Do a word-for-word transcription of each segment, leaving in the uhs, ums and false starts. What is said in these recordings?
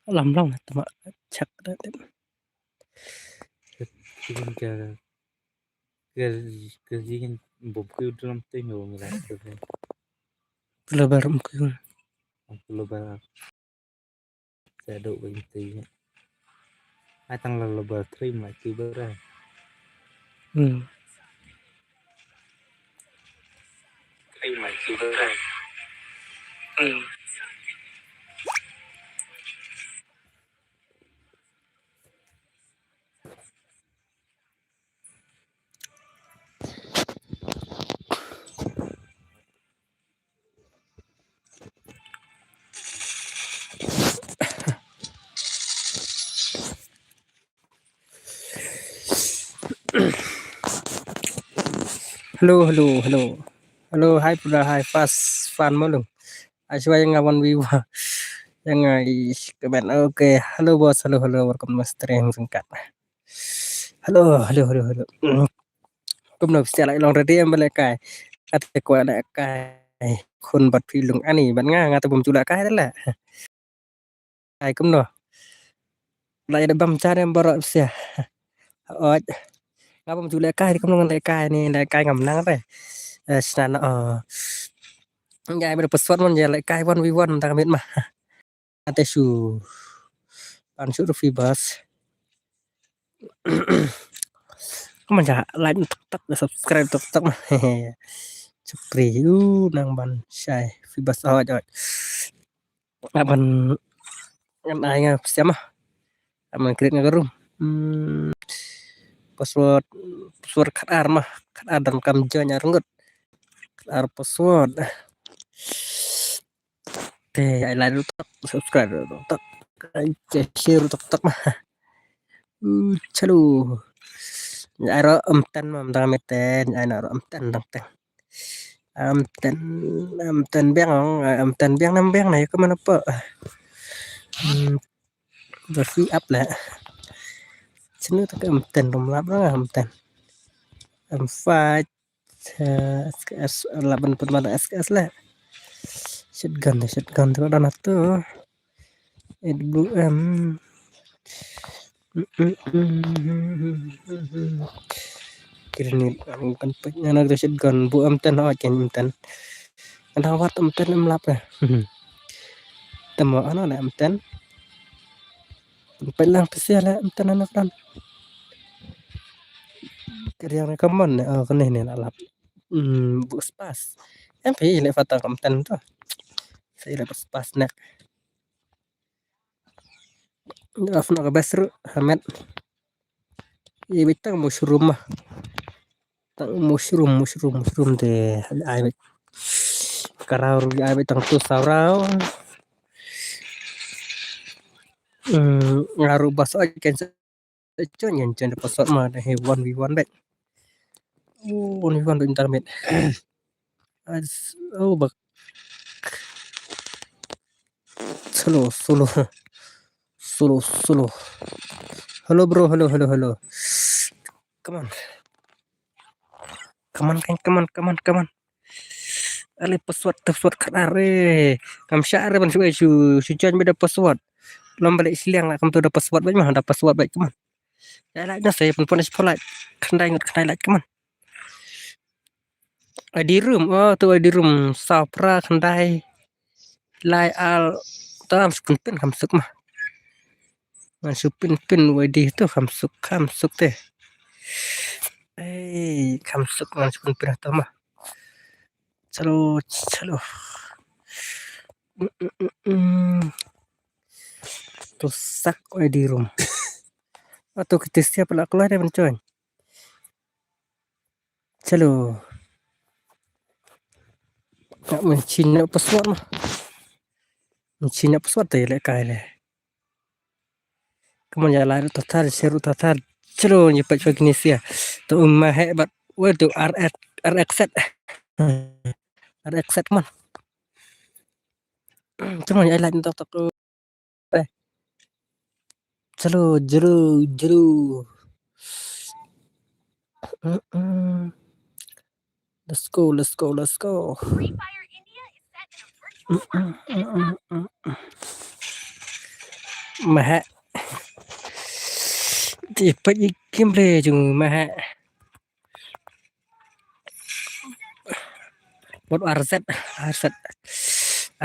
Lam long tama chak da. Kiwin ka ka ka jingin bom ku drum te nyo ngila. Global rum ku. Global. Sa do ba inti. Ai tang la global three ma ki bara. Hmm. Three ma ki bara. Hmm. Hello, hello, hello. Hello, hi, Pura, hi, fast, fan, malung. Ashwa yang awan wiwa. Yang ai, comment, okay. Hello, boss, hello, hello, welcome, master, yang singkat. Hello, hello, hello, hello. Kumno pisa lai long ready em bale kai. Kata ko na kai. Khun bat phi lung ani ban nga nga ta bum chula kai la. Ai kumno. Lai da bam cha em baro pisa. Oj. Nga bum chula kai kumno ngan lai kai ni lai kai ngam nang re. Eh, sna na. Ngai ber password mon ya lai kai one v one ta mit ma. Ate shu pan shu rufi bas. Kaman ja like tok tok, subscribe tok tok. Chukri u nang ban shai fi bas awaj awaj. Aban ngan ai nga siama. Aman create nga room. Hmm. Password password khat ar ma khat ar dan kam join ar ngut. Khat ar password. Te ai like rutak, subscribe rutak, ai share rutak tak ma. Uh, chalo. Ai ro amten ma amdang meten, ai na ro amten dang ten. Amten, amten biang ong, amten biang nam biang na yako mana pa. Hmm, berfi up la. Chenu tak amten rum lap ra amten. Am fight. S K S laban pun mana S K S la. Shotgun tu, shotgun tu dah natu. It blue M. Kini ni kan pek ngana tu shotgun bu M ten ha ken M ten. Ada wat M ten M lap ya. Temo ana na M ten. Pek lang pesial ya M ten anak dan. Keriang ni kaman ni, oh, kene ni nak lap. Hmm, bu spas. Em pi le fata kam ten tu. Sa le spas nak. Af nak best ru hamet. I bitang mushroom mah. Tang mushroom, mushroom, mushroom de ai bit. Karau ru ai bit tang tu saurau. Hmm, ngaru bas ai ken Chon yan chon da password ma da he one v one bet. Oh, one v one bet internet. As oh bak. Solo, solo. Solo, solo. Hello bro, hello, hello, hello. Come on. Come on, come on, come on, come on. Ale password, password khat ar re. Kam sha re ban shu shu shu join bad da password. Lom balik siliang lah kam tu da password bad mah da password bad kaman. Ya lah na saya pun pun pun like. Khandai ngut khandai like kaman. Adi room, oh tu adi room sapra khandai. Lai al tam shu pun pun kam suk mah. Ngan shu pin pin wei di tu kham suk kham suk te. Ei kham suk ngan shu pin pin tu mah. Chalo chalo. Mm, mm, mm, mm. Tu sak wei di room. Atu kita siap lah keluar dia mencoy. Chalo. Nak menchin nak password mah. Menchin nak password tu ya lek kai le. Kaman ya lai ru tatar, share ru tatar. Chalo ni pat pagi ni sia. Tu umma he bat wa tu R X, R X set. R X set man. Kaman ya lai tu tak. Chalo, jalo, jalo. Mm-mm. Let's go, let's go, let's go. Mm-mm, mm-mm, mm-mm. Mahek. Te peit ïa ki gameplay jong Mahek. Bot R Z, R Z.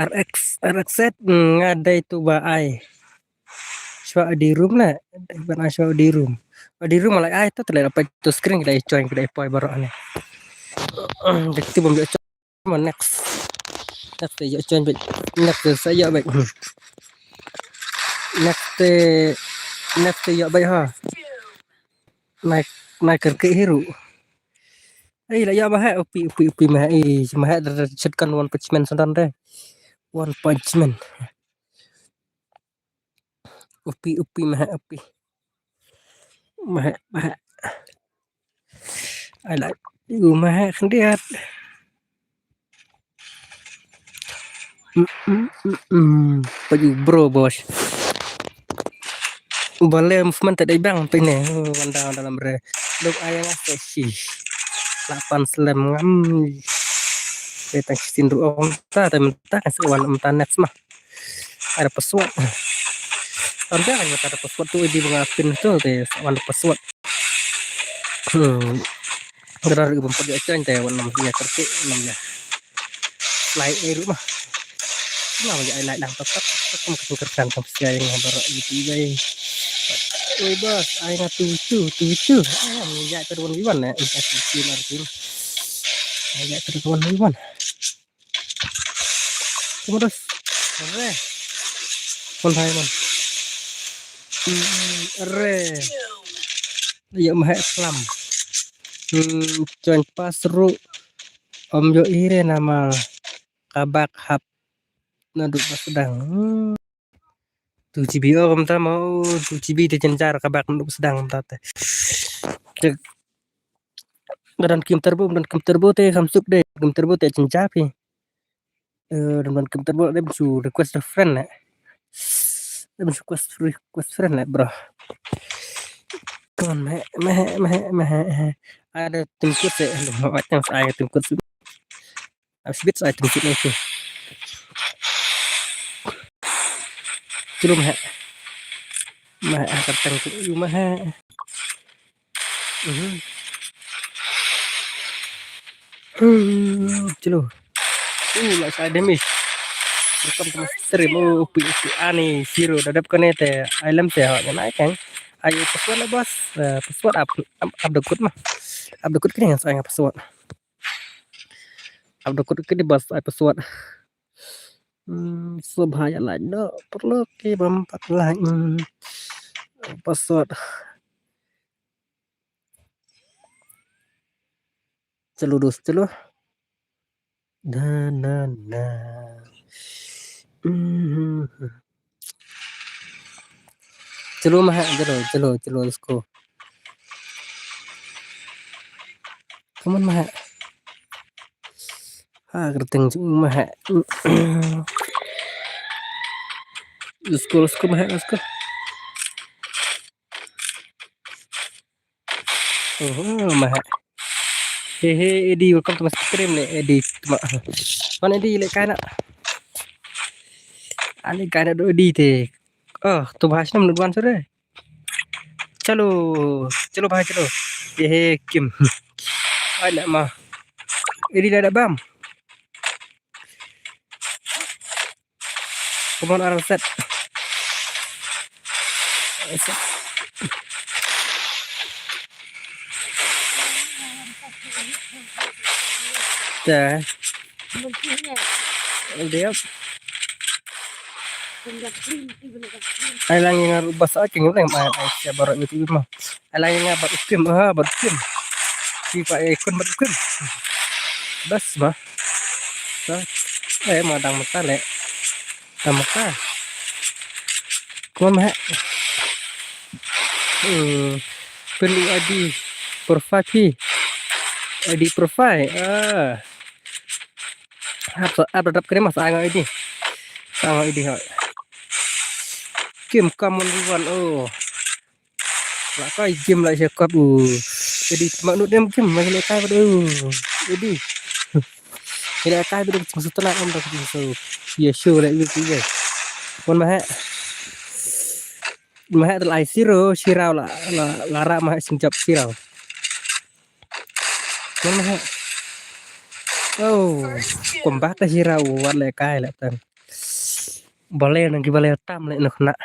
R X, R X Z, mm, nga dei tu ba ai. Shwa di room na, ban ai shwa di room. Di room malai ai tu, te leh peit tu screen, ka dei join, ka dei poi baroh ne. Dei tu bam join. Mo next. Next te ïoh join beit. Next te sa ïoh beit. Next te, next te ïoh beit ha. Nai, nai kyrkieh hi ruh. Ei, la ïoh Mahek, upi, upi, upi Mahek. Ei, Mahek da, da shotgun One Punch Man sa don de. One Punch Man. Upi, upi Mahek, upi. Mahek, Mahek. Ai la u Mahek khyndiat. Mm, mm, mm, mm. Peit u bro, boss. Ba le movement te dei bang peit ne. Oh, wan da, wan da lam re. Lok ai nga sa shi. Lapan slem ngam. Te tang shisien ruh ong ta, te mynta kan sa wan mynta next ma. Ada password. Wan da kan mynta ada password tu, di ba nga pin tu te sa wan da password. Hmm. Dara ruh bym pat ïoh join te wan nam ïa kyrkieh nam ïa. Lai ei ruh ma. Nam ïa ai lai lang tap tap tap kum ka sngewkyrkan kam sia ïa nga baroh ïa ti bai. Oi boss, ai nga tu tu tu tu. Ai ïa ka wan wan eh. Ïa ka tu tu lar tu. Ai ïa ka wan wan. Kumados. Re. Kon hai man. Hmm, re. Ïa Mahek klam. Hmm, join pass ruh. Ym ïoh ire namar ka bak hap naduh ba sdang. Hmm. Two G B, oh, kumta ma, oh, two G B te jynjar ka bak naduh ba sdang kumta te. Te, ka don kim turbo, don kim turbo te kham suk de, kim turbo te jynjar phi. Eh, don, don kim turbo de, shu request a friend le. De, shu request, request friend le, bro. Come on, meh, meh, meh, meh. Ada tim kut te, aduh, ma, macam saya tim kut. Abis bit sa ai tim kut ne tu. Chalo Mahek. Mahek, ah, kyrteng tu. Yu Mahek. Mhm. Hmm, chalo. Uh, la sa damage. Welcome to my stream. Oh, upi, upi, ani zero. Da dep kane te. Ai lem te ha. Ngan ai kang. Ai password la boss. Eh, password up, up, up da kut ma. Up da kut kane sa ai password. Up da kut kane boss ai password. Hmm, sub ha ïa like noh, paralok ki bym pat like. Hmm. Password. Chalo dos, chalo. Na, na, na. Hmm. Chalo Mahek, chalo, chalo, chalo, let's go. Come on, Mahek. Ha, kyrteng jong Mahek. Let's go, let's go, Mahek, let's go. Oh, Mahek. Hey, hey, Eddie, welcome to my stream le, Eddie. Tuma. Mana Eddie le kana. Ani kana do Eddie te. Oh, tu bahas nam nudwan sore. Chalo, chalo bhai, chalo. Ye he Kim. Ai la ma. Eddie la da bam. Come on, R Z. Te. Dia. Ai lang ïa nga ruh bas, ah, king lang, ai, ai, sia baroh ïa tu ma. Ai lang ïa nga bad u Kim, ah, bad u Kim. Ki pa, eh, kun bad u Kim. Bas ma. Sa, eh, ma dang mata le. Dang mata. Come on, Mahek. Hmm. Pynlut I D profile phi. I D profile. Ah. Ap, ap, ap, ap, kene mas, ah, nga I D. Ah, nga I D, ha. Kim, come on, everyone. Oh. La kai Kim la sha kot, oh. Jadi, mak nuk dem Kim, ma le kai bad, oh. Jadi. Ila kai bad, sutla am da, so. Ya, show la, ya, ya. Come on, Mahek. Mahek te la ai zero, Shiraw la, la, la rah mahek sing jop Shiraw. Mahek. Oh, kumba te Shiraw wat leh kai leh tang. Bale nang ki bale tam leh nak nak.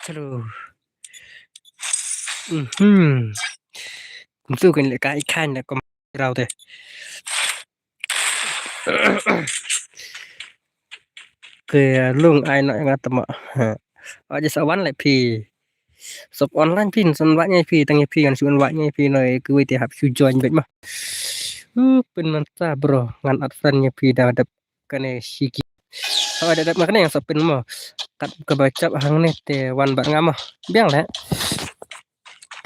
Chalo. Mhm. Kumtu kan leh kai khan leh kum Shiraw te. Ke lung ai na nga tama. Aja sa wan leh phi. Sop online phi, san wa nyai phi, tang phi, ngan shu wan wa nyai phi, noi, ke wei te hap shu join bet mah. Uh, pynmynta bro, ngan add friend nyai phi da dep kane shiki. Hoi da dep ma kane ngan sa pyn mo. Kat kaba chap hangne te wan bad nga mo. Biang leh.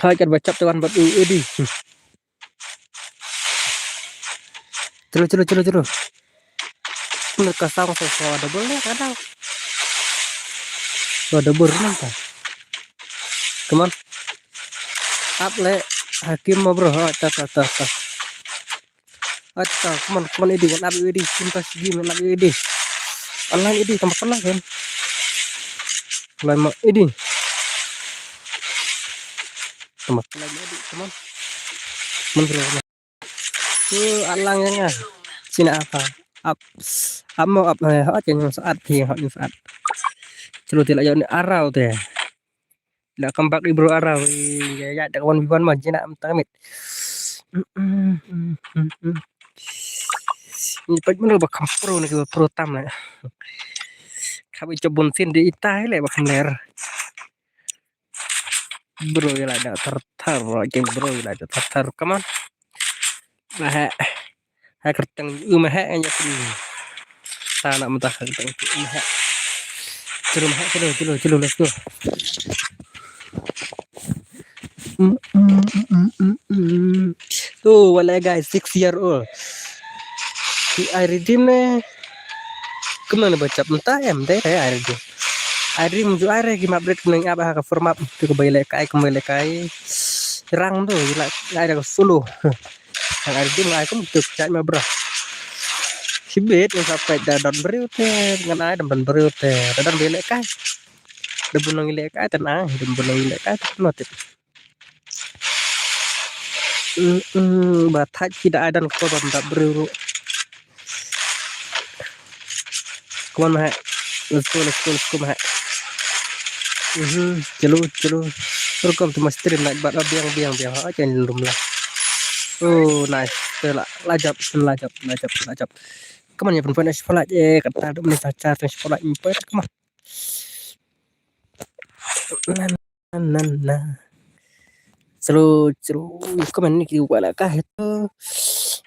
Hoi kat ba chap te wan bad u edi. Chalo, chalo, chalo, chalo. Nang ka sound sa sa double leh ka dang. Sa double nang ka. Come on. Up leh Hakim mo bro. Ha, ta, ta, ta, ta. Ha, ta, come on, come on, edi, ngan up edi. Sim ta sigi, ngan up edi. Online edi, tama online kan. Online ma edi. Tama online edi, come on. Come on bro, come on. Tu alang yang ah. Sini apa? Up. Up mo up, eh, ha, chen yung saat, pi, ha, yung saat. Chalo te la ïoh ni Araw te. La come back i bro Araw. Ya, ya, da one v one ma jina am tang mit. Ni pek mana ba kam pro ni ba pro tam na. Khawi chop bun sin di itai leh ba kam ler. Bro, ïa la da thar thar, bro, ïa bro, ïa la da thar thar, come on. Mahek. Hai kyrteng u mahek ïa phi. Ta na mynta kyrteng u mahek. Chalo mahek, chalo, chalo, chalo, let's go. Mm, mm, mm, mm, mm, mm. Tu, wala guys, six year old. Ki ai redeem ne. Kumno ne ba chap mynta em dei re ai redeem. Ai redeem ju ai re ki map red kumno ap ha ka for map. Tu ka bai leh kai, ka bai leh kai. Rang tu, ila ai da ka solo. Ai redeem ai kum tu chai ma bro. Shibit ngan sa peit da don briew te, ngan ai da don briew te. Da don bai leh kai. Da bun nang leh kai tan ai, da bun nang leh kai tan no tip. Mm, mm, ba thait ki da ai dan ko bam da briew ruh. Come on, mahek. Let's go, let's go, let's go, mahek. Mhm, chalo, chalo. Welcome to my stream, night bat. Oh, biang, biang, biang. Ha, chen room la. Oh, nice. Te la, la jap, la jap, la jap, la jap. Come on, ya pun pun spotlight. Eh, kata dum ni sa char spotlight. Come on. Na, na, na. Chalo, chalo. Kum ni ki wala ka heto.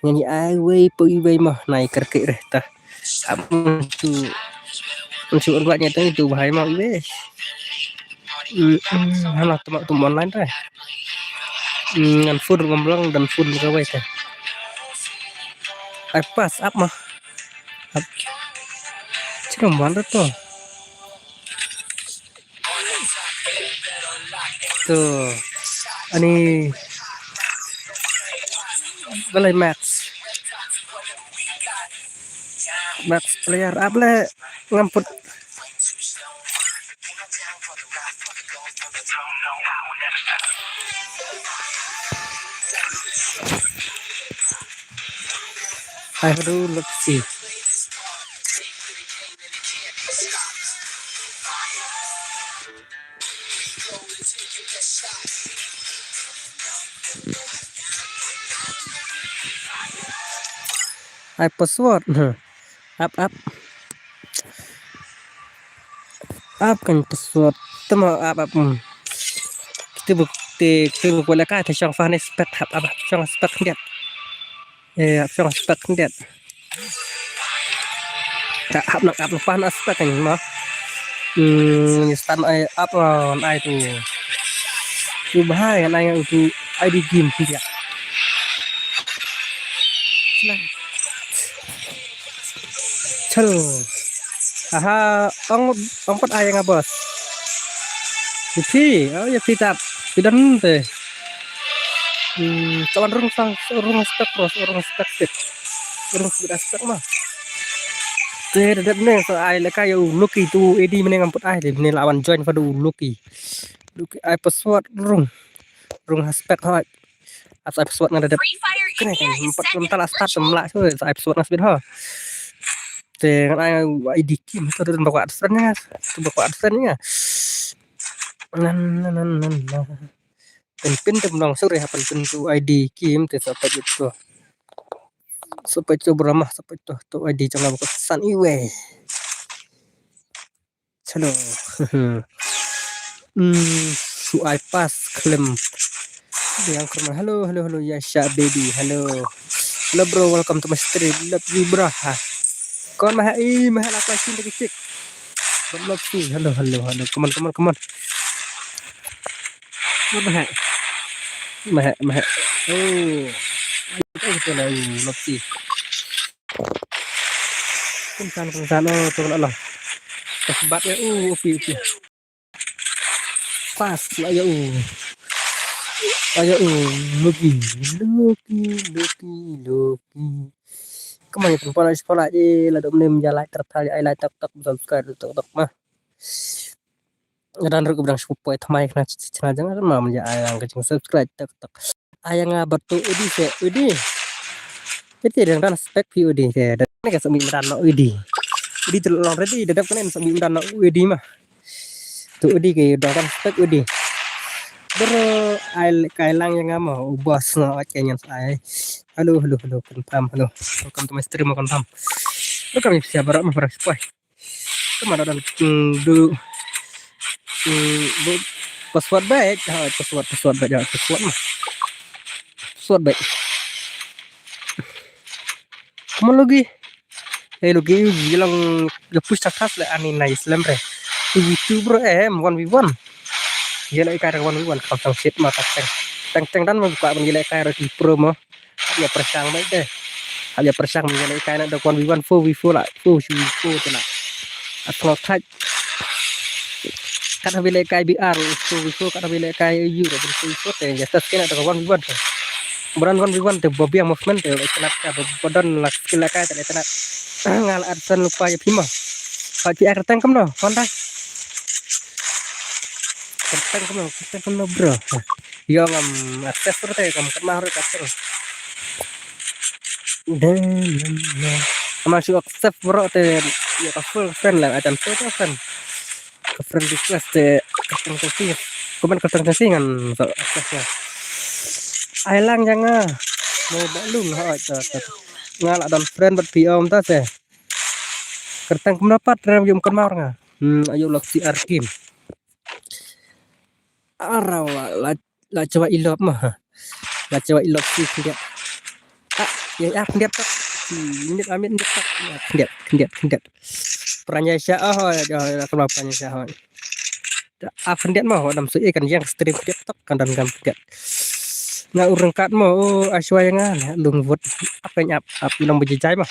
Ngan ïa ai wei pa i wei mah. Nai kyrkieh re ta. Am tu. Am tu urwa nya tang tu bahai mah i wei. Hmm, hmm, hala tu mak tu online re. Hmm, ngan phone ngam lang dan phone ka wei ta. Ai pas ap mah. Ap. Chalo man tu. Tu. Ani. Balai Max. Max player ap le ngam put. Hai, aduh, let's see. Ai password. Ap, ap. Ap kan password. Tama ap, ap. Hmm. Kita buk te, kita buk wala ka te shong fa ne spek ap, ap, shong spek khyndiat. Eh, ap shong spek khyndiat. Ta ap nak ap pan spek kan ma. Hmm, ni stan ai ap on ai tu. Tu bahai kan ai tu I D game khyndiat. Chalo. Aha, ong, ong pat ai nga bos. Ïa phi, oh, ïa phi tap. Phi don te. Hmm, kawan rung sang, rung spek bro, rung spek sip. Rung spek spek mah. Te da dep ne sa ai lehkai ïa u Lucky tu, A D mynne ngam pat ai, te mynne la wan join pat u Lucky. Lucky ai password rung. Rung ha spec hoi. Ap sa ai password nga da dep. Kane kan empat puluh menit la start, em lah tu sa ai password nga sbit ho. Te ngan ai I D Kim tu, tu ba kwah add friend nga. Tu ba kwah add friend nga. Nan nan nan nan. Pynpyn te mynta sore ha pynpyn tu I D Kim te sa peit tu. Sa peit tu bramah, sa peit tu, tu I D jong nga ba kwah san iwei. Chalo. Hmm, shu ai pass khlem. Yang Kerman, hello, hello, hello, Yasha baby, hello. Hello bro, welcome to my stream. Love you bro. Ha. Kon mah i mah la klai sin de kicik. But love you. Hello, hello, hello. Come on, come on, come on. Mah, mah, mah. Oh. Ai, tu lah, love you. Kongsan, kongsan, oh, tu lah, lah. Kasbat ya, oh, oke, oke. Pas lah ya, oh. Ayo, oh, Lucky, Lucky, Lucky, Lucky. Kemai pun pala sekolah je, la dom nem ja like tertal, ai like tok tok, subscribe tok tok mah. Ngan ruh ka bdang shu poi thymmai kena chna jang ma, ma ja ai ang ka jing subscribe tok tok. Ai nga ba tu udi se udi. Kiti dang dan spek pi udi ke. Dan ni ka sumi madan no udi. Udi tu long ready, dadap kena sumi madan no udi mah. Tu udi ke dang dan spek udi. Bro, ai kai lang yang ama, u boss no, ot kenyan sai. Hello, hello, hello, confirm, hello. Welcome to my stream, confirm. Welcome, siapa rak mah, rak spoi. Kemana dan, mm, du, mm, bu, password baik. Ha, password, password baik, ha, password mah. Password baik. Come on, Lucky. Eh, Lucky, ïa long, ïa push tak tas le ani nice lem re. Two v two bro, em, one v one. Ïa le kai one v one, kam tang shit ma tak teng. Teng teng dan ma buka ban ïa le kai ro ki pro mo. Hap ïa pyrshang mai te. Hap ïa pyrshang mai ïa le kai na da one v one, four v four la. Four v four te la. At lo thaj. Kat hap ïa le kai B R, four v four, kat hap ïa le kai U, da four v four te. Ïa tas kena da one v one te. Bran one v one te, ba biang movement te, le tenat ka, ba, ba don la skill la kai te, le tenat. Nga la at san lupa ïa phi ma. Hap ïa kyrteng kumno, Honda. Kyrteng kumno, kyrteng kumno, bro. Yo ngam access bro te, ngam kat ma ruh kyrteng. Ama shu accept bro te, yo ka full friend la, ajan full friend. Ka friend request te, kyrteng te si. Komen kyrteng te si ngan so accept ya. Ai lang jang nga. Mo ba lung ha, ta, ta. Nga la don friend bad P O mynta te. Kyrteng kumno pat, rem yum kon mar nga. Hmm, ayo lok si Arkim. Araw la, la, la cewa ilop mah. La cewa ilop si khyndiat. Ah, ya, ya, khyndiat tak. Hmm, khyndiat amit, khyndiat tak. Ya, khyndiat, khyndiat, khyndiat. Peran ya sya, oh, ya, ya, ya, kenapa peran ya sya, oh. Ah, khyndiat mah, oh, dam su, eh, kan yang stream khyndiat tak, kan dan gam khyndiat. Nga urang kat mah, oh, aswa yang nga, lung vot. Apa yang ap, ap, nang bejejai mah.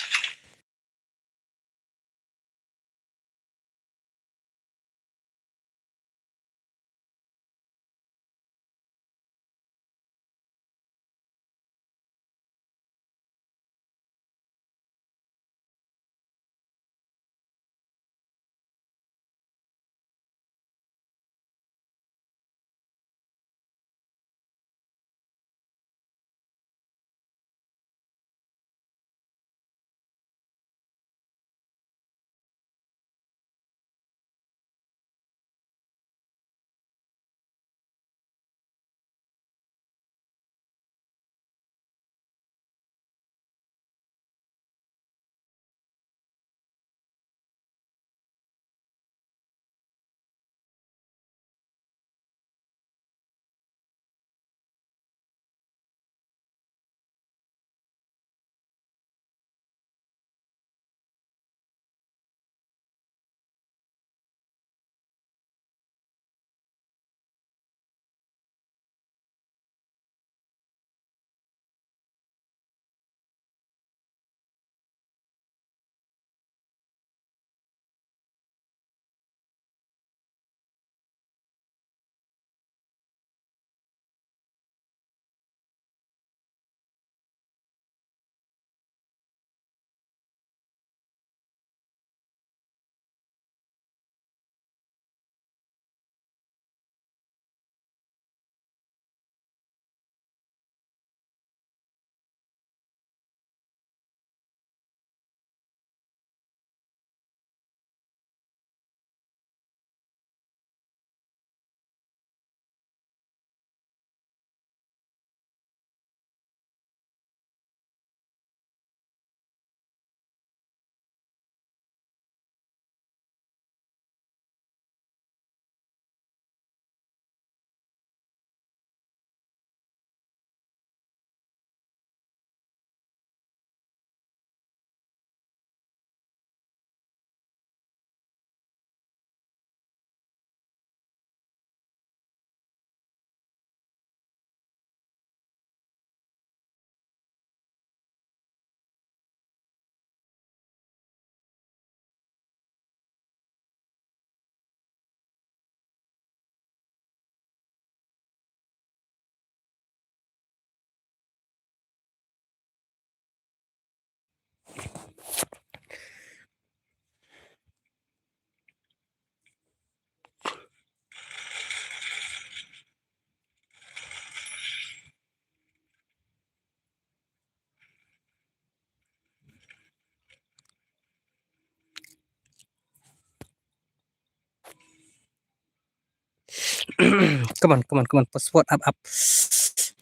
Come on, come on, come on. Password up, up.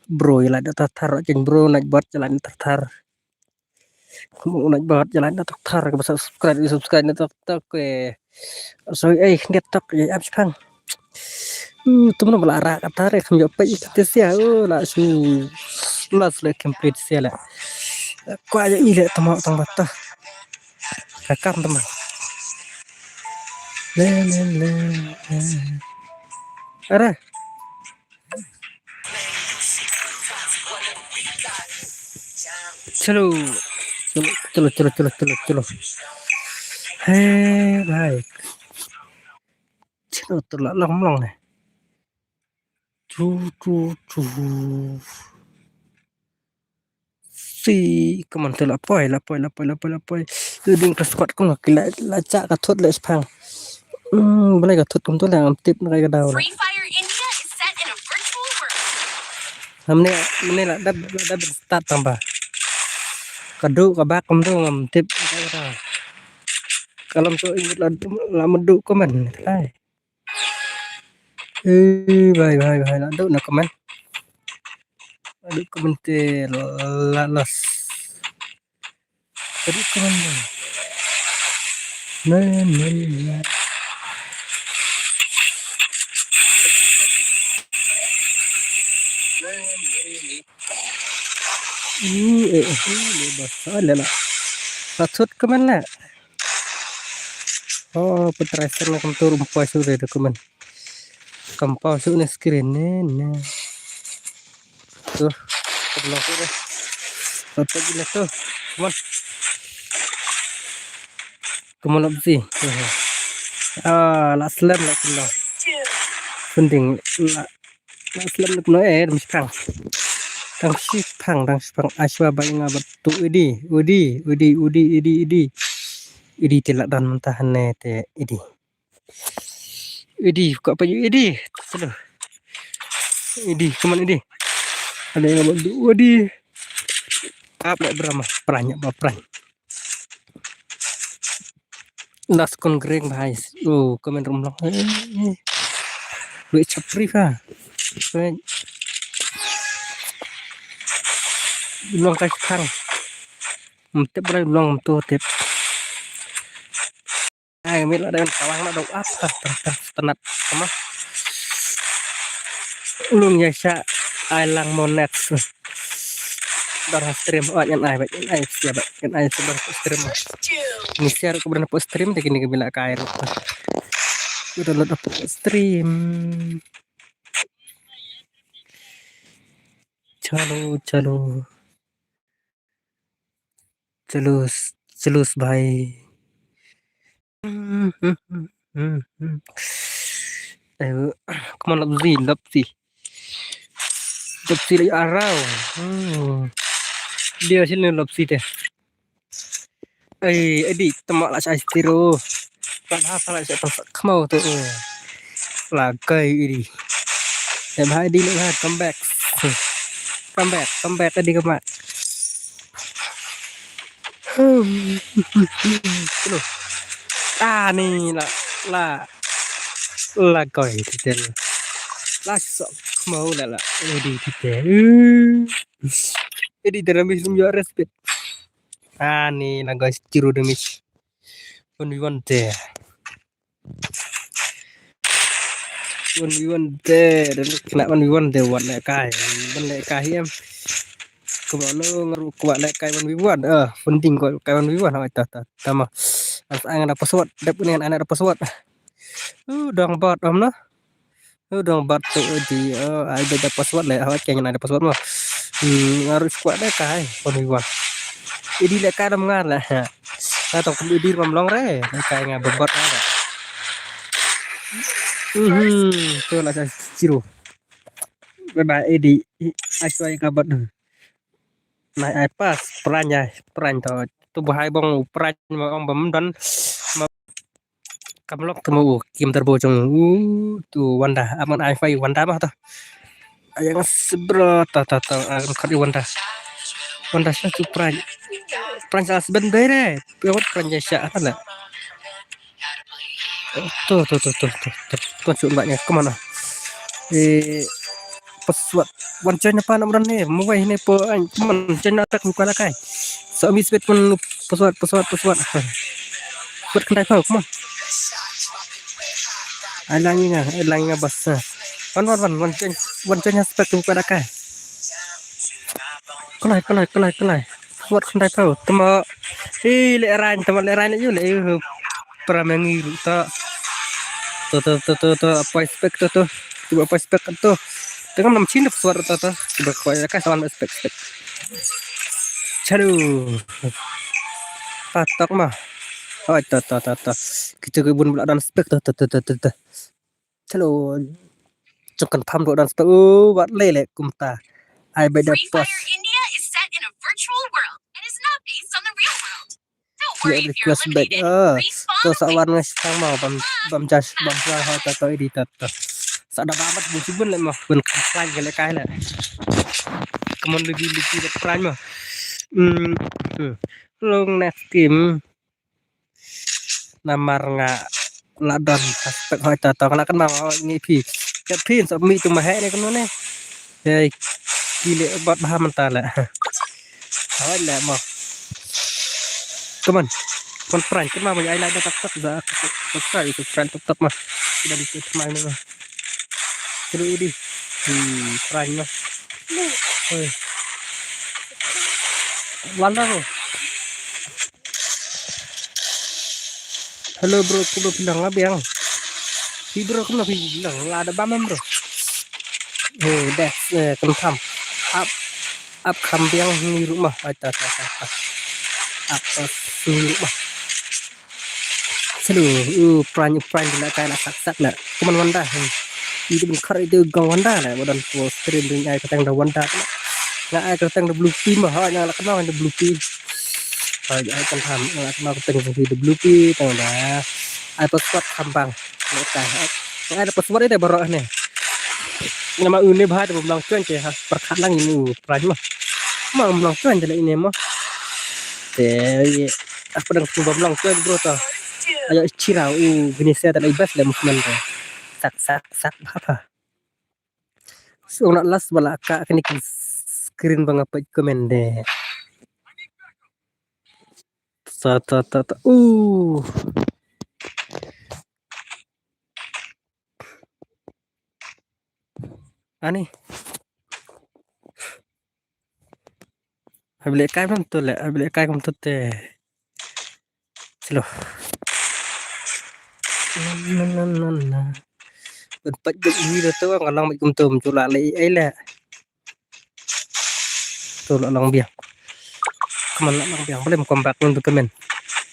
Bro, ïa la da thar thar, jeng bro, Nightbot, ïa la da thar thar. Come on, Nightbot, ïa la da thar thar, ka ba subscribe, subscribe na thar thar, eh. Sorry, eh, khyndiat thar, eh, ap shipang. Uh, tu mana bala rak atar, eh, kham ïoh peit ïa ka te sia, uh, la shu, la shu la complete sia la. Kwah ïa i le tama tang bata. Ka kam tama. Le, le, le, le. Ara. Chalo. Chalo, chalo, chalo, chalo, chalo, chalo. Hey, bhai. Chalo, tu la long long ne. Chu, chu, chu. Si, kaman te la poi, la poi, la poi, la poi, la poi. Tu ding ka squad ko ki la, la cha ka thut le shipang. Hmm, balei ka thut kumtu le ngam tip na ka daw le. Free Fire India is set in a virtual world. Namne, namne la dab, la dab start tang ba. Ka du, ka bak kumtu ngam tip na ka daw. Ka lom tu ingut la, la madu kaman. Hai. Eh, bhai, bhai, bhai, la duk na comment. La duk comment te la las. La duk comment te. Na, na, na. Eh, eh, eh, le bas, ah, le la. La thut comment la. Oh, petrasang na kumtu rumpoi su de document. Kampau su ne screen ne, ne. Tu, kumno su de. Apa gila tu? Come on. Come on, Lopsy. Ah, la slem la kumno. Funding la, la slem la kumno, eh, dang shipang. Dang shipang, dang shipang. Ashwa ba nga ba tu idi, udi, udi, udi, idi, idi. Idi te la don mynta hangne te idi. Idi, ko apa idi? Chalo. Idi, come on idi. Ada yang buat dua idi. Ap nak berama? Peranya apa perang? Last kon greng, bhai. Oh, comment rum long. Eh. Duit chapri ha. Comment. Long kai khang. Mtip brai long tu tip. Ai, mi la dang kawang na dong ap, tah, tah, tah, tenat, sama. Lung ya sha, ai lang monet. Bar ha stream, oh, ngan ai, ngan ai, sia, ngan ai, sia, bar ha stream. Ni share ko bar ha stream, te kini ka bila kai ruh. Udah load up stream. Chalo, chalo. Chalo, chalo, bhai. Ayo, come on, Lopsy, Lopsy. Lopsy lagi arau. Hmm. Dia sini Lopsy deh. Ai, edi, temak la shai tiro. Pat ha sa la shai tang sa khmau tu. La kai edi. Eh, bhai edi, le bhai, come back. Come back, come back, edi, come back. Hmm. Tuh. Ah, ni la, la. La kai titel. La sok khmau la la. Edi titel. Edi, dalam rum yo respect. Ani na guys, tiro demi. One v one te. One v one te. Dan kena one v one te, wat leh kai. Ban leh kai em. Kumno nga ruh kwah leh kai one v one. Eh, funding ko kai one v one. Hai ta ta. Tama. As ang ada password. Dep ni ada password. Uh, dang bot om na. Udong bat tu di, oh, ai da password le, oh, keng ada password mo. Hmm, harus kuat deh kai, pon iwan. Idi le kai dam ngar le. Nga tong kum idi mam long re, le kai nga bebot nga le. Hmm, tu la sa zero. Bye bye idi. Ai suai ka bat. Nai ai pas, pran ya, pran to. Tu bahai bong pran mo ong bam don. Kam lok tu mo u, kim turbo jong u, tu Wanda, aman ai fai Wanda mah tu. Ayang sebra ta ta ta, akan kat Wanda. Wanda sa tu pran. Pran sa seben dai re. Pewat pran ya sya ta la. Tu tu tu tu tu. Tu tu banyak ke mana? Eh, password. Wan join apa nak meran ni? Mobile ni po, ai, teman, join na tak muka lakai. So, mi sibit pun password, password, password. Password kandai kau, come on. Ai lang nga, ai lang nga bas. Wan, wan, wan, wan join, wan join aspek muka lakai. Kalai, kalai, kalai, kalai. Password kandai kau. Tama, eh, le rain, tama le rain yu le yu. Para mengi ru ta. To, to, to, to, to, apa aspek to, to. Cuba apa aspek to. Tengah nam chin password to, to. Cuba kau ya, kai sawan aspek, aspek. Chalo. Patok mah. Oh, to, to, to, to. Kita ke bun bela dan spek to, to, to, to, to, to. Chalo. Jong kan pham do dan spek. Oh, wat le le kumta. Ai bai da Free Fire pos. India is set in a virtual world and is not based on the real world. Don't worry if you're eliminated. Ah. Respawn to sa awareness tang mau bam, bam jas, bam sa ha ta ta editor ta. Sa da ba mat bu sibun le mau. Bun kan plan ke le kai le. Come on, lagi, lagi, lagi plan mau. Hmm. Hmm. Long next game. Namar nga la don aspek hoi ta tong la kan bang, oh, ngi phi. Ka phi sa mi tu ma he ne kan ne. Hei, ki le bot ba man ta le. Hoi le mo. Come on. Kon pran kan ma ai la da tak tak da. Tak tak tak tak ma. Ida di tu mai ne. Terus ini. Hmm, pran ma. Hoi. Lan da ko. Hello bro, kumno phi long, la biang? Phi bro, kumno phi long, la da bam em bro? Oh, that's, eh, kan tham. Ap, ap kham biang ni ruh mah. Ai ta ta ta ta. Ap, ap ni ruh mah. Selu, uh, pran, pran la kai la sak sak la. Kuman wanda. Hmm. Itu ben khar itu gang wanda la. Wadan ko stream ring ai katang da wanda la. Nga ai katang da blue pea mah, ha, nga la kenal da blue pea. Ai, ai kan tham, nga la kenal katang da blue pea, tang da. Ai password kham bang. Nga ai, ai da password ite baroh ne. Nama une bha da bam long chuan ke ha, perkhat lang ini u pran mah. Ma bam long chuan da la ini mah. Te, ye, apa dang tu bam long chuan bro ta. Ayo chira u Ganesh ta la ibas le movement ta. Sak, sak, sak, bha, bha. So, nga last bala ka kani ki screen ba nga peit comment de. Ta, ta, ta, ta. Uh. Ani. Hab leh kai kumto leh, hab leh kai kumto te. Selo. Na, na, na, na, na. Ban pat gak ni da to, nga long mai kumto, mchu la leh ai leh. To la long biang. Kaman la long biang, boleh come back nung tu kamen.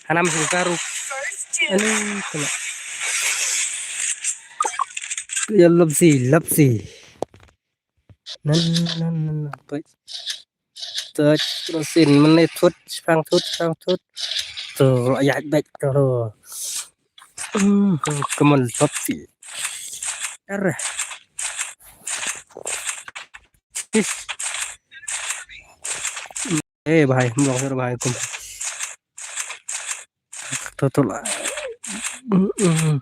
Hanam sing karu. Ani, kena. Ya, lopsi, lopsi. Nan, nan, nan, nan, poi. Touch, crossing, mane thut, shipang thut, shipang thut. To, ya, back to. Hmm, come on, lopsi. Arre. Ih. Eh, bhai, mlong sir bhai, kum. To, to la. Hmm, hmm.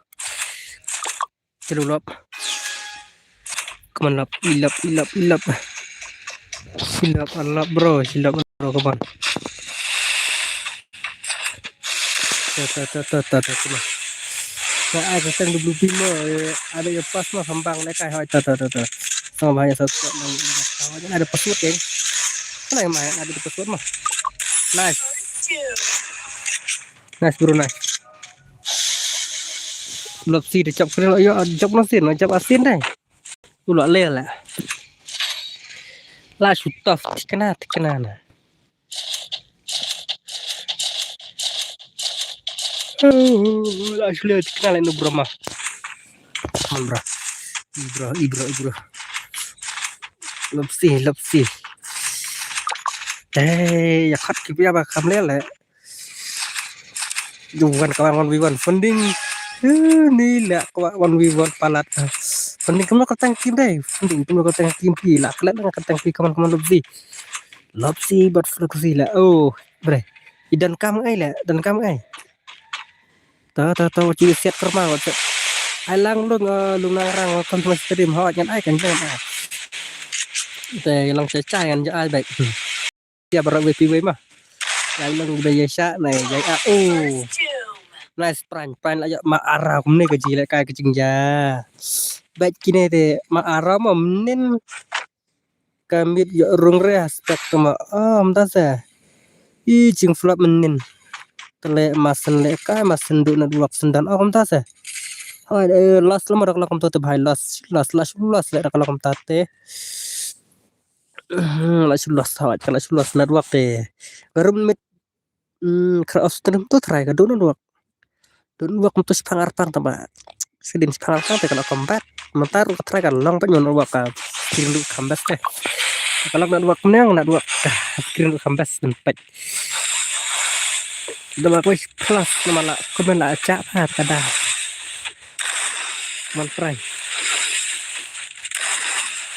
Chalo lop. Come on, lop, ilop, ilop, ilop. Silop, alop, bro, silop, bro, come on. Ta, ta, ta, ta, ta, ta, come on. Nga ai ka tang W P mo, eh, ada ya pas mo, sambang le kai, hoi, ta, ta, ta, ta. Sama bahaya satu, satu, satu, ada password, eh. Mana yang main, ada password mo. Nice. Nice, bro, nice. Lop si, dia cap kena, yo, cap nasin, cap asin deh. Ula lel la. La sutaf tikna tikna na. Oh, la sule tikna la no broma. Come on, bro. Ibro, ibro, ibro. Lopsi, lopsi. Eh, ya khat ki pia ba kam le le. Duwan ka one v one funding. Eh, ni la ka one v one palat. Funding kumno ka tang kim dai. Funding kumno ka tang kim pi la klet ka tang pi kaman kaman lopsi. Lopsi bat flopsi la. Oh, bre. I dan kam ai la, dan kam ai. Ta ta ta wa ci siat kerma wa ci. Ai lang lung, eh, lung nang rang, eh, kon tong stream hot ngan ai kan jam ai. Te long cha cha ngan ja ai bek. Tia barak wei pi wei mah. Ai lang be ya sha nai ya a o. Nice prank, prank la ya ma ara kumne ka ji le kai ka jingja. Bek kine te ma ara ma mnin. Ka mit ïoh rung re aspek ka ma, ah, kumta se. I jing flop mynnin. Tele masen le kai masen du network sendan, ah, kumta se. Hai, eh, loss lama dak la kumta te bhai, loss, loss, loss, loss le dak la kumta te. Loss, loss, hai, loss, loss network te. Garum mit. Hmm, kra of stream tu try ka dun wak. Dun wak tu sepang arpang tama. Sedin sepang arpang te ka la comeback. Mentar ka try ka long pa nyon wak ka. Screen du comeback te. Ka long na wak menang na wak ka. Screen du comeback dan pek. Dama ko plus nama la komen la acak pa kada. Man prai.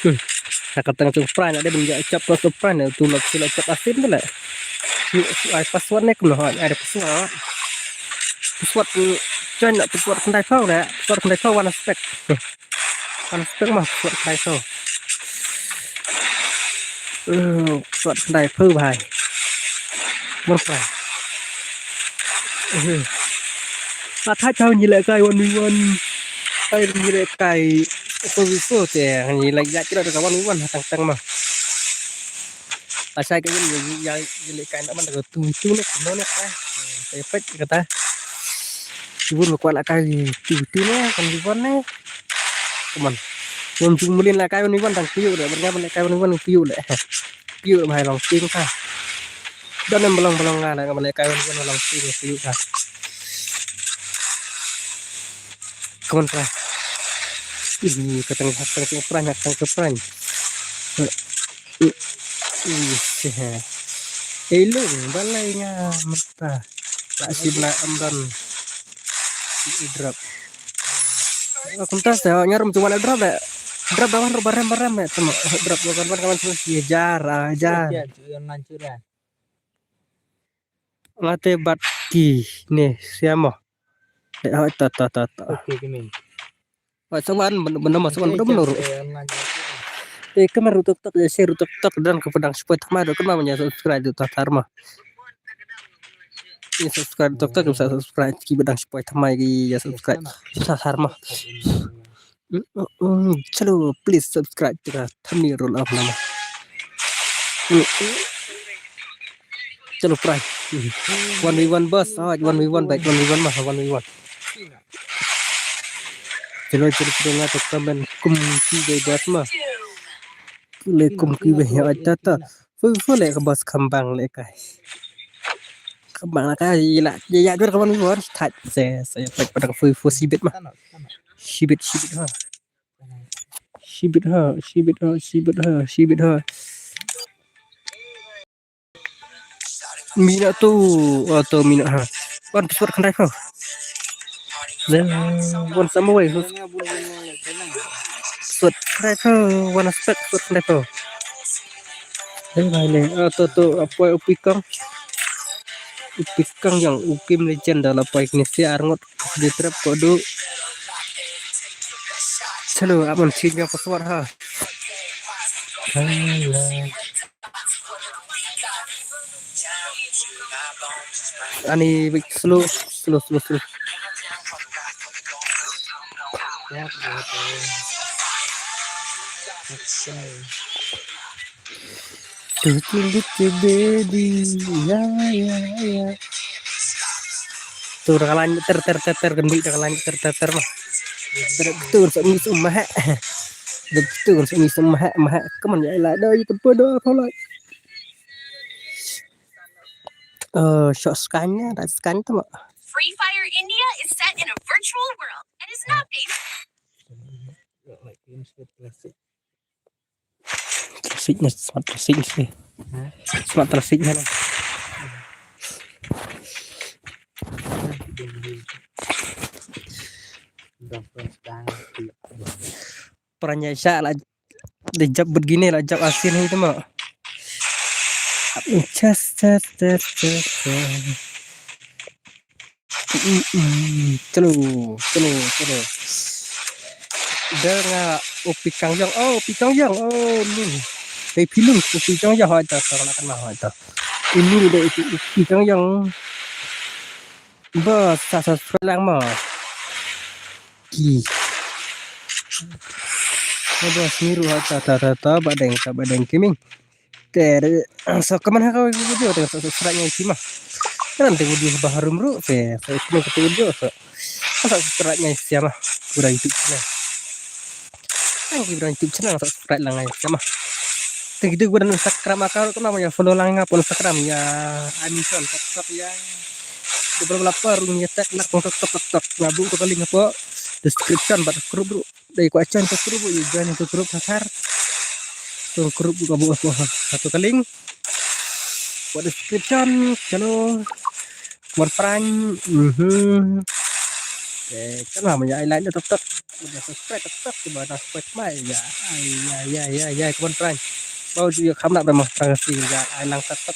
Hmm. Ka tang tu prai na de bin ja chap plus prai na tu lok tu lok chap asin tu le. Ai password ne kumno ai ada password. Password tu join na password kendai kau le. Password kendai kau one aspect. One aspect mah password kendai kau. Hmm, password kendai kau bhai. Man prai. Hmm. Ka thait tau ngi leh kai one v one. Kai ngi leh kai four v four te ngi leh ïa kira ka one v one tang tang ma. Asai ka ngi ïa ngi leh kai na man ka two v two ne kumno ne kai. Kai pet kata. Tibun ma kwat la kai two v two ne one v one ne. Come on. Ngam jung mulin la kai one v one tang piu de. Berngam leh kai one v one piu de. Piu de bhai long ting ka. Don em belong belong nga na nga mane kai wan wan long ting piu ka. Come on, prai. Ini ka tang ka tang ka prai ka tang ka prai. Ih, ih, ih, eh, long balai nga mata. La sim la amdan. Ih, drop. Oh, kumtas ya, nyarum cuma drop ya. Drop bawah, drop barem barem ya. Tama drop bawah kan kan terus ya jar, ah, jar. Oke, cuy, yang hancur ya. Ngate bat ki ne siamo. Eh, oh, ta ta ta ta. Oke, kini. Wa sawan benar benar ma sawan benar benar. Eh, kemer rutuk tok ya share rutuk tok dan ke pedang sepoi tama do kema menya subscribe tu tatar ma. Ni subscribe tok tok bisa subscribe ki pedang sepoi tama ki ya subscribe. Tatar ma. Mm, mm, mm. Chalo, please subscribe to the thumbnail roll of nama. Mm, mm. Chalo, prai. Mm. One v one boss, ah, one v one back, one v one mah, one v one. Chalo, chalo, chalo, nga to comment kum ki bai boss mah. Le kum ki bai ya ta ta. Fu fu le ka boss kambang le kai. Kambang le kai la ya ya dur ka one v one thait se se pek pada fu fu sibit mah. Sibit, sibit ha. Sibit ha, sibit ha, sibit ha, sibit ha. Mina tu, oh, tu mina ha. Wan password khandai kau. Wan sama wei. Password khandai kau, wan aspek password khandai kau. Dei bai le, oh, tu tu apoi upi kong. Upi kong yang ukim legend da la poi kini sia arngot. Di trap ko du. Chalo, amon change ka password ha. Ani big slow, slow, slow, slow. Tutu lutu baby, ya ya ya. Tu rakalan ter ter ter ter kendi rakalan ter ter ter mah. Ter tu sok ni sok mah. Ter tu sok ni sok mah mah. Come on ya la do you can put do kau like. Eh, shot scan nya, dah scan tu mah. Free Fire India is set in a virtual world and is not based. Classic nya, smart classic nya. Smart classic nya. Pran ya sha la de jab bud gine la jab asin hi tama. Chas chas chas chas. Chalo, chalo, chalo. Da nga u Pi Kang Yong. Oh, Pi Kang Yong. Oh, ni. Dei Pi Lung, u Pi Kang Yong. Hoi ta, ta, ta, ta, hoi ta. Ini dei u Pi, u Pi Kang Yong. Bos, sa subscribe lang mo. Ki. Bos, ni ruh ta, ta, ta, ta, ba deng, ta, ba deng kiming. Te, so, kaman ha ka video, te, so, subscribe ngai sima. Kan te video ba harum ruh, te, so, kaman ka video, so. Sa subscribe ngai sima. Pura YouTube channel. Kan ki pura YouTube channel, subscribe lang ngai sima. Te, kita pura Instagram account, kenapa ya follow lang nga pun Instagram ya. Ani son, TikTok ya. Dia berapa lapar, ni ya tag, nak pun TikTok, TikTok. Ngabuk tu kali ngapa. Description, buat group, bro. Dei kwah join ka group, ïa join ka group ha khar. To group ka buh ha, ha to ka link. Buh description, chalo. Mon pran, mhm. Eh, chalo, ma ïa ai like tok tok. Ma ïa subscribe tok tok, cuba na subscribe mai. Ya, ai, ya, ya, ya, ya, mon pran. Bau ju ïa kham nak dah mah pran si ya, ai lang tok tok.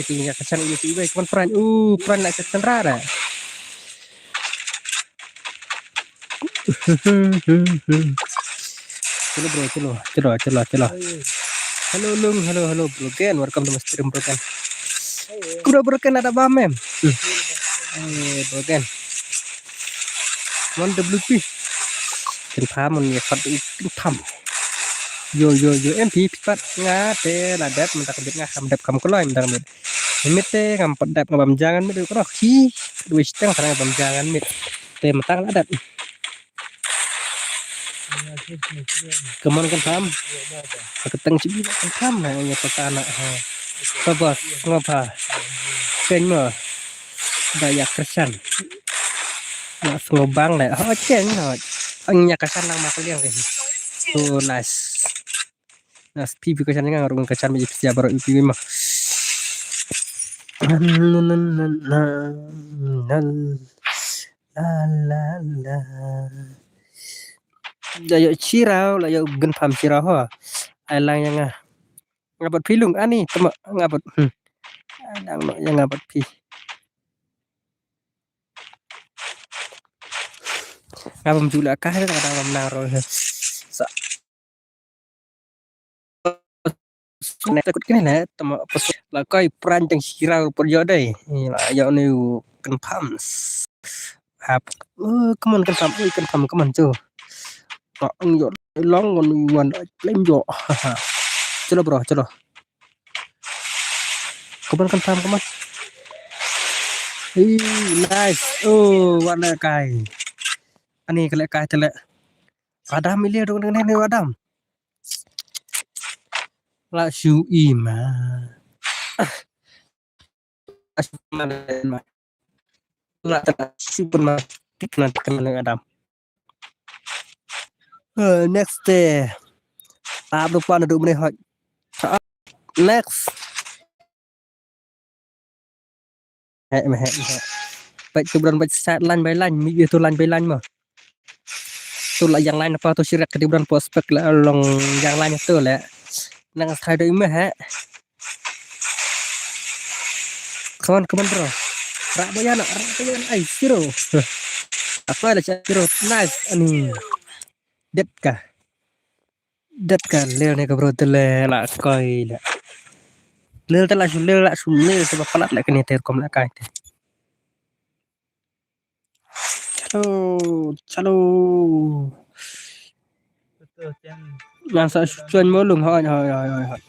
Kita ïa ka channel YouTube, mon pran. Uh, pran nak channel dah. Chalo bro, chalo, chalo, chalo, chalo. Hello Lung, hello, hello bro Gen, welcome to my stream bro Gen. Bro, bro Gen ada ba mem? Eh bro Gen. One W P. Ken pam mon ye pat u ken pam. Yo yo yo em pi pi pat nga te la dep mynta ka bit nga kam dep kam koloi mynta ka bit. Mit te ngam pat dep ngam bam jangan mit ko noh ki. Dui steng sana ngam bam jangan mit. Te mynta la dep. Come on, confirm. Ka teng chibi confirm na nya patana ha. Ka bos ngop ha. Keny mo. Da ya kersan. Na sngo bang le. Ho cheng no. Ang nya kersan nang ma kaliang ke. So nice. Nas pi pi kersan nang rung kersan mi sia baru pi pi ma. La la la. La yo chirau, la yo gun pam chirau ho. Ai lang yang ah. Ngabat pi Lung ani tema ngabat. Hmm. Ai lang no yang ngabat pi. Ngabam jula kah ta kadang ngam nang ro. Sa. Sune takut kene le tema pas la koi pran jang chirau por yo dei. La yo ni confirm. Hap. Oh, come on, confirm. Oh, confirm, come on, tu. Ka ang yo long ngon wan plem yo. Chalo bro, chalo. Come on, confirm, come on. Hey, nice. Oh, wan le kai. Ani kale kai tele. Adam ile dong ne ne Adam. La shu i ma. La ta super ma tik na tik na Adam. Eh, next day. Abdu pan du mene hot. Next. He he he. Pek tu bran pek sat line by line, mi tu line by line ma. Tu la yang line apa tu sirak di bran prospek la long yang line tu la. Nang thai doi meh he. Come on, come on, bro. Rak boyan, rak boyan, ai zero. Apa la zero? Nice ani. Det ka. Det ka lel ne ka bro te le la koi le. Lel te la shu lel la shu lel seba palat le kene ter kom le kai te. Chalo, chalo. Ngan sa chuan mo Lung hoi hoi hoi hoi.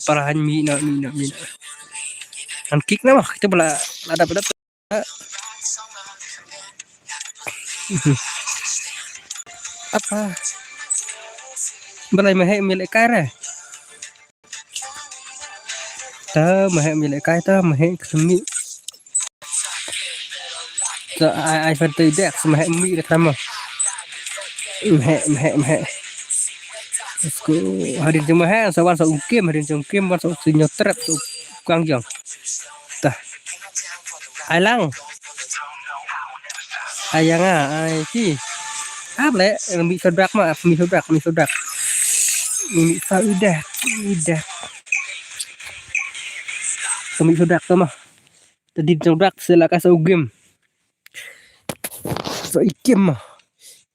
Para han mi na mi na mi na. Han kick na mah kita bela ada pada apa? Belai mahek milik kare. Ta mahek mi le kai ta mahek khmi. Ta ai ai fan te dek mahek mi le tama. Mahek mahek mahek. Let's go. Hadin jong mahek sa wan sa ungkim hadin jong kim wan sa sinyo trap sa kang jong. Ta. Ai lang. Ai yang ah ai ki. Ap le mi fedak ma mi fedak mi fedak. Mi sa udah udah. Kami sudak tu mah. Tadi sudak sila ka sa ugim. Sa ikim mah.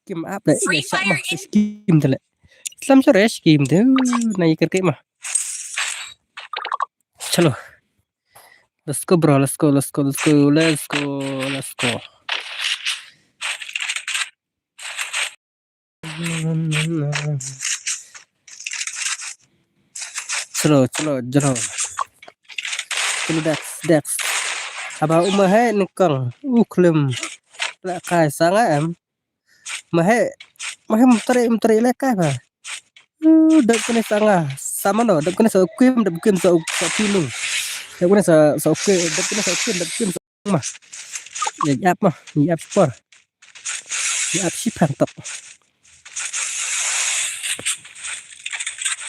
Kim ap de, ïa shah ma, skim de le. Slam sore skim de, na ïa kyrkieh ma. Chalo. Let's go, bro, let's go, let's go, let's go, let's go, let's go. Chalo, chalo, chalo. Chalo, Dex, Dex. Haba u ma he nyngkong, u khlem. La kai sa nga em. Ma he, ma he mtri, mtri le kai ba. Uh, dep kane sa nga, sa mano, dep kane sa u Kim, dep Kim sa u, sa u Kim. Dep kane sa, sa u Kim, dep kane sa u Kim, dep Kim sa u ma. Ïa ap ma, ïa ap spor. Ïa ap shipang tok.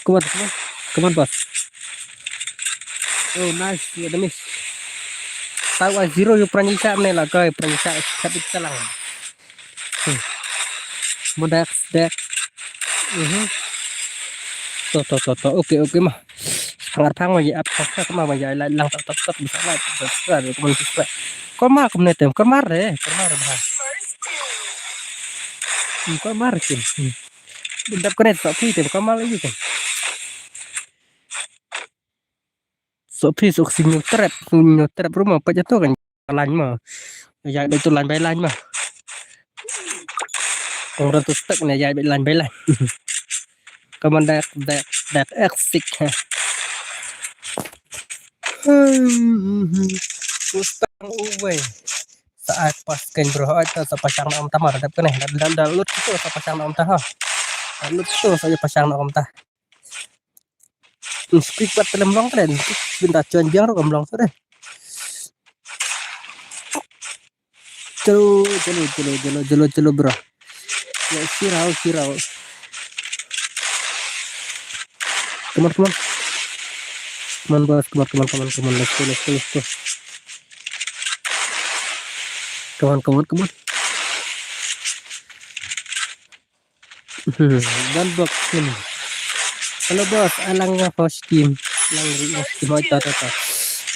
Come on, come on. Come on, boss. Oh, nice, ïa da miss. Sa u zero ïa u Pranyisha ne la kai, Pranyisha khat dik talang. Hmm. Mo Dex, Dex. Mhm. To, to, to, to. Okay, okay ma. Phang ar phang ma ïa ap, ap, ap, ma ïa lai lang tok, tok, tok, bisa lai, tok, tok, tok, tok, tok, tok. Kor mar kumne tem, kor mar re, kor mar re bha. Hmm, kor mar kim. Hmm. Dap kane sa phi tem, kor mar lagi tem. Sa phi sa sinyo trap, sinyo trap rumah, pa jatuh kan. Lain ma. Ïa, dei tu lain bai lain ma. Kong ran tu stek ne ïa bai lain bai lain. Come on, that, that, that exit, ha. Mustang uwei. Sa ai pas ken bro, ai ta sa pasang na om ta ma, dap kane, dap, dap, dap lut tu sa pasang na om ta ha. Dap lut tu sa ïa pasang na om ta. Speak pat lem long kren. Bin ta chon biang ro kam long sore. Chalo, chalo, chalo, chalo, chalo, chalo, bro. Ya, sirau, sirau. Come on, come on. Come on, boss. Come on, come on, come on, come on. Let's go, let's go, let's go. Come on, come on, come on. Hmm, dan bok sini. Hello, boss, alang nga first team. Lang ri first team, oi, to, to, to.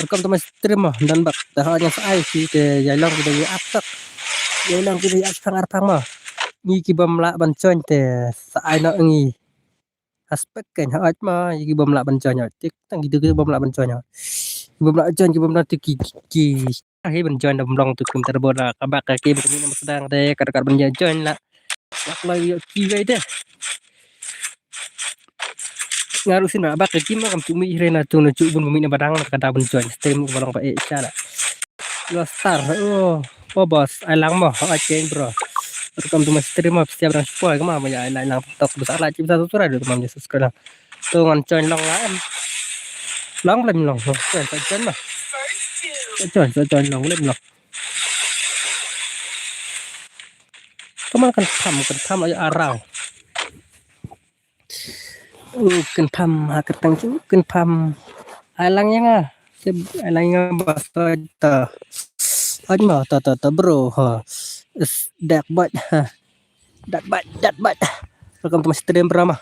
Welcome to my stream, mo. Dan bok, dah hanya sa ai si te, ya long kita ya atak. Ya long kita ya atak arpang, mo. Ngi ki bam la ban join te, sa ai no ngi. Aspek kan, ha, oi, mo, ngi ki bam la ban join, oi. Tik, tang gitu ki bam la ban join, oi. Ki bam la join, ki bam la tik ki, ki, ki. Hi ban join da bam long tu kum ter bola ka bak ka kim kami nama sedang de kar kar ban join la. Lak lai yo ki wei de. Ngaru sin bak ka kim kam tu mi hre na tu na chu bun mi na badang ka da ban join stream ka long ba e cha la. Lo star. Oh, oh boss, ai lang mo, ai chen bro. Welcome to my stream, mo, siap dan spoil ka ma, ya ai lang tok besar la chim sa tu ra de mam subscribe. Tu ngan join long la em. Long lem long. Join, join, join lah. Join, join, join long lem long. Kaman kan pam, kan pam ayo arau. Uh, kan pam ha kan tang chu, kan pam. Ai lang yang ah. Ai lang yang ah bas ta. Ai ma ta ta ta bro ha. Is dak bat ha. Dat bat, dat bat. Welcome to my stream bro ma.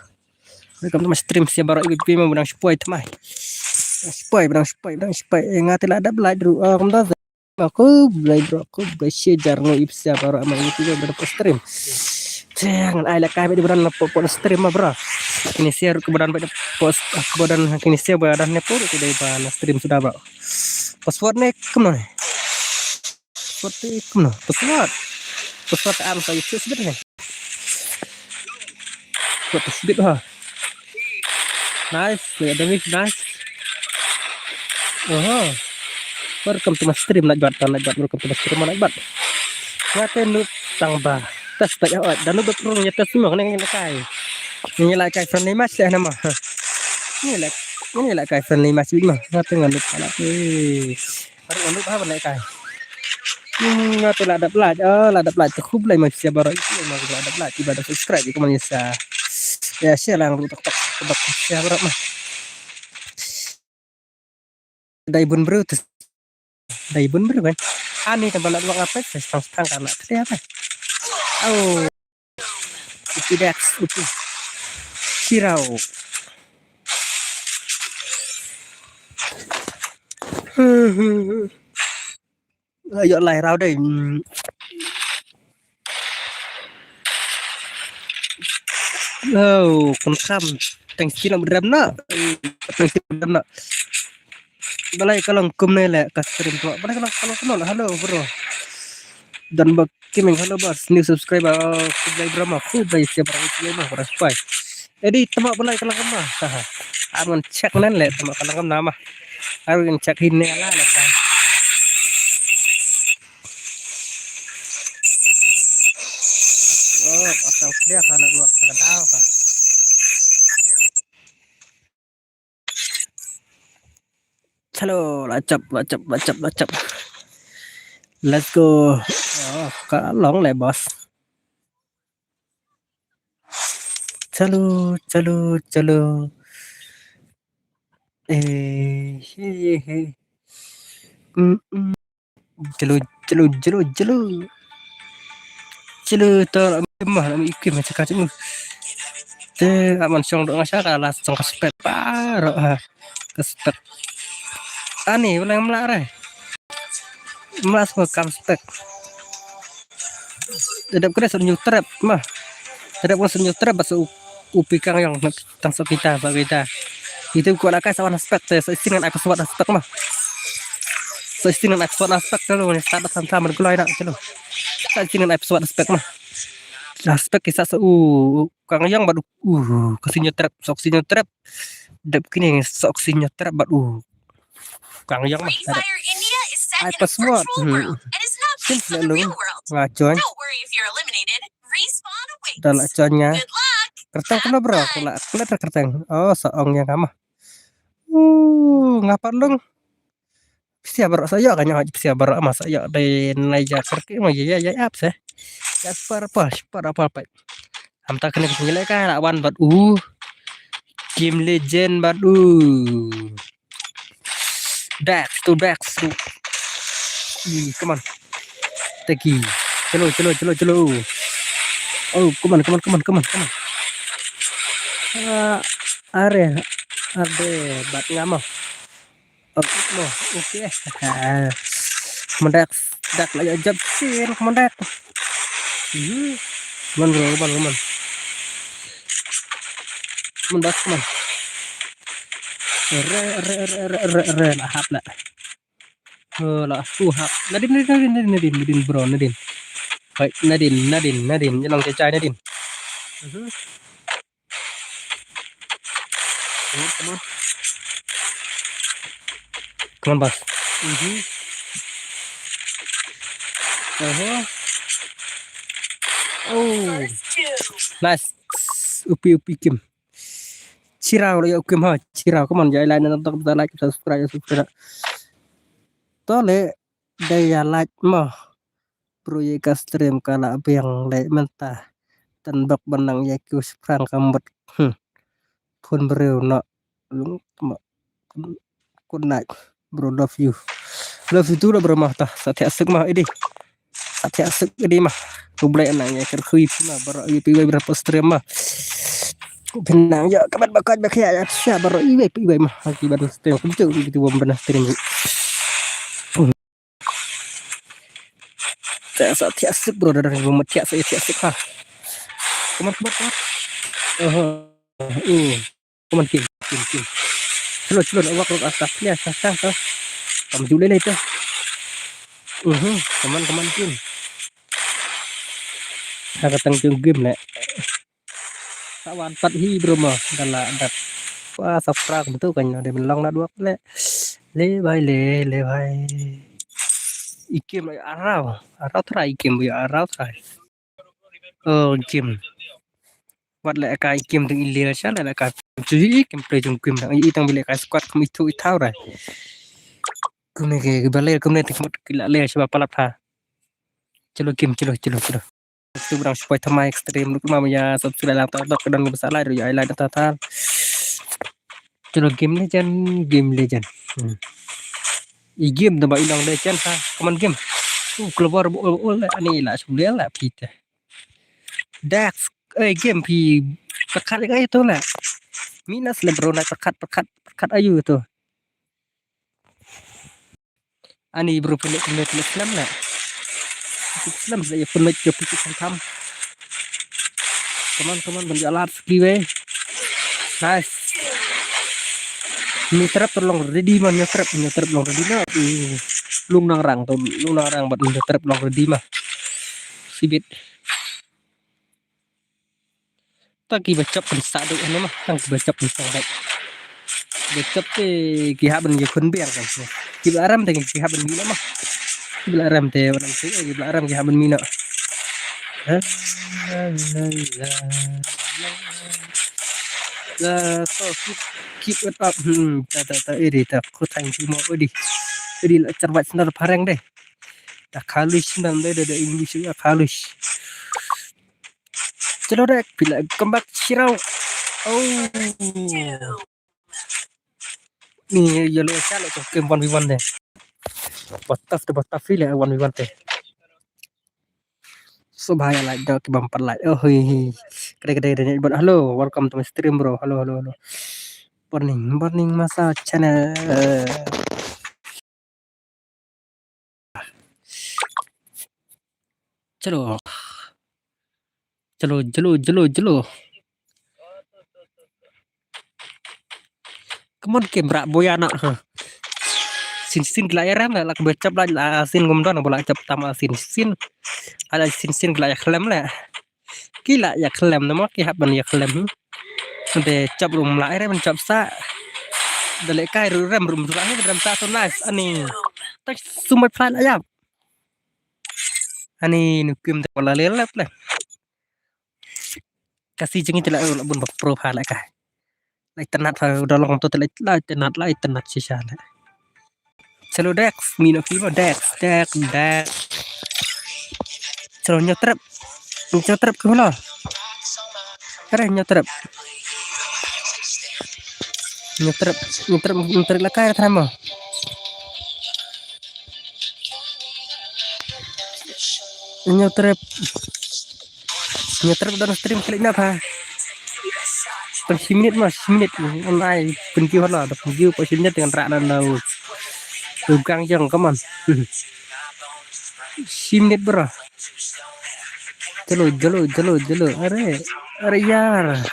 Welcome to my stream, sia baroh ikut pi ma budang shipoi tmai. Shipoi, budang shipoi, budang shipoi. Eh, nga te la dap like dulu. Ah, kumta. Aku blai bro, aku blai share jar ngo ip sia baroh ama ikut pi budang stream. Jangan ai la kai budang na po po stream ma bro. Ini share ke budang budang post ke budang kini share budang ne po ke dei ba na stream sudah bro. Password ne kumno ne? Password te kumno? Password. Password am sa YouTube sibit ne. Password sibit ha. Nice, ya demi nice. Oho. Welcome to my stream, like bat, like bat, welcome to my stream, like bat. Ngate nu tang ba. Test tak ya, dan nu betul ya test semua kena kena kai. Ni like kai friendly match ya nama. Ni like, ni like kai friendly match big mah. Ngate nganu pala. Eh. Baru nganu ha ban like kai. Hmm, ngate la dap like, oh, la dap like tu khub lai ma sia baroh itu ma la dap like, iba da subscribe, iba man sia. Ya share lang ru tok tok tok sia baroh mah. Dai bun bru tu. Dai bun bru kan. Ani kan ba la dua ngapai, stang stang kan la. Kete apa? Oh. Upi Dex, upi. Sirau. Ayo lai rau dei. Hmm. Oh, kongkham. Tang sila mudram na. Tang sila mudram na. Balei ka long kumne leh ka stream tu. Balei ka long, ka long kumne leh. Hello, bro. Dan bak kimeng, hello, boss. New subscriber. Khublei bro ma. Khublei siapa itu leh ma. Bro, bye. Edi, tama balei ka long kumne. Haha. Aman check nan leh, tama ka long kumne ma. Aru yang check hin ne ala leh ka. Oh, asal clear ka network ka daw ka. Hello, la chap, la chap, la chap, la chap. Let's go. Oh, ka long leh, boss. Chalo, chalo, chalo. Eh, he, he, he. Mm, mm. Chalo, chalo, chalo, chalo. Chalo, to, mah, mah, ikut macam kacau. Te, aman song dok ngasha ka, la song ka spek, baru, ha. Ka spek. Ani, ulang mlak, re. Mlak semua kam spek. Dedap kena song new trap, mah. Dedap kena song new trap, bas u, u pikang yang tang sok kita, sok kita. Itu ku la kai sawan spek, te, so istingan ai password spek, mah. So istingan ai password spek, te, lo, ni start sam sam, bergulai nak, te, lo. So istingan ai password spek, mah. Lah spek kisah so, u, kang yang bad u, uh, ka senior trap, sok senior trap. Dep kini sok senior trap bad u. Kang yang mah. Ai password. Hmm. Sim selalu. Nga join. Dah la join nga. Kerteng kena bro, aku la, aku la kerteng. Oh, so ong yang kama. Uh, ngapan dong? Psia baroh sa ïoh ka, nyoh psia baroh ma sa ïoh dei nai ja kerki ma ya ya ya ap se. Ya super apa, super apa apa. Am ta kena kena leh ka la wan bad u. Game Legend bad u. Dax to Dax to. Ih, come on. Teki. Chalo, chalo, chalo, chalo. Oh, come on, come on, come on, come on, come on. Ah, are, are, bad ngama. Oh, no, okay. Mandak, dak la jab sin, mandak. Hmm. Come on, bro, come on, come on. Come on, boss, come on. Re, re, re, re, re, re, la hap la. Oh, la, uh, hap. Nadin, Nadin, Nadin, Nadin, Nadin, Nadin, bro, Nadin. Baik, Nadin, Nadin, Nadin. Jalan ke cai, Nadin. Mhm. Come on, come on. Come on, boss. Mhm. Uh-huh. Oh. Nice. Upi, upi, Kim. Chirau le, Kim ha, chirau. Come on, jai like na, tok da like, subscribe, subscribe. To le, dei ya like mo. Bro, ïa ka stream ka la biang leh mynta. Tan bok ban nang ïa kiew shiphrang ka mut. Hmm. Phone briew noh. Lung mo. Good night. Bro, love you. Love you too lah bro mah tah. Sa thiah suk mah idi. Sa thiah suk idi mah. Khublei nang ïa kyrkhu ïa phi mah. Baroh ïa phi wei bro post stream mah. Phi nang ïa ka ban ba koit ba khia ïa phi baroh ïa wei phi wei mah. Ha ki ban stream kumtu ïa phi wei ban stream. Sa, sa thiah suk bro, da da bro, thiah suk, thiah suk ha. Come on, come on, come on. Oh, oh, oh. Come on, Kim, Kim, Kim. Chalo, chalo, awak lok atas ni, atas tang tu. Kam ju lei lei tu. Mhm, come on, come on, Kim. Ha ka tang jong Kim leh. Sa wan pat hi bro mo, da la dat. Wah, sa prak betul kan, ada melong la dua kali. Le bhai le, le bhai. I Kim la arau, arau trai i Kim, arau trai. Oh, Kim. Wat le ka i Kim ding i le cha le ka. Ju i Kim play jong Kim dang i tang bi le ka squad kum i thu i thau ra. Kum ne ke ba le kum ne tik mut ki la le cha ba palat ha. Chalo Kim, chalo, chalo, chalo. Tu brang supaya thamai extreme luk ma ya subscribe la ta dok dan ba sa lai ru ya lai ta ta. Chalo Game Legend, Game Legend. Hmm. I Game da ba i long Legend ha. Come on Game. Uh, keluar bu ul ul ani la sule la pita. Dax, eh Game phi pekat ka itu la. Minus le bro na pekat pekat pekat ayu tu. Ani bro pynleh pynleh pynleh slem la. Slem la ya pynleh ya pynleh slem tham. Come on, come on, ban ïa lad ski wei. Nice. Hynñiew trep to long ready man, hynñiew trep, hynñiew trep long ready na. Hmm. Lung nang rang to, lung nang rang bad hynñiew trep long ready ma. Sibit. Tang kiba chop kan sa dei ano ma, tang kiba chop kan sa dei. Kiba chop te ki hap ban ïa khun biang kan. Kiba aram te ki hap ban mino ma. Kiba aram te, aram te, kiba aram ki hap ban mino. La, la, la, la. La, so keep, keep it up. Hmm, ta, ta, ta, iri ta, ko thank you mo, iri. Iri la charwat snar pareng deh. Ta khalush nan deh, deh, deh, English ya khalush. Chalo deh, phi la come back Shirao. Oh. Ni yellow sa le to game one v one deh. Ba tough te, ba tough le one v one te. So bhai, like dok ki bam pat like. Oh, hi, hi. Kede, kede, kede. But hello, welcome to my stream, bro. Hello, hello, hello. Burning, burning masa channel. Chalo. Chalo, chalo, chalo, chalo. Come on, Kim, rak boya na, ha. Sin sin la ïa rem la, la ka bechap la, la sin ngum don, bola chap tam sin sin. Ala sin sin la ïa khlem la. Ki la ïa khlem na mo, ki hap ban ïa khlem, hmm. Te chap rum la ïa rem chap sa. Dale kai ru rem rum la ïa rem sa, so nice, ani. Tak sumai plan ayap. Ani nu Kim te bola lelap la. Kasi jingin te la, la bun ba pro pha la ka. La itynnat pha u da long to te la, la itynnat, la itynnat shisha la. Chalo Dex, mino ki mo Dex, Dex, Dex. Chalo hynñiew trep. Hynñiew trep ki holo. Are hynñiew trep. Hynñiew trep, hynñiew trep, hynñiew trep la kai ra thram mo. Hynñiew trep. Hynñiew trep don stream klik na pha. Tang shi minit ma, shi minit. An ai pynkiw holo, da pynkiw pa shi minit dengan rak na nau. Tu gang jong, come on. Shi minit bro. Jalo, jalo, jalo, jalo. Are, are yar.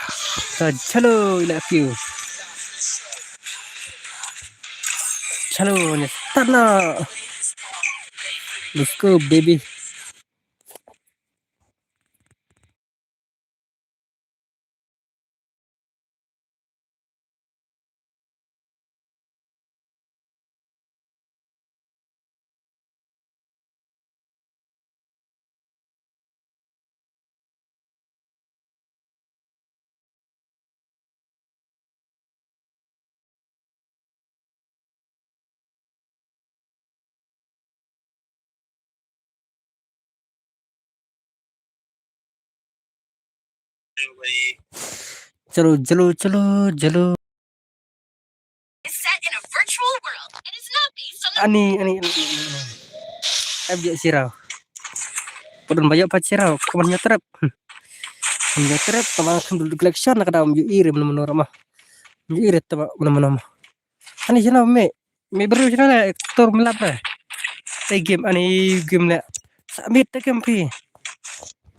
Ta jalo ila kiw. Chalo, nya start na. Let's go, baby. Chalo, chalo, chalo, chalo. Ani, ani, ani, ani, ani. Ab je sirau. Pudun bayo pa sirau, kawan nyetrep. Nyetrep, tama kan dulu collection na kada am ju iri mena mena ma. Ju iri tama mena mena ma. Ani sirau me. Me bro sirau le, actor melap le. Eh, game, ani game le. Submit te game pi.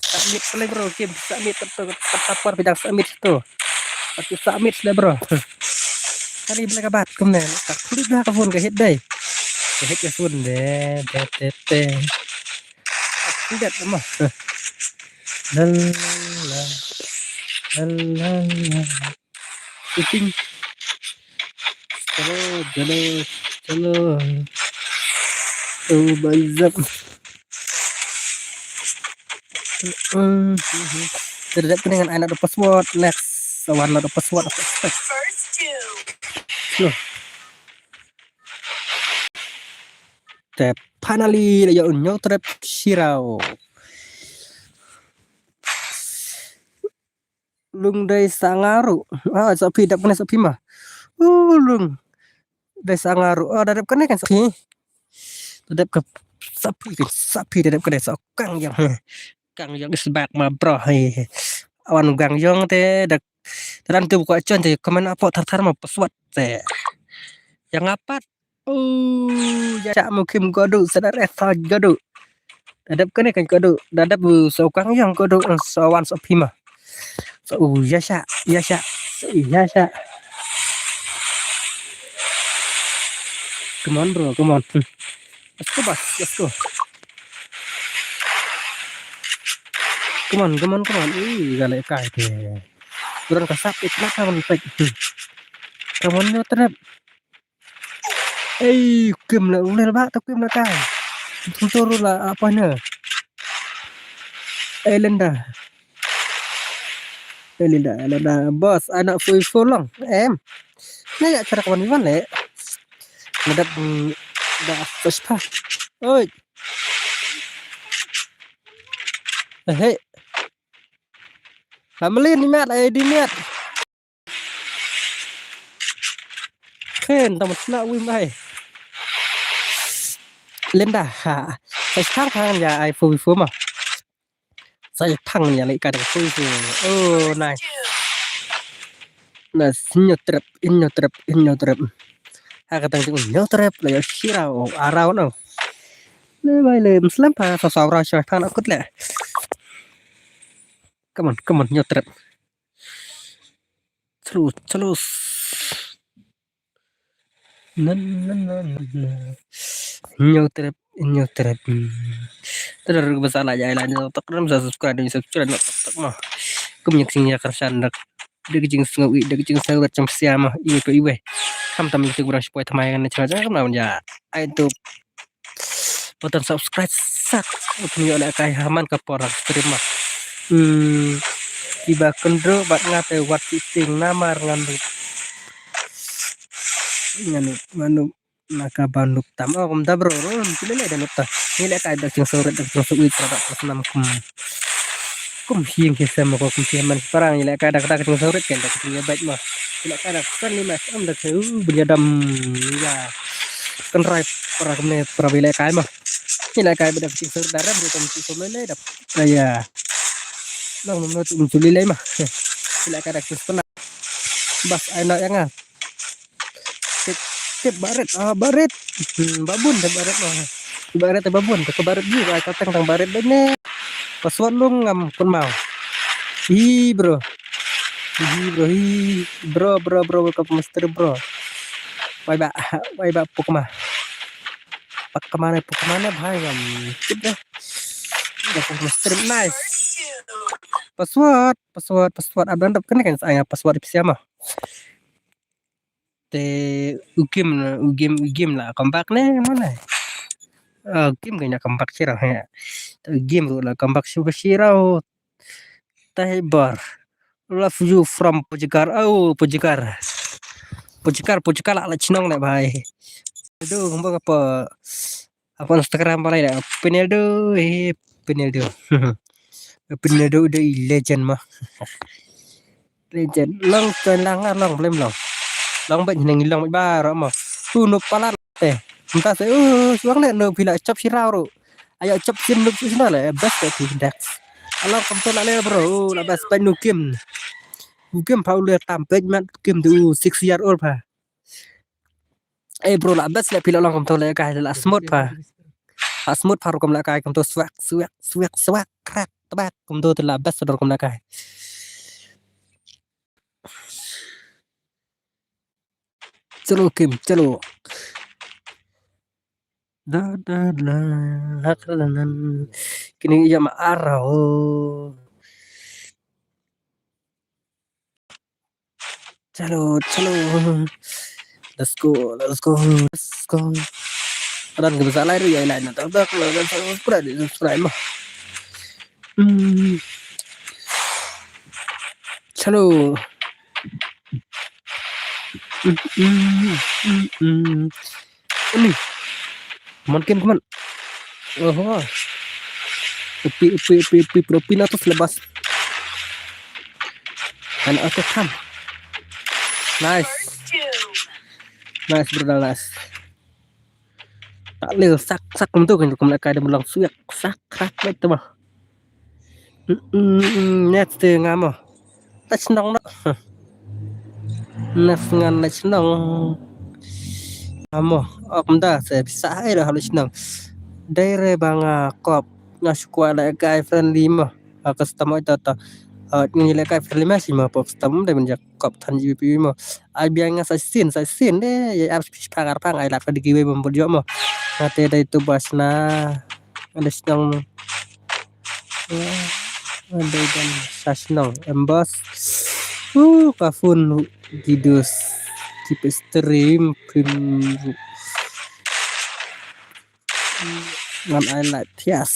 Submit pala bro, game submit tu, tu, tu, tu, tu, bidang submit tu. Aku submit le bro. Kali bela ka bat kumne. Tak kulit dah ka phone ka hit dai. Ka hit ka phone deh, deh, deh, deh. Aku dat nama. La la la. La la la. Shooting. Chalo, chalo, chalo. Oh, bazap. Te dep kane ngan ai noh da password. Next. Wan noh da password. Slow. Te finally la ïoh u hynñiew trep shirau. Lung dei sa nga ruh. Ah, sa phi dep kane sa phi ma. Uh, lung dei sa nga ruh. Ah, da dep kane kan sa phi. Da dep ka sa phi kan sa phi da dep kane sa kang yang. Kang yang is back ma bro. Hey. Awan gang yang te da, da dan tu buka chon te comment apo thar thar ma password te. Yang apat. Oh, ya chak mukim kodu, sadar eh sa kodu. Da dep kane kan kodu, da dep bu so kang yang kodu, so wan so phi ma. Oh, ya sha, ya sha, ya sha. Come on, bro, come on. Hmm. Let's go, boss, let's go. Come on, come on, come on. Ih, galak kai te. Kurang kasap, eh, kenapa men pek? Hmm. Come on, no trap. Ei, kim la ulel ba, ta kim la kai. Tung turu la apa ne? Elenda. Elenda, Elenda. Boss, anak fui fulong. Em. Nga ya cara kawan iwan le. Ngadap, mm, da first pa. Oi. Eh, hey. Family ni mat, eh, di mat. Khen tang sna wi mai. Linda ha. Sai thang thang ya ai fu fu ma. Sai thang ya le ka dang fu fu. Oh, nice. Na sinyo trep, inyo trep, inyo trep. Ha ka tang sinyo trep la ya shira o arau no. Le mai le muslim pa sa sa ra shira thang akut le. Come on, come on, nyo trep. Chalo, chalo. Na, na, na, na, na. Nyo trep, nyo trep. Hmm. Tadar ba sa la jai la nyo tak ram sa subscribe, nyo subscribe nyo tak tak ma. Kum nyak sing ya karshan dak. Dak jing sngawi, dak jing sngawi cham siama. Iwe ko iwe. Kam tam itu kurang sepoi thamai kan channel channel kam na ja. Ai tu. Button subscribe sak. Kum ïoh lehkai ha man ka por stream ma. Hmm. Iba kynduh bad nga te wat ki ting namar ngan du. Ngan du, ngan du. Na ka ban du tam. Oh, kum da bro. Rum, ki lele da nu ta. Ngi lehkai da king sore da king sore tra da snam kum. Kum hieng ki sem ko kum ki man parang ngi lehkai da da king sore ken da king bait ma. Ngi lehkai da kan ni mas am da ke u bnya dam ya. Kan rai para kumne para bi lehkai ma. Ngi lehkai bida kecil sor darah bida kecil sor lele dap. Ya. Nang nang tu menculi lele mah. Ngi lehkai da kecil pernah. Bas ai nak yang ah. Tip, tip barit, ah barit. Hmm, babun dah barit mah. Barit dah babun, dah barit ji, ai katang tang barit dah ni. Password lu ngam pun mau. Hi bro. Hi bro, hi bro, bro, bro, bro, ka master bro. Wai ba, wai ba pukma. Pak kemana, pukmana bhai ngam. Tip dah. Dah ka master nice. Password, password, password. Abang dap kena kan saya password di siapa? Te u game, u game, u game la comeback ne mana? Ah, u game kane comeback sirau he. Te u game ruh la comeback shu sirau. Te bar. Love you from Pujigar. Oh, Pujigar. Pujigar, Pujigar la la chnong le bhai. Aduh, kumba apa? Apa Instagram balai da? Pineldo, eh, Pineldo. Pineldo da i legend mah. Legend. Long, tuan lang, ah, long, belum long. Long baik, nang long baik baru mah. Tu nup palat teh. Entah saya, uh, suang le nup pila chop sirau ru. Ayo chop sin nup sina le, best tu Dex. Along kam tu la le bro, uh, la best baik nu game. Nu game pa ule tam baik mat game tu six year old pa. Eh bro, la best le pila long kam tu le kai la smooth pa. La smooth pa ru kam le kai kam tu swag, swag, swag, swag, crack, tabak kam tu la best ru kam le kai. Chalo Kim, chalo. Da da la, hak la nan. Kini ya ma arau. Chalo, chalo. Let's go, let's go, let's go. Adan ke besar lai ru ya lai na tak tak la dan subscribe, subscribe mah. Hmm. Chalo. Hmm, hmm, hmm, hmm. Ini. Makin keman. Oho. Upi, upi, upi, upi, propi na tu selebas. Anak aku kam. Nice. Nice, brother, nice. Tak leh sak sak kum tu kan kum nak ada belang suyak sak sak baik tu mah. Next tu ngamo. Lach nong no. Next ngan lach nong. Ngamo. Ok mda se bisa hai dah lach nong. Dai re banga kop. Nga sukwa la guy friendly mo. Aku setama itu tu. Hooid, ngi lehkai friendly match mo, pop stam dei ban ïa kop than G B P mo. Ai biang nga sa sien, sa sien de, ïa ar pis phang ar phang, ai lak da kiwei bym bud ïoh mo. Nga te dei tu bas na. Nga dei shnong. Nga dei dan sa shnong. Em bos. Uh, ka phone gidus. Keep stream pin. Ngan ai lak thias.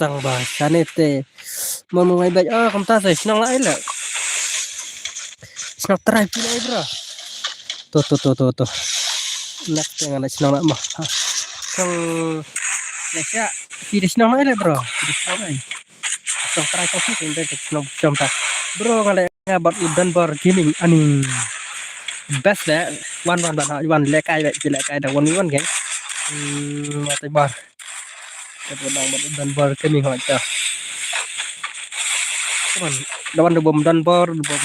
Tang ba shane te. Mon mon ngai bek, ah, kumta se shnong lai lak. Shnong trai pi lai bro. To to to to to. Nak te ngan ai shnong lak mo. Ha. Shnong Malaysia. Pi de shnong lai lak bro. Pi de shnong lai. Shnong trai to pi de shnong jom ta. Bro ngan ai nga bad u Donbor Gaming ani. Best de. Wan wan wan wan lehkai bek, lehkai da wan wan geng. Hmm, mate bar. Ka tu dang bad Donbor Gaming hoi ta. Come on. Da wan da bom Donbor, da bom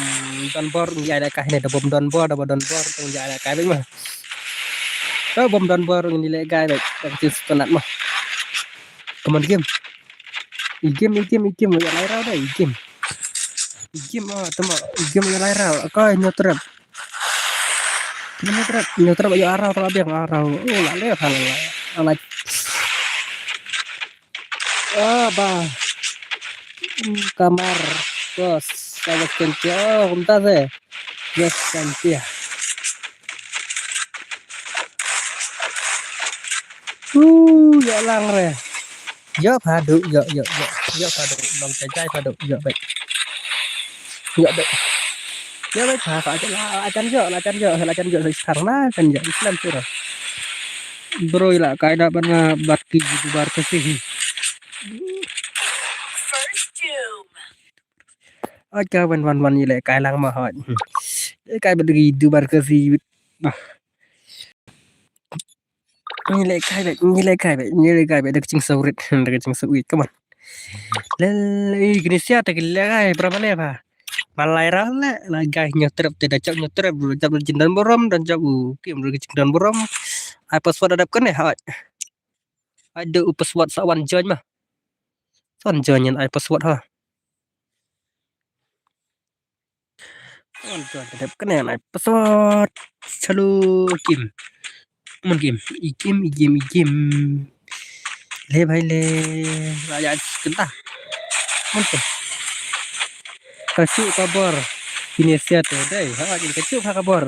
Donbor ngi ai lehkai ne, da bom Donbor, da bom Donbor ngi ai lehkai bek ma. Da bom Donbor ngi lehkai bek, da ka tin stonat ma. Come on game. I game, i game, i game, ïa lai rau da i game. I game ah, tama, i game ïa lai rau. Akai nyotrep. Nyotrep, nyotrep ïa arau, tama biang arau. Oh, la le, la le, la le. Ah, ba. Hmm, kamar. Bos, sa bos kentia. Oh, kumta se. Bos kentia. Uh, ïa lang re. Ïa pha du, ïa, ïa, ïa. Ïa pha du, long jai jai pha du, ïa bek. Ïa bek. Ïa bek pha, pha, la, la jan ïa, la jan ïa, la jan ïa, la jan ïa, Islam sura. Bro, ila kaida ban nga bat ki YouTuber ke sih. First doom. Aka wan wan wan ila kai lang ma hot. Ila kai bat ki YouTuber ke sih. Bah. Ngi lehkai bek, ngi lehkai bek, ngi lehkai bek, da ka jingsawrit, da ka jingsawrit, come on. Lel, i Indonesia te ki lehkai, berapa leh pha? Malai rau leh, la gai nyotrep te da chok nyotrep, da chok da jingdon burom, da chok u kim da ka jingdon burom. Ai password da dep kane, hoi. Ai da u password sa wan join ma. Sa wan join ïa ai password ha. Wan join da dep kane ai password. Salo kim. Mon kim, i kim, i kim, i kim. Le bhai le. La ïa kynta. Mon kim. Ka shu ka bor. Indonesia te dei. Ha, jin ka shu ka bor.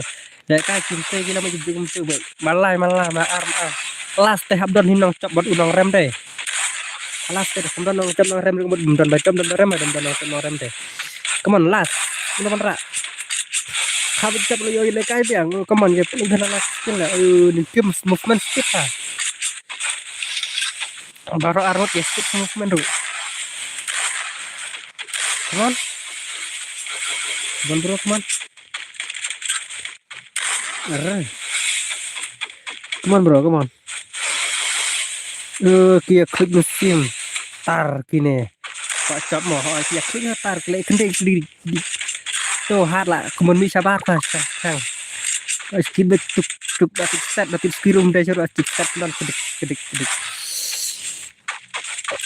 Lehkai kim te ki la ma jin jin kim te. Malai, malai, ma ar, ma ar. Last te hap don hi nongchop bad u nongrem te. Last te hap don nongchop nongrem, bad don ba chop don ba rem, don ba nongchop nongrem te. Come on, last. Come on, ra. Hap chop lo yo lehkai biang. Oh, come on, ye pun last skill la. Oh, ni kim movement skip ha. Baroh armut ye skip movement ruh. Come on. Come on, bro, come on. Arre. Come on, bro, come on. Eh, ki ïa klik mynsiem. Tar kine. Pak chap mo, ha, ki ïa klik tar, klik kending sendiri. To hat la, come on, mi sabar ta, sang, sang. Eh, skip tuk, tuk, da tuk set, da tuk skirum, da sero, tuk set, dan kedik, kedik, kedik.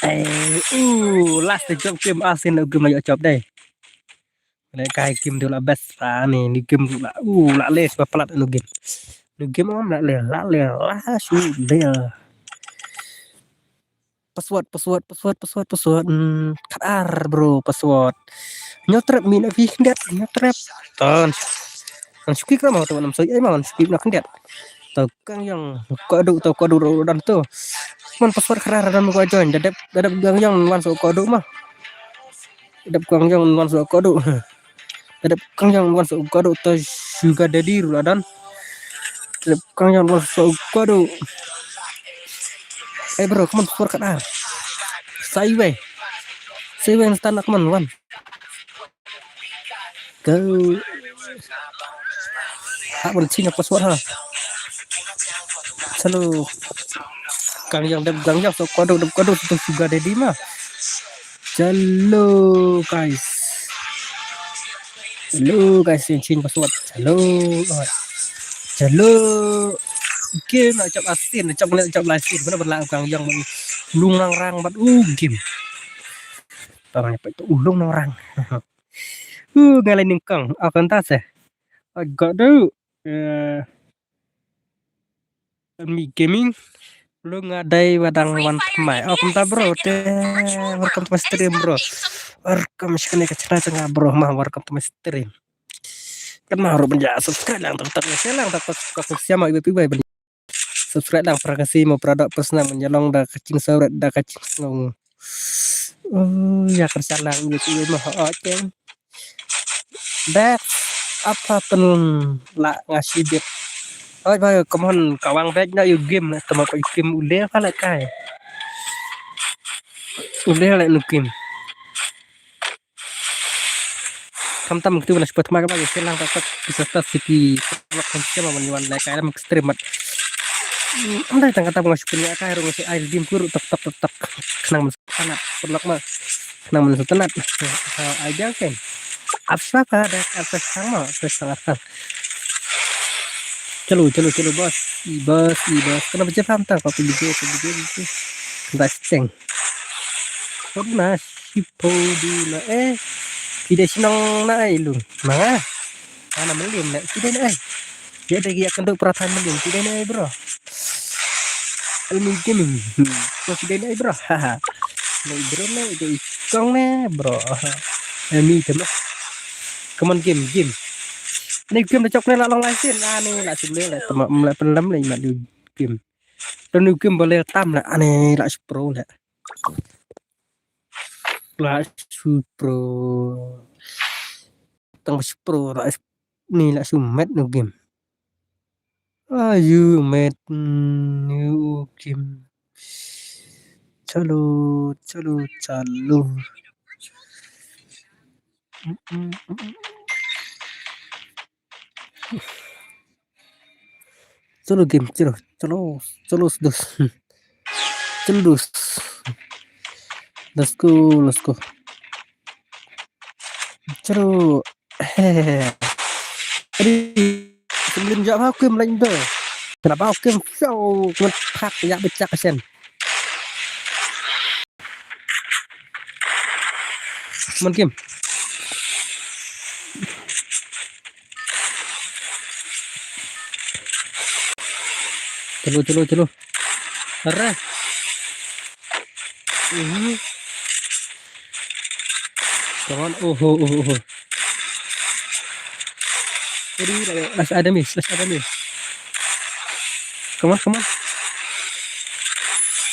Eh, uh, last the job game, asin, game la ïa chop dei. Lehkai game tu la best pa ni, ni game tu la, uh, la les ba palat anu game. Ni game om la le, la le, la su le. Password, password, password, password, password. Hmm, khat ar bro, password. Nyotrep mi na vi khyndiat, nyotrep. Ton. An suki kra mau tu nam soi ai mau suki na khyndiat. Tau kang yang kodu, tau kodu ro dan tu. Man password khat ar dan ko join, dadep, dadep kang yang wan so kodu mah. Dep kang jong wan so kodu. Dep kang jong wan so kodu to sugar daddy ru ladan. Dep kang jong wan so kodu. Eh bro, come on, for kadar. Sideways. Sideways stand up, come on, one. Go. Ha, bol china password ha. Chalo. Kang jong dep kang jong so kodu, dep kodu so sugar daddy ma. Chalo guys. Chalo guys, change, change password. Chalo. Chalo. Game na chop asin, chop na chop la asin. Mana berlang kang jong lung rang rang bat u game. Tang ïa peit tu u lung nongrang. Uh, nga lei nyngkong. Oh, kumta se. Ai, ga du. Eh, Emi Gaming. Lu nga dei ba dang wan thymmai. Oh, kumta bro. Te, welcome to my stream, bro. Welcome sha kane ka channel jong nga, bro. Ma, welcome to my stream. Kan ma ruh ban ïa subscribe lang, tang, tang, share lang, tang, tang, tang, share ma iwei pa iwei ban subscribe lang, para ka si mo, para dok, para snam, ban ïa long da ka jingsngewrit, da ka jingsngew. Oh, ïa ka sha lang, iwei pa iwei mo, oh, cheng. Back, apa pyn la nga shi bit. Oi, bhai, come on, ka wang back na ïa u game na, tama ka u game u le pha la kai. U le la nu game. Khamtam kti wala spot ma ka ba ke lang ka ka ka ka city. Wa kan siapa man wan la kai lam stream mat. Am dai tang kata ba nga shu pynïaid kai rung si ai dim kur tok tok tok tok. Khnang man sa tnat, pynlok ma. Khnang man sa tnat. Ha, ai jang ken. Ap sa pa da, ap sa sang ma, ap sa sang, ap sang. Chalo, chalo, chalo, boss. I boss, i boss. Kena baca paham tak? Kau tu baca, kau baca, baca. Kena seng. Kena sipo dina, eh. Phi dei shnong na ai lu. Manga. Ana Mylliem na. Phi dei na ai. Ïa dei ïa kynduh para thaiñ Mylliem. Phi dei na ai, bro. Almi Gaming. Hmm. Kau phi dei na ai, bro. Haha. Na ai, bro, na ai, dei kong na, bro. Almi te ma. Come on, game, game. Ni game da chok ne la long lai sin. Ah, ni la sim le la. Tama, la pynlam le ma lu game. Tanu game ba le tam la. Ani la shu pro la. La shu pro. Tang shu pro la. Ni la shu met nu game. Ayu met nu game. Chalo, chalo, chalo. Chalo game, chalo, chalo, chalo, dos. Chalo, dos. Let's go, let's go. Chalo. Adi, semlin jap ha game lain tu. Kenapa game show? Kemen phak ya becak sen. Come on, game. Chalo, chalo, chalo. Arre. Mhm. Come on. Oh, oh, oh, oh. Adi, last ada miss, last ada miss. Come on, come on.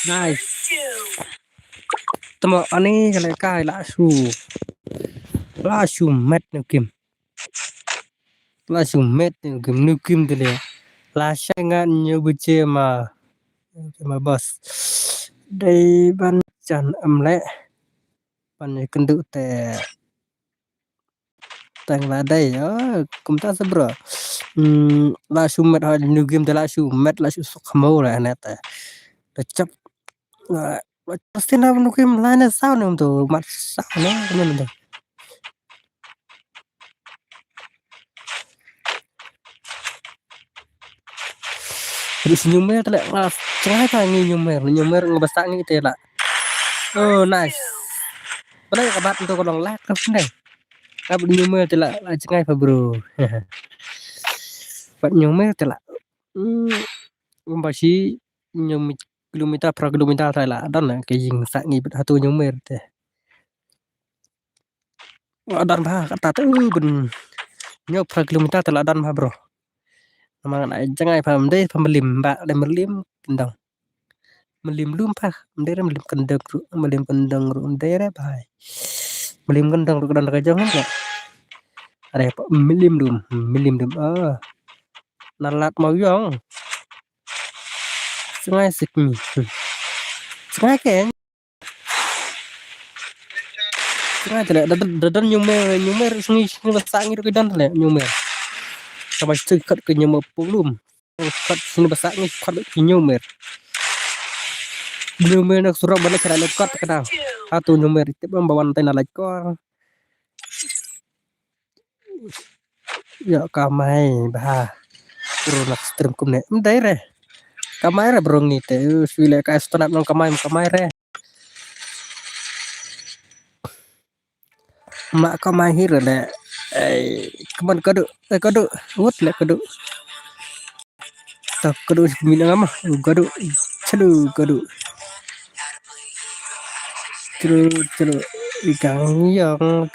Nice. Tama ani kale kai la shu. La shu met nu game. La shu met nu game, nu game te le. La shai nga ñu bu che ma. Che ma boss. Dei ban jan am le. Ban ñu kynduh te. Tang la dei, ah, kumta sa bro. Hmm, la shu met ha nu game te la shu met la shu suk khamo la ne te. La chap. La, la chap stin ha nu game la ne saw ne um tu mat saw ne um tu. Ri si nyumer te la, ah, chengai ta ngi nyumer, nyumer ngi basa ngi te la. Oh, nice. Balei ka bat tu ka long lag ka sndai. Ka bat nyumer te la, la chengai pa bro. Bat nyumer te la. Hmm, ba shi nyum kilometer per kilometer te la. Don la ka jing sa ngi bat hatu nyumer te. Don ba kata tu ben. Nyum per kilometer te la don ba bro. Namar ngan ai jngai pa mdei pa mlim ba de mlim kendang. Mlim lum pa mdei re mlim kendang ru mlim kendang ru mdei re bai. Mlim kendang ru kendang ka jong ha. Are pa mlim lum mlim lum ah. Nalat mau yong. Sngai sikmi. Sngai ke. Kira tele da da da nyumer nyumer sngi sngi basa ngi ru kidan tele nyumer. Kaba sik kat ke nyumer pulum. Kat sngi basa ngi kat ke nyumer. Nyumer nak surok balik kira lekat kena. Satu nyumer tip bang bawan tena lekor. Ya kamai bah. Ru nak stream kumne. Mdai re. Kamai re bro ngi te. Swi le kai stanap nong kamai kamai re. Mak ka mai hir le. Ei, come on, kadu. Eh, kadu. Wut le kadu. Tak kadu si mina ngam. Kadu. Chalo kadu. Chalo, chalo. Ikang yang.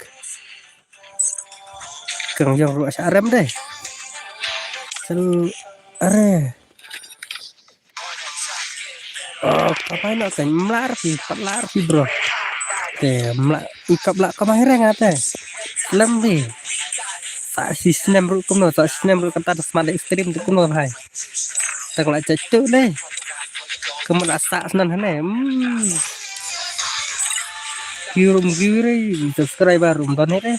Kang yang ruh sa rem deh. Chalo. Are. Oh, ka bai noh kan mlar pi, pat lar pi, bro. Te mlar, i kap la ka bai reng ate. Lem pi. Sa si snem ruh kumno, sa si snem ruh kata da smat extreme tu kumno bhai. Tang la chat tu deh. Kumno la sa snan hane. Hmm. Kirum kiwiri subscriber rum don hane.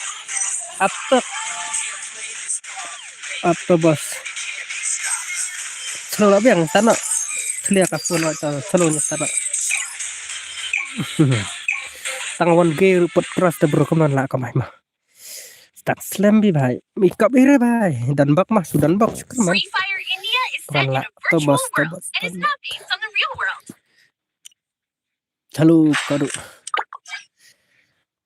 Atok. Octopus. Selo la biang sana. Clear ka phone wa ta selo ni sana. Tang wan ge report trust de bro keman la ka mai ma. Start slam bi bhai. Makeup ire bhai. Dan bak ma su dan bak su keman. Free Fire India is set Pran in la a virtual tobas world tobas and is tobas. Now based on the real world. Hello, kadu.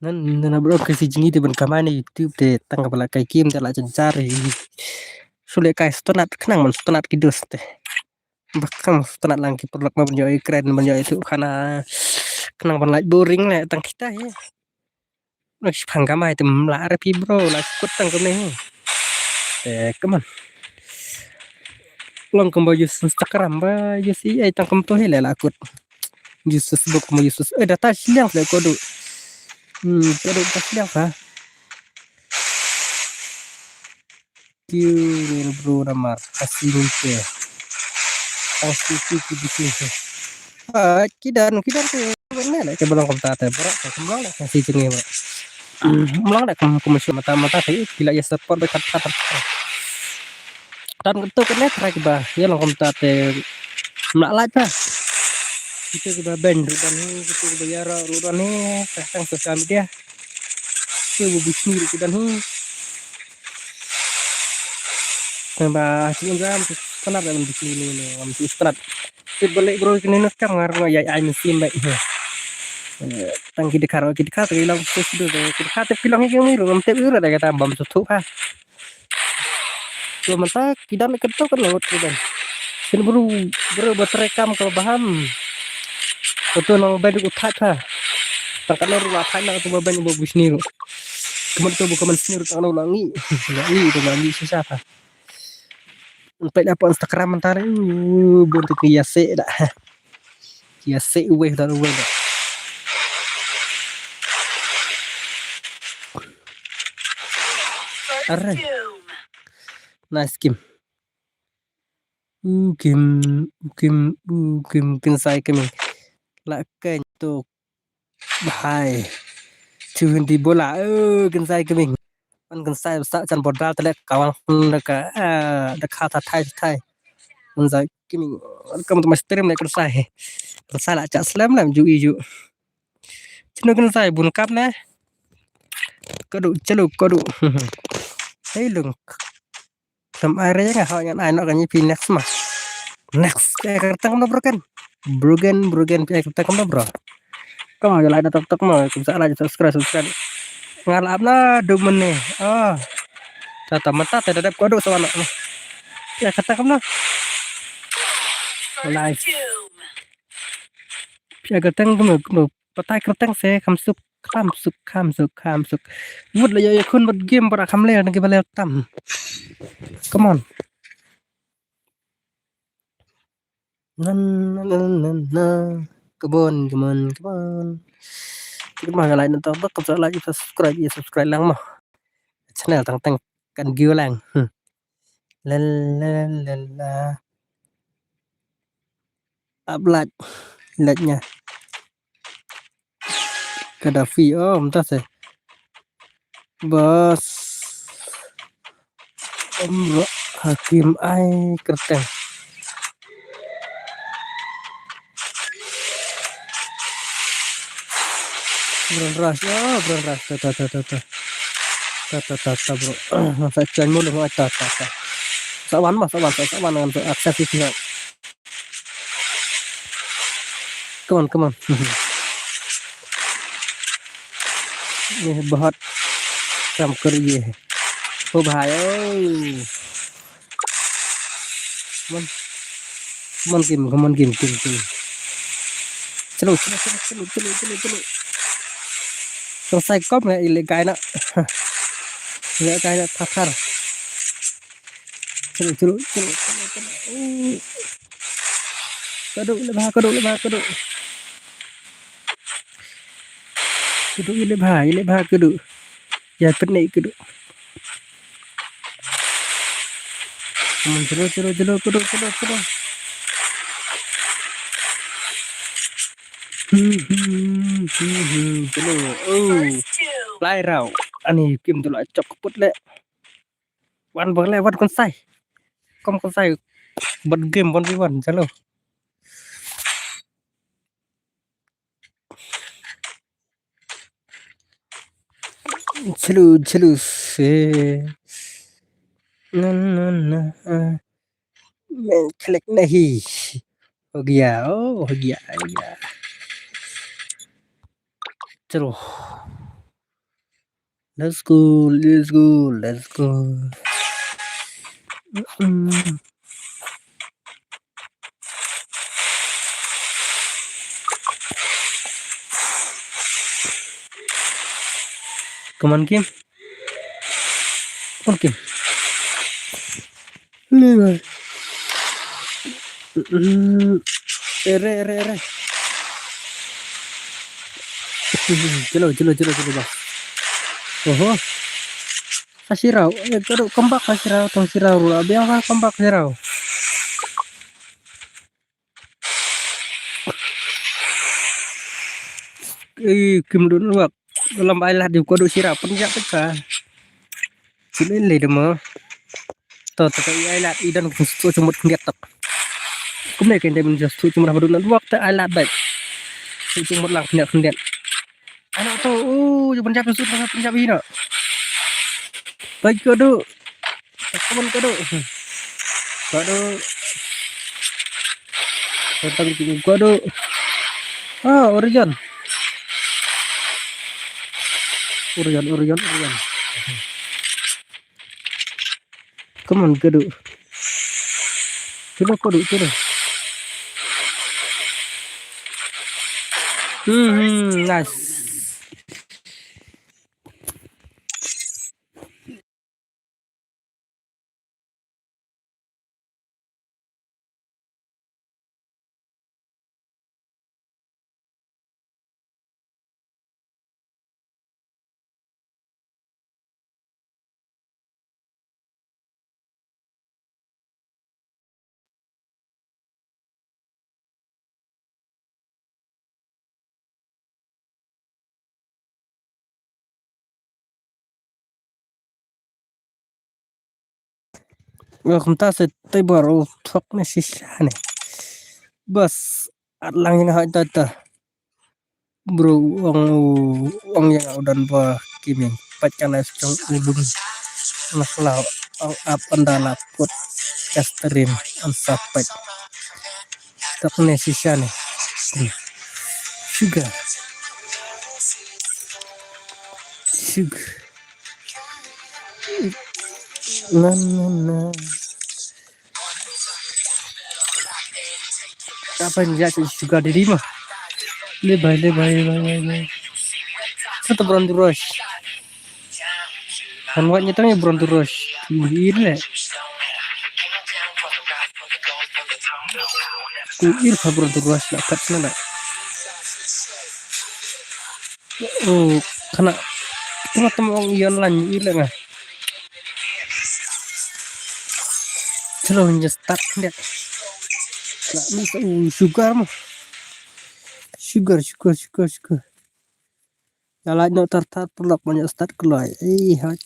Nan nan bro ka si jingi te ban kamai na YouTube te tang ka bala kai kim te la chanchar hi. Sule kai stonat khnang man stonat ki dos te. Bak khnang stonat lang ki perlak ma ban yo i kren ban yo i tu khana khnang ban like boring le tang kita hi. Nak sipang kamai te mla re pi bro la kut tang kene hi. Te keman. Long kumba use Instagram ba use ai tang kum tu hi le la kut. Use Facebook mo use eh data siliang le kodu. Hmm, kodu data siliang ha. Kiu ni bro namar kasi ni ke. Kasi ki ki ki ki. Ah, kidan kidan ke ne le ke belong kumta te bro ke kumba le kasi jengi bro. Hmm, mlang le kum kum mata mata te kila ya support be kat kat. Tan ketu kene try ba ya long kumta te mlak lait ba. Kita ke ba ben rudan ni, kita ke ba yara rudan ni, tang social media. Kita bu bisni rudan ni. Ba sini jam tu kenap dalam bisni ni ni, am tu kenap. Sit balik bro kini nak kam ngar ngai ai mesin baik. Tang kita karo kita karo ilang tu sudah kita karo ilang ini rumah tep ura dah kata bam tu tu ha. Lo mata kidan ketok kan lewat kidan. Sini bro, bro buat rekam kalau paham. Betul nang bad utak ha. Tang kan ruwa thai nang tu ban bu sini. Kemen tu bukan sini tang nang langi. Langi tu langi sisa ha. Empat apa Instagram mentari. Bun tu kiase dah. Kiase uweh dah uweh dah. Are. Nice game. U game, u game, u game kin sai kami. La kan tu. Bhai. Chu hindi bola. Eh, kin sai kami. An kin sai sa chan bodal tele kawang da ka, eh, da ka ta thai thai. Kin sai kami. Kam tu master me kin sai. Kin sai la cha slam lam ju i ju. Chino kin sai bun kap ne. Kadu chalo kadu. Hei lung. Tam ai re nga ha ngan ai no kan pi next ma. Next ke kertang no broken. Broken broken pi kertang no bro. Kama ya lai na tok tok ma kum sa lai subscribe subscribe. Ngal ap na du mene. Ah. Tata mata te dadap kadu sawana. Ya kertang no. Nice. Pi kertang no. Patai kerteng se kham suk kham suk kham suk kham suk. Wut la ya ya khun bat game para kham le nang ki bale tam. Come on. Nan nan nan nan. Come on, come on, come on. Kita mah like nonton bak, like subscribe ya subscribe lang mah. Channel tang tang kan giu lang. Hmm. La la la la. Ap laj laj nya. Gaddafi oh mta se. Bas. Umra Hakim ai kerteng. Bran ras oh bran ras ta ta ta ta ta ta ta ta ta bro. Sa chan mo lo ta ta ta. Sa wan ma sa wan sa wan ngan sa akses isi. Come on, come on. Ni bahat. Kam kar ye. Ho bhai, oh. Mon. Mon kim, mon kim, kim, kim. Chalo, chalo, chalo, chalo. Tong sai kom ngai le kai na. Le kai na thar thar. Chalo, chalo, chalo, chalo, chalo. Oh. Kadu le bha, kadu le bha, kadu. Kadu le bha, le bha kadu. Ya pynne kadu. Chalo, chalo, chalo, kadu, chalo, chalo. Hmm, hmm, hmm, hmm, chalo. Oh. Lai rau. Ani kim tu la chok put le. Wan bang le, wan kon sai. Kom kon sai. Bat game one v one, chalo. Chalo, chalo, se. Na, na, na. Main click nahi. Ho gaya, oh, ho gaya, ho gaya. Chalo. Let's go, let's go, let's go. Mm-mm. Come on, Kim. Come on, Kim. Ere, ere, ere. Chalo, chalo, chalo, chalo, bas. Oho. Sa sirau. Eh, kadu, come back sa sirau, tong sirau ruh. Biang sa come back sirau. Eh, kim dun wak. Dalam ai lad di kadu sirau. Pynjah peka. Sila le dema. To, to, to, ai lad idan ku stu chumut khyndiat tak. Kumne kan dem just stu chumut habadun wak ta ai lad baik. Stu chumut lang khyndiat khyndiat. Anak tu, uh, dia pynjah stu pynjah ina. Baik kadu. Aku pun kadu. Kadu. Datang tu kadu. Ah, Orion. Orion, Orion, Orion. Come on, kadu. Chalo, kadu, chalo. Hmm, hmm, nice. Nga kumta se te bor u thok ne shisha ne. Bas, at lang ïa nga hoi ta ta. Bro, ong, ong ïa nga u don ba kiming. Pat ka live jong u lum. Nga khlaw, ong ap ynda la put ka stream, yn sa pat. Thok ne shisha ne. Sugar. Sugar. Na, na, na. Apa yang dia sugar diri mah? Le bai, le bai, le bai, le bai. Satu bulan terus. Han wat nyetang ya bulan terus. Ini le. Ku ir ka bro tu ruas la kat na la. Oh, kana. Kana tam ong ion lan ir la nga. Chalo, nya start dia. La ni sa, uh, sugar mo. Sugar, sugar, sugar, sugar. Ya la no tar tar perlok banyak start kelai. Eh, hai.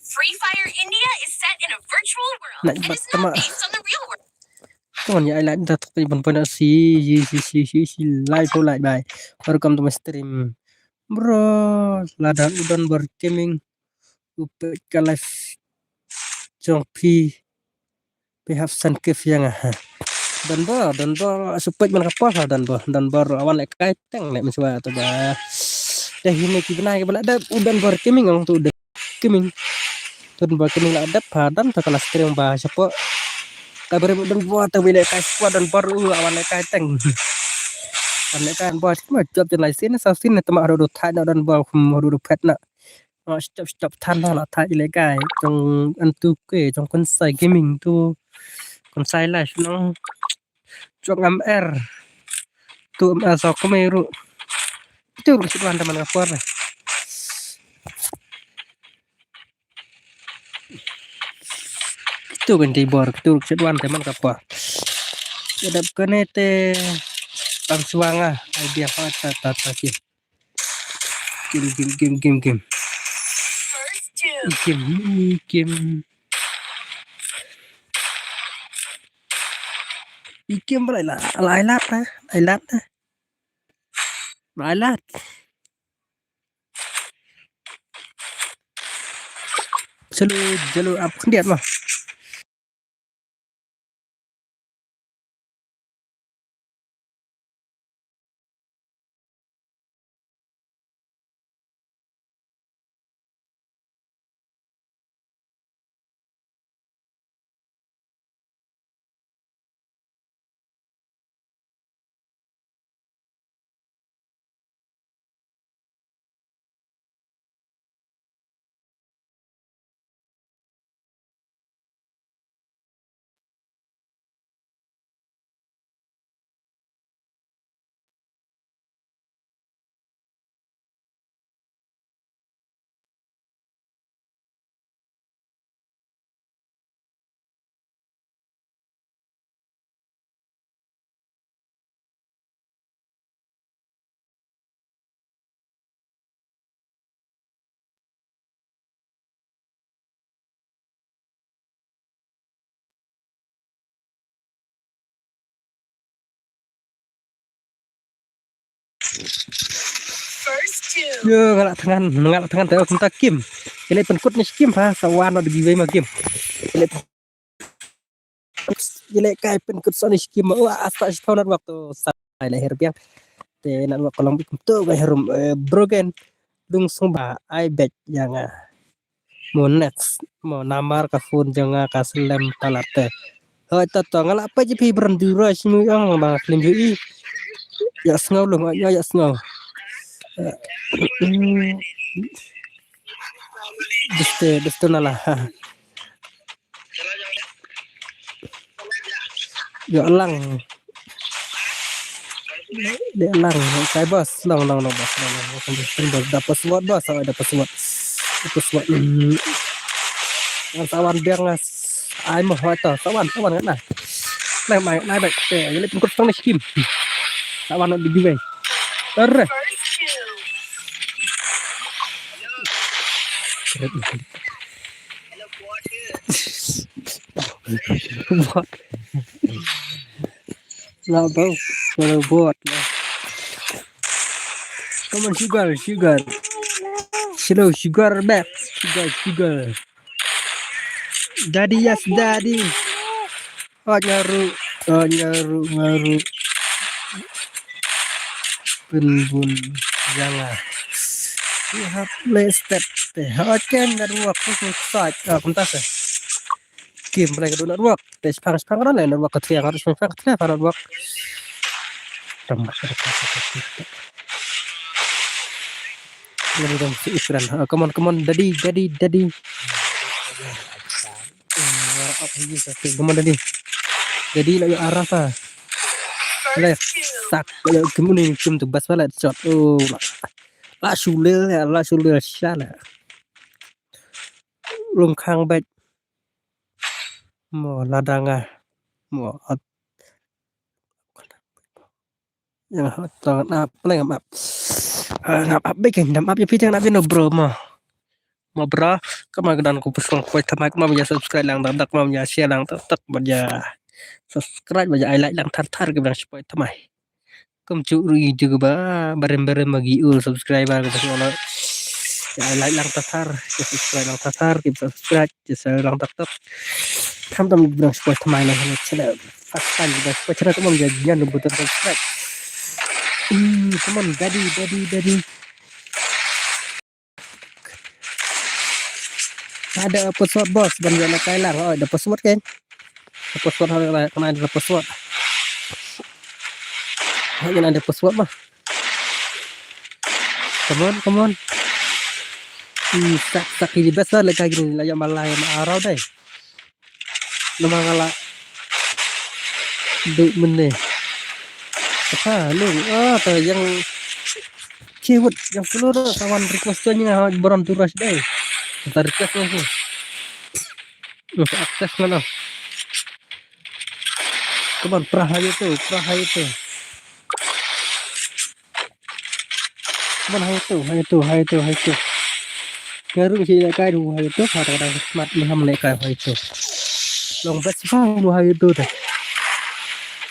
Free Fire India is set in a virtual world and is not based on the real world. Come on, ya, I like that. Ban ban si si si si si live, oh, live, bye. Welcome to my stream. Bro, lada u don bor gaming. U pek ka live. Jong phi. Phi hap san kif yang ah. Don bor, don bor, supek man ka por ha don bor. Don bor, awan lek kai teng lek man swa tu ba. Te hi ne ki bnai ki ba la dep u Donbor Gaming, ong tu u Donbor Gaming. Donbor Gaming la dep ha, don ta ka la stream ba shapoh. Ka barim u Donbor te wi le ka squad Donbor u, a wan le ka teng. Wan le ka Donbor, ma jop jan lai sin, sa sin ne te ma haduh du thait na Donbor, kum haduh du phet na. Ma stop stop than na la thait le ka. Jong antu ke, jong Khonsai Gaming tu. Khonsai Live no. Jong M R. Tu M R sa kmai ruh. Kito ruh ka shu wan te man ka por. Kito kan dei bor, kito ruh ka shu wan te man ka por. Ïa dap kane te pang suang ah, ai biang ha ta ta ta kim. Kim, kim, kim, kim, kim. Kim, kim. Ikim ba lai la, lai lat na, lai lat na. Lai lat. Selu, selu ap khyndiat ma. Yo, nga lah thngan, nga lah thngan te kumta kim. Ïaleh pynkut ne shi kim ha, sa wan noh da giveaway ma kim. Ïaleh, ïaleh kai pynkut sa ne shi kim. Wa, asta shi thaw network to sa ïaleh her biang. Te network ka long bit kumto ka herum, eh, broken. Dung sung ba ai bek ïa nga. Mo next, mo namar ka phone jong nga ka slem palat te. Hoi to to, nga lah peit ïa phi bran dura shnu ong ba klim ju i. Ïa sngaw lung, ïa, ïa sngaw. Deste, deste na la. Ïa lang. Ïa lang. Kai boss, long, long, long, boss, long, long. Boss, da password, boss, da password. Da password. Hmm. Ngan sa wan biang ngas. Ai mo, hoi to, sa wan, sa wan ngan na. Nai mai, nai bai. Te, ïaleh pynkut tang ne shi kim. Sa wan noh da giveaway. Arre. Bot. Lah bau, kalau bot lah. Come on, sugar, sugar. Slow, sugar, back. Sugar, sugar. Daddy, yes, daddy. Oh, nyaru, oh, nyaru, nyaru. Pynbun janga. You have play step te. Okay, network tu sait. Ah, kumta se. Kim play ka du network. Te shipang shipang ka don le network ka tria, ka shipang shipang ka tria ka network. Tam. Lagi dong si Ikran. Ah, come on, come on, daddy, daddy, daddy. Come on, daddy. Daddy, la ïa arah ta. Le sak, la ïa kim ni kim tu bas bala shot. Oh, la. La shule, la shule shala. Lung khang bek. Mo ladang ah. Mo at. Yang to ngap, play ngap. Ah, ngap ap bek, ngap ap ïa phi, ngap ïa no bro mo. Mo bro, kumno ka don, ko pyrshang poi thymmai, kumno ban ïa subscribe lang tak tak, kumno ban ïa share lang tak tak, ban ïa subscribe, ban ïa ai like lang thar thar, ki ban ïa poi thymmai. Kum ju ri ju ba, barim barim ma ki ul subscriber ki ba sngewna. Ïa ai like lang thar thar, ïa subscribe lang thar thar, ki ba subscribe, ïa share lang tak tak. Khamtam ki ban ïa poi thymmai na channel. First time ki ban ïa poi channel, kumno ban ïa nyan button subscribe. Hmm, come on, daddy, daddy, daddy. Ada password, boss, ban ïa la kai lang. Oh, ada password kan? Ada password, ada, ada, ada password. Oh, ada password mah. Come on, come on. Hmm, sak, sak ini best lah, leka gini, la ïa malai ma arau dai. Namar nga la duk mene. Apa lu? Ah, ta yang cewet yang keluar kawan request tu nya baron turas dai. Ta request tu. Lu akses mana? Come on, prah aja tu, prah aja tu. Come on, aja tu, aja tu, aja tu, aja tu. Ngarung si nak kai tu, aja tu, kadang-kadang smat ni ham nak kai, aja tu. Long best bang tu, aja tu tu.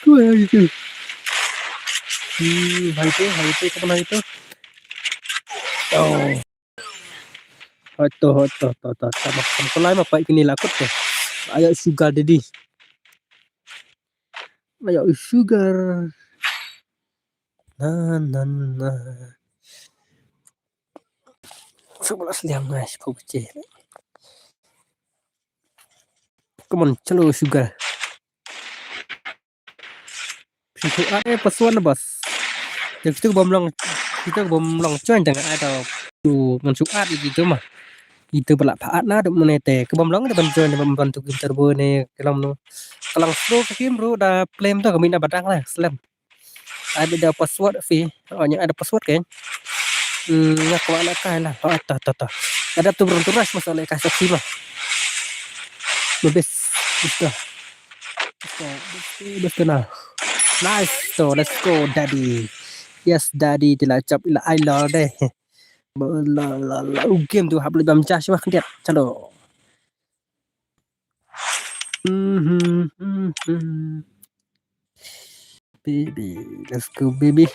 Tu, aja tu. Hmm, aja tu, aja tu, come on, aja tu. Oh. Hoito, hoito, hoito, hoito. Sama, sama kulai ma pai kini lakut tu. Ayo sugar daddy. Ayo sugar. Na, na, na. Sebelas liang, guys, kau kecil. Come on, chalo sugar. Phi shu at eh, password na, boss. Te kita bym long, kita bym long join tang ai tau. Tu ngan shu at ïa kita mah. Kita ba lah pha at na dep mane te. Ka bym long te ban join ban, ban tu game turbo ne ka long no. Ka long slow ka game bro, da play to ka mih na badang lah, slem. Ai bit da password phi. Oh, nya ada password kan. Hmm, nya kwah la kai lah. Oh, ta, ta, ta. Ada tu bro, tu rush masa la kai sa phi mah. Best. Best. Best, best na. Nice. So, let's go, daddy. Yes, daddy, te la chap ila ai la deh. Ba la, la, la. U game tu hap le bam jas mah khyndiat. Chalo. Mhm, mhm. Baby, let's go, baby.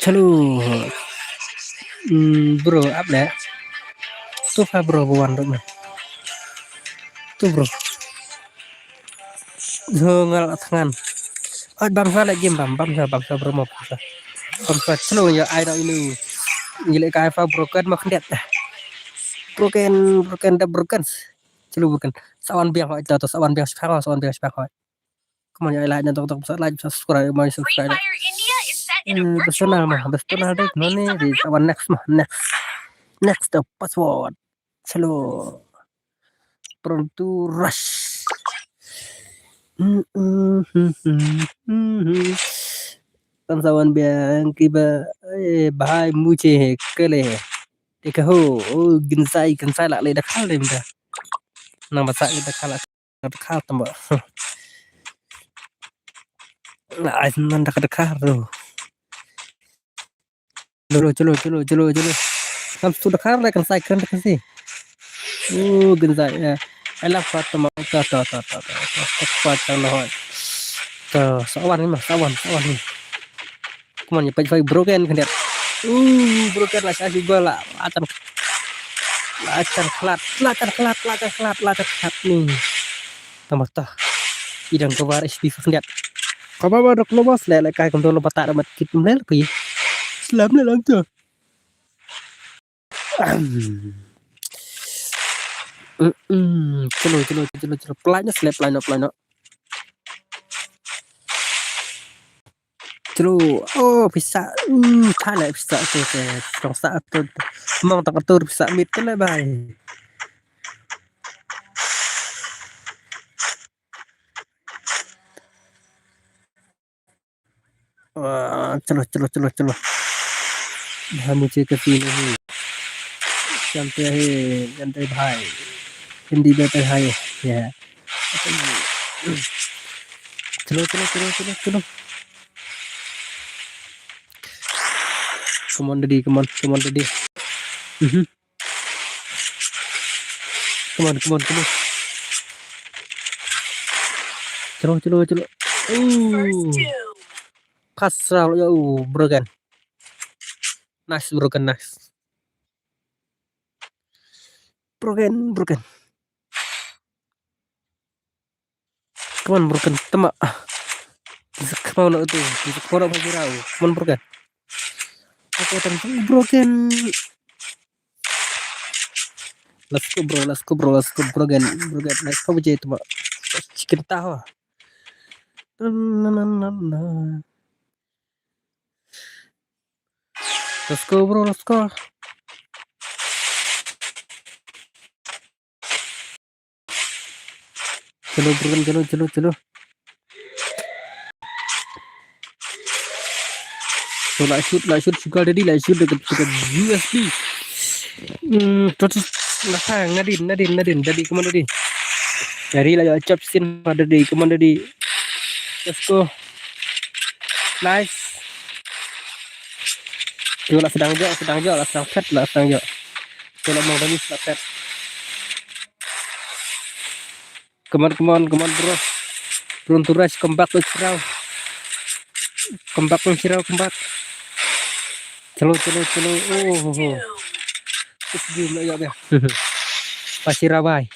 Chalo. Hmm, bro, ap le. Tu pha bro, buan tu mah. Tu bro. Zo ngal thngan. Oi, bam sa le game bam, bam sa, bam sa bro mo, bam sa. Bam sa, chalo ya ai da inu. Ngi le kai pha broken ma khyndiat. Broken, broken, da broken. Chalo broken. Sawan biang hoi, to, to, sawan biang sipang, sawan biang sipang hoi. Come on, ya, like, na, tok, tok, sa like, subscribe, mai, subscribe. Eh, best na, ma, best na, deh, no, ni, di, sawan next, ma, next. Next, the password. Chalo. Pronto rush. Mm, mm, mm, mm, mm, mm. Kan sawan biang kiba, eh, bhai mujhe hai kale hai. Dekha ho, oh, ginsai, ginsai la le da khal le mda. Nang ba sa le da khal, da khal tamba. La ai nan da khal ro. Chalo, chalo, chalo, chalo, chalo. Kam stu da khar le kan sai kren da kan si. Oh, kan sai, ya. Ai la fat tama, ta, ta, ta. Ta fat tang la hoi. Ta, sawan ni ma, sawan, sawan ni. Come on, ya, page five broken kan dia. Uh, broken la sa juga la. La chan, la chan khlat, la chan khlat, la chan khlat, la chan khlat ni. Tama ta. Idang ka war H P khyndiat. Kaba ba dok lo bas le le kai kum to lo bata mat kit mlel pi. Slam le lang to. Ahem. Mm, mm. Chalo, chalo, chalo, chalo. Play no, slap, play no, play no. Chalo. Oh, pisa. Uh, tha le pisa tu te. Tong sa tu. Mong tong tu pisa mit te le bai. Ah, chalo, chalo, chalo, chalo. Bhai mujhe kasi nahi. Jante hai, jante bhai. Hindi mein to hai. Ya. Chalo, chalo, chalo, chalo, chalo. Come on, daddy, come on, come on, daddy. Mhm. Come on, come on, come on. Chalo, chalo, chalo. Ooh. First round, yo, broken. Nice, broken, nice. Broken, broken. Come on, broken. Tama. Sa kemau na utu, sa kemau na utu. Mon broken. Aku tang broken. Let's go bro, let's go bro, let's go broken, broken. Let's go bro, tu ma. Chicken taho. Na, na, na, na, na. Let's go bro, let's go. Chalo bro, chalo, chalo, chalo. So la shoot, la shoot, sugar daddy, la shoot dekat, dekat U S B. Hmm, terus, nah, nadin, nadin, nadin, daddy, come on daddy. Daddy la jop sin, daddy, come on daddy. Let's go. Nice. Yo, la sdang jop, sdang jop, la sdang phet, la sdang jop. Yo, la mong daddy, la phet. Come on, come on, come on, bro. Bro Entourage, come back, bro Shirao. Come back, bro Shirao, come back. Chalo, chalo, chalo. Oh, oh, oh. Six game la ïoh ïa. Bashira bhai.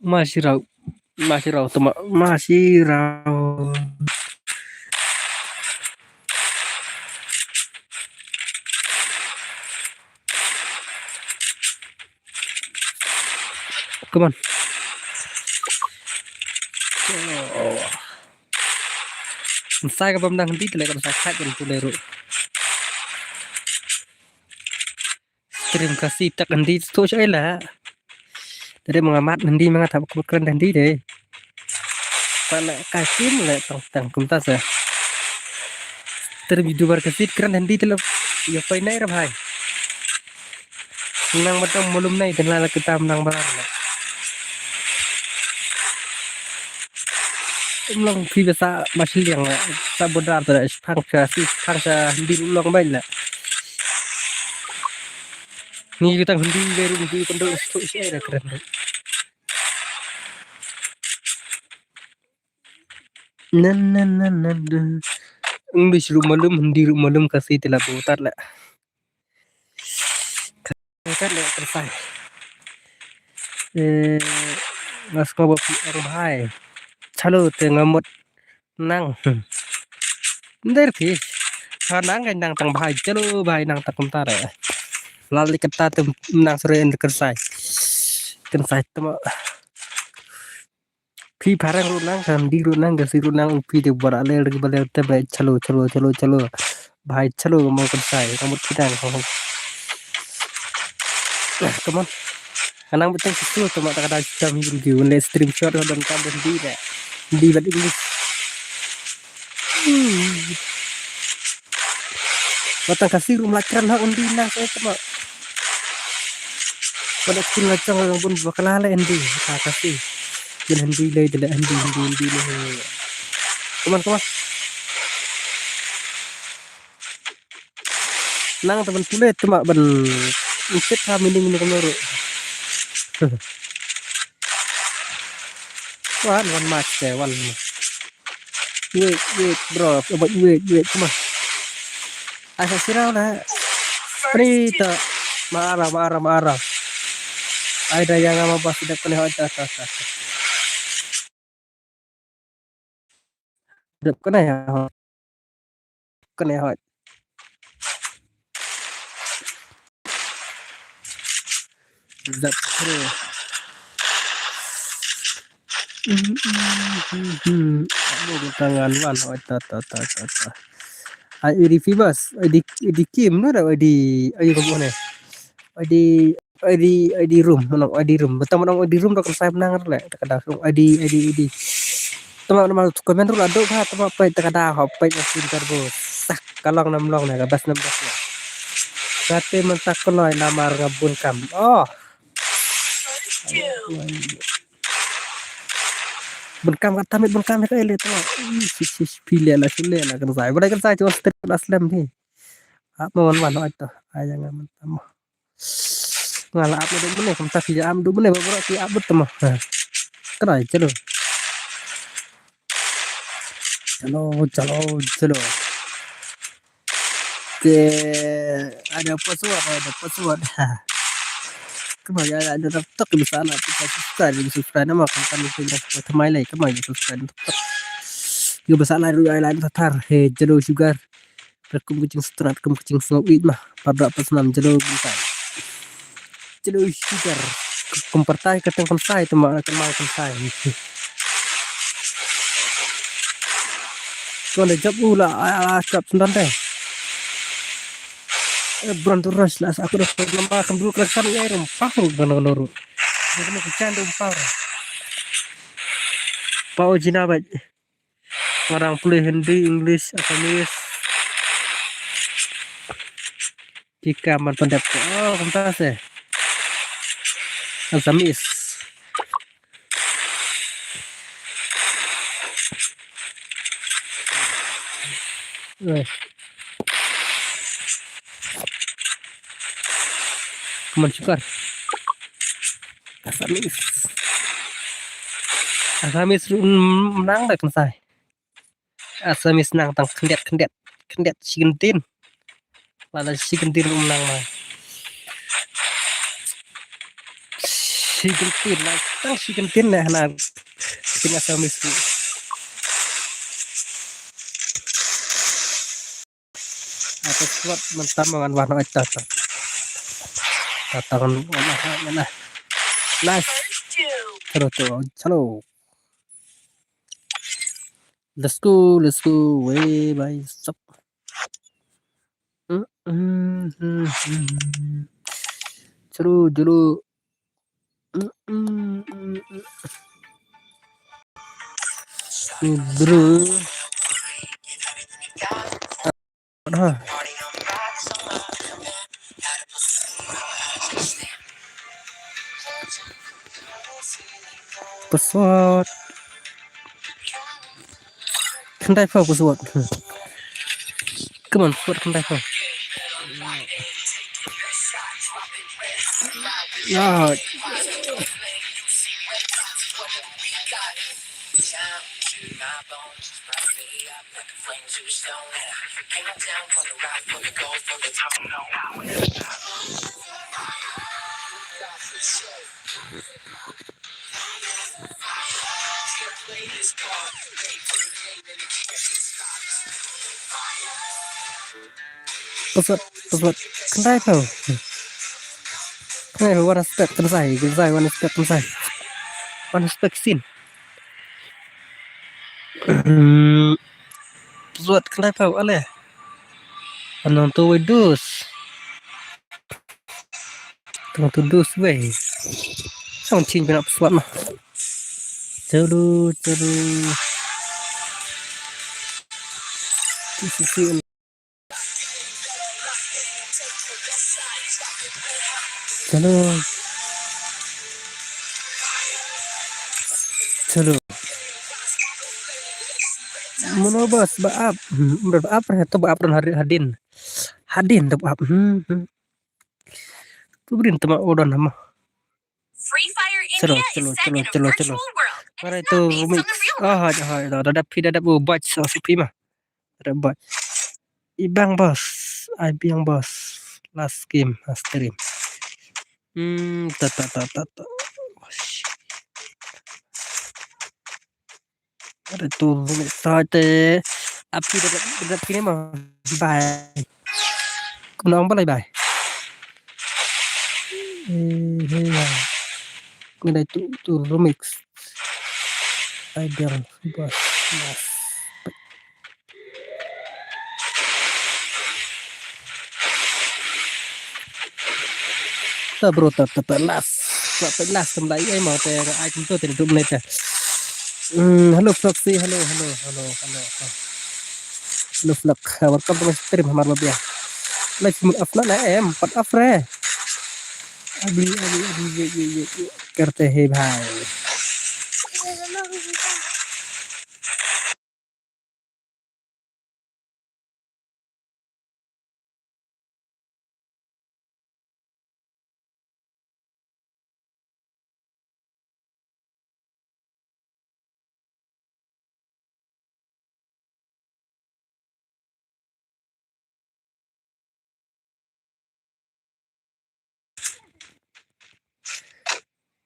Mashirao. Mashirao, tuma. Mashirao. Come on. Oh. Sa ka bam dang di tele kan sa khat kan tele ru. Stream Khasi tak Hindi tu sha ila. Tadi mengamat Hindi mengatap ku keren Hindi deh. Pana kasim le tang tang kumta sa. Stream YouTuber Khasi keren Hindi tele. Ya pai nai ra bhai. Nang matang malum nai tela la kita menang balar. Em long phi ba sa ba shiliang la. Sa bodar ta phang sha si phang sha Hindi long bai la. Ni kita Hindi bai ru Hindi pendo stu shi ai da keren. Nan nan nan nan. English ru malum, Hindi ru malum, Khasi tela botat la. Kan le kersai. Eh, nga sngew ba phi ong bhai. Chalo te nga mut nang. Nder phi. Ha nang ka nang tang bhai. Chalo bhai nang tang kumta re. Lal li kata te nang sore en kersai. Kersai te ma. Phi phareng ruh nang, Hindi ruh nang, Khasi ruh nang, phi te bara le ri bale te ba chalo, chalo, chalo, chalo. Bhai chalo mo kan sai, kamu tidak. Ah, come on. Kanang betul sesuatu tu mata kada jam video le stream shot dan kan Hindi deh. Hindi bat English. Hmm. Batang Khasi rum lakran ha undi na saya cuma. Pada kin lacang bun bakala le Hindi. Ha Khasi. Bin Hindi le dele Hindi, Hindi, Hindi le. Come on, come on. Nang teman pule cuma ban insip ha meaning ni kemuru. Wan, wan match deh, wan. Wait, wait, bro. Wait, wait, wait. Come on. Ai sa sirau lah. Prita. Mara, mara, mara. Ai da yang ama bas dep kene ha ta ta ta. Dep kene ha. Kene ha. Dep kene. Aduh, tangan wan. Oh, ta, ta, ta, ta, ta. Ai, iri famous. Ai, di, di kim, no, da, ai, di, ai, kamu ne. Ai, di, ai, di, ai, di room, no, ai, di room. Betul, no, ai, di room, da, kan saya menang, le. Tak ada, ai, di, ai, di, ai, di. Tama, tama, komen tu, la, dok, ha, tama, pai, tak ada, ha, pai, na, pintar, bos. Sak, kalong, nam, long, ne, ka bas, nam, bas, ne. Kate, mentak, koloi, namar, ngabun, kam. Oh. Bun kam kat tamit bun kam ka ele to. Ih, sis, sis, pile la, sule la, kan sai. Bada kan sai, cuma step la slem ni. Ap mo wan wan, oi to. Ai, jangan mentamo. Ngala ap mo dum ne, kam tapi ap dum ne, bro, ki ap but tamo. Ha. Kena, chalo. Chalo, chalo, chalo. Te, ada password, ada password. Kama ya la da tok bisa la kita subscribe, subscribe nama kan kan kita subscribe thamai lai kama ya subscribe tok. Yo bisa la ru ya la tok tar he jado sugar. Kum kucing strat kum kucing sngau it mah. Pada pas nam jado kita. Jado sugar. Kum partai kateng kan sai tema kan mau kan sai. Kon da jap u la a a kap sendan te. Eh, bron tu ras las aku dah pernah makan dulu kerasan ya rempah ru kan kan ru. Dia kena kecan tu rempah. Pau Cina baik. Orang pulih Hindi, English, Assamese. Jika man pendap. Oh, kumtas eh. Assamese. Weh. Kuman sukar. Assamese. Assamese menang dah kan sai. Assamese nang tang khyndiat khyndiat khyndiat shi kyntien. Lada shi kyntien ruh nang ma. Shi kyntien nang tang shi kyntien ne hana. Kyntien Assamese ruh. Ata slot mentam ngan wan oi ta ta. Ta ta ngan wan oi ngan. Nice. Chalo to, chalo. Let's go, let's go. Way by stop. Chalo, chalo. Bro. Ha. Password. Khyndai phew password. Come on, password khyndai phew. Ah. Password, password. Khyndai phew. Khyndai phew, one respect, khyndai, khyndai, one respect, khyndai. One respect, sin. Password khyndai phew, ale. Anong tu wei dus. Tang tu dus wei. Song ching pina password mah. Chalo, chalo. Ti si si. Chalo. Chalo. Mano bas ba ap. Hmm, ba ap re to ba ap ron hadin. Hadin to ba ap. Hmm, hmm. Tu brin tama odon nama. Free Fire Chalo, India chalo, is set chalo, in a chalo, chalo. Virtual world and Mara it's itu not based on remix. The real world. Ah, hai, hai, da, da, da, phi, da, da, oh, bach, so, so, phi ma. Da, bach. Ibang boss, ai biang boss. Last game, last stream. Hmm, ta, ta, ta, ta, ta. Ada tu, sa te, api da, da, da, kini ma. Bye. Kena ang balai bye. Eh, eh, ya. Kena tu, tu remix. Ai biang, bas, bas. Ta bro, ta, ta, ta, last. Ta, ta, last, kam dai, ai, ma, te, ai, kum to, te, du minit, te. Hmm, hello, Floxy, hello, hello, hello, hello, hello. Hello, Flox, welcome to my stream, hamar babia. Live mode off na, na, em, pat off re. Abi, abi, abi, wait, wait, wait, wait. Karte hai, bhai.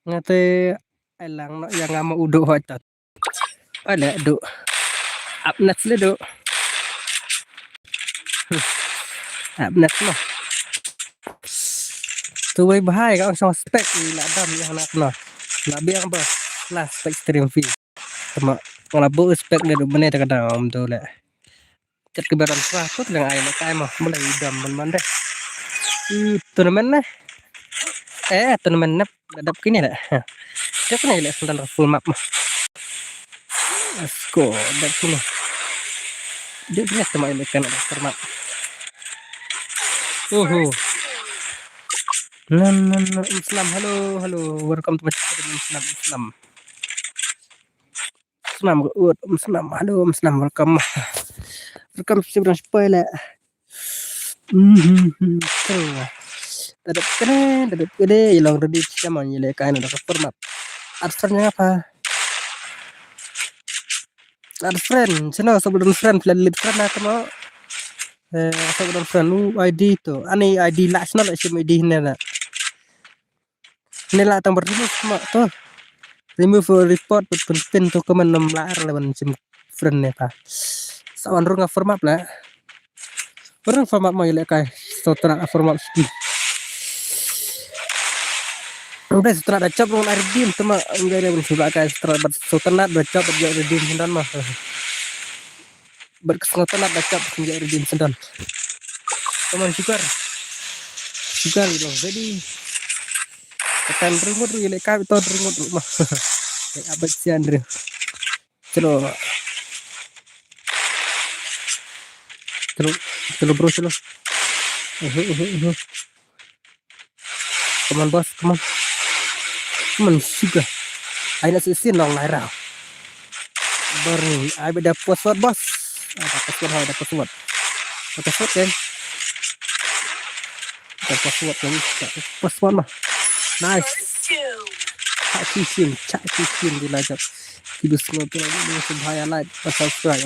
Nga te ai lang noh ïa nga ma u duh hoi tat. Ai le duh. Ap nat le duh. Hmm. Ap nat noh. Tu wei bahai ka ong song spek i la dam ïa na noh. La biang ba la spek stream fee. Tama nga la bu spek de du mene ta ka dam tu le. Kat ka baran swa tu tlang ai le kai ma, mula i dam man man de. Hmm, tournament ne. Eh, tournament ne. Dap kini le. Dap kini le, sendan full map ma. Let's go, dap kini. Dap kini sama ini kan ada full map. Uhu. Nan, nan, nan, Islam, halo, halo, welcome to my channel, Islam, Islam. Snam ka ut, um, snam, halo, um, snam, welcome. Welcome, sibran spoiler. Mhm, mhm, true. Tadap kene, tadap kene, ilong ready, siaman, ile kain, ada format. Add friend nya apa? Add friend, sino, sebelum friend, plan lead friend, atau mau? Eh, sebelum friend, u I D tu. Ani I D lah, sino lah, sim I D ni lah. Ni lah tang ber remove ma tu. Remove report put pun pin tu kemen nam lah ar lawan sim friend ni pa. Sawan rung a format lah. Rung format ma ile kai. Sotra a format ski. Udah sotra da chop rung air dim tu ma. Enggak ada pun sudah kai sotra bat sotra da chop bat redeem dan ma. Bad ka sngew tnat da chap ka sngew redeem sendon. Come on, sugar. Sugar, you know, ready. Katan ringut ru, ile ka to ringut ru mah. Abad sian ru. Chalo. Chalo, chalo bro, chalo. Uhu, uhu, uhu. Come on, boss, come on. Come on, sugar. Ai na sisin long lai rau. Berni, ai beda password, boss. Ada password, ada password. Ada password kan? Ada password kan? Password mah. Nice. Chak kisin, chak kisin di lajak. Kibis ngopi lagi dengan subhaya like, subscribe,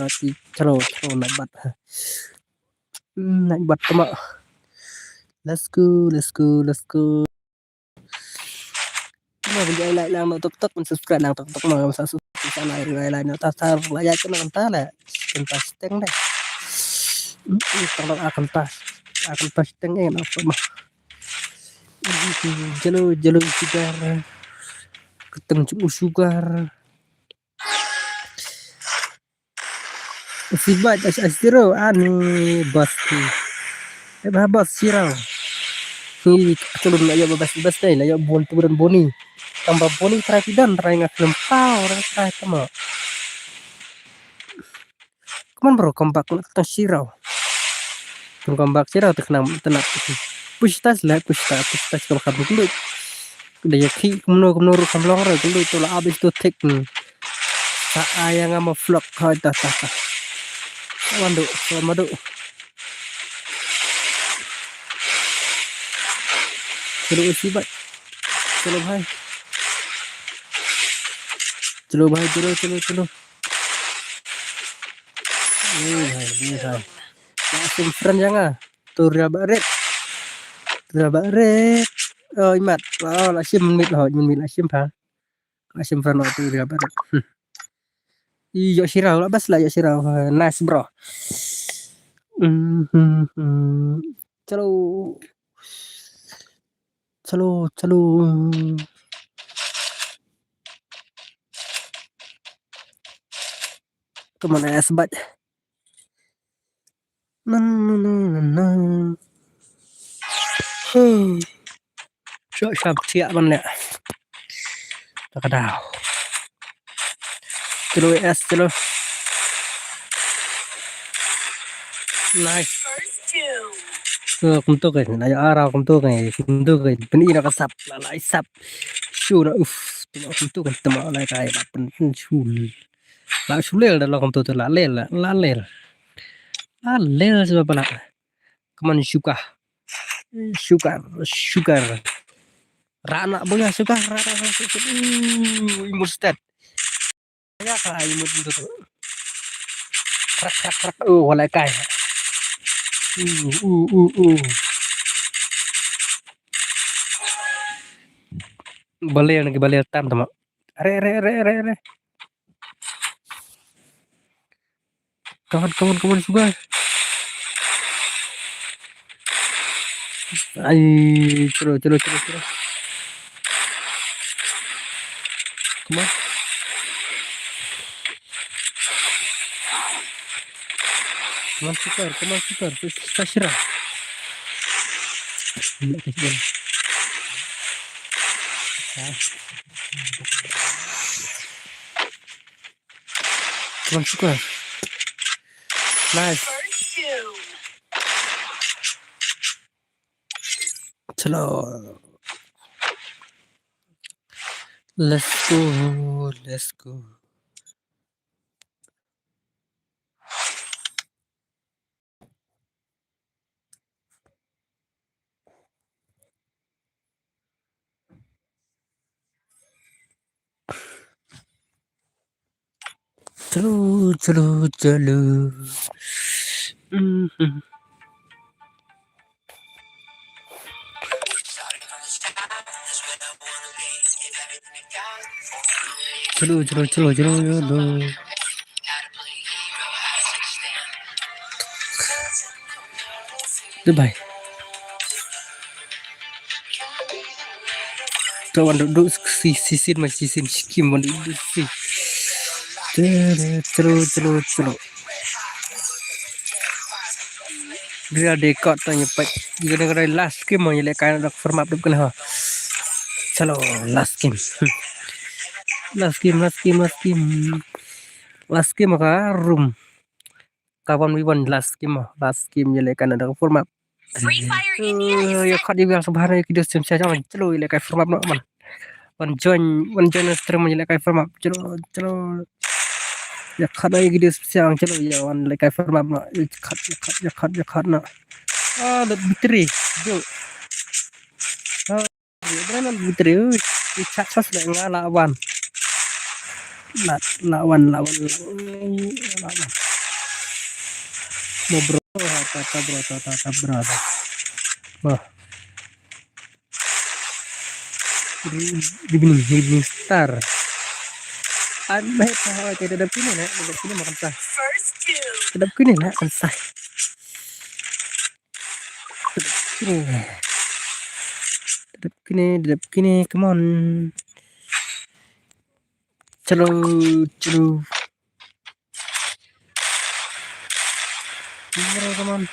chalo, chalo, like bat. Hmm, naik bat tama. Let's go, let's go, let's go. Mo bin ai like lang no tok tok, bin subscribe lang tok tok mo sa su sa na ai like no ta ta la ya kena ta la. Kena steng deh. Hmm, tolong akan ta. Akan ta steng eh apa mah. Jalo jalo sugar. Keteng jemu sugar. Sibat as as zero ani bas ti. Eh bah bas sirau. Ni tulun la yo bas bas dai la yo bon tu ran boni. Tambah boni try ti dan try ngak lempau orang try tama. Come on bro, come back nak tang sirau. Tang come back sirau tak nak tenak. Push tas lah, push tas, push tas kalau kabut dulu. Dah ya ki kumno kumno ru kam long ru dulu tu lah abis tu tik. Sa ayang ama vlog ha ta ta ta. Sawan du, sawan madu. Chalo isi bai. Chalo bhai. Chalo bhai, chalo, chalo, chalo. Ni bhai, ni bhai. Langsung friend yang ah. Tu ria barit. Tu ria barit. Oh, imat. Oh, la sim mit lah, mit la sim ha. Asim fan waktu dia ber. Hmm. Iyo sirau lah bas lah iyo sirau. Nice bro. Hmm, hmm, hmm. Chalo. Chalo, chalo. Come on, ass bat. Na, na, na, na, na. Hmm. Shot shot thiah ban leh. Ta ka daw. Chalo S chalo. Nice. So, kumto ke, na ya ara kumto ke, kumto ke, pini na ka sap, la la sap. Shu na uf, kumto ke, tama la kai, la pun shul. La shulel da la kumto la lel, la lel. La lel sa pala. Come on, sugar. Sugar, sugar. Rana boya sugar, rana sugar. Uh, imut stat. Ya ka imut itu tu. Krak krak krak. Uh, walai kai. Uh, uh, uh, uh. Baler na ki baler tam tama. Are, are, are, are, are. Come on, come on, come on, sugar. Ai, chalo, chalo, chalo, chalo. Come on. Come on, sugar, come on, sugar. Sa shira. Come on, sugar. Nice. Chalo. Let's go, let's go. Chalo, chalo, chalo. Mhm. Chalo, chalo, chalo, chalo, chalo. Goodbye. To wan duk duk si si sin ma si sin skim wan duk duk si. Chalo, chalo, chalo, chalo. Dia de kot tanya pek. Gana gana last game mo yele kain dak format duk kena ha. Chalo, last game. Last game, last game, last game. Last game ka room. Ka one v one last game mo. Last game yele kain dak format. Free Fire India is Eh, ya set. Khat ya biang sebahan ya kido sim sia jong. Chalo yele kain format no man. Wan join, wan join stream yele kain format. Chalo, chalo. Ya khat ya kido sim sia jong. Chalo ya wan yele kain format no. Ya khat, ya khat, ya khat, ya khat no. Ah, let bitri. Jo. Ah, ya berapa bitri? Ui, chat sas dah ngala wan. La, la wan, la wan, la wan, la wan. Mo bro, ta ta bro, ta ta ta bro. Wah. Good evening, good evening star. An mai ta hawa ke da kini na, da kini makan sa. Da kini na kan sa. Kini. Da kini, da kini, come on. Chalo, chalo. Chalo, come on.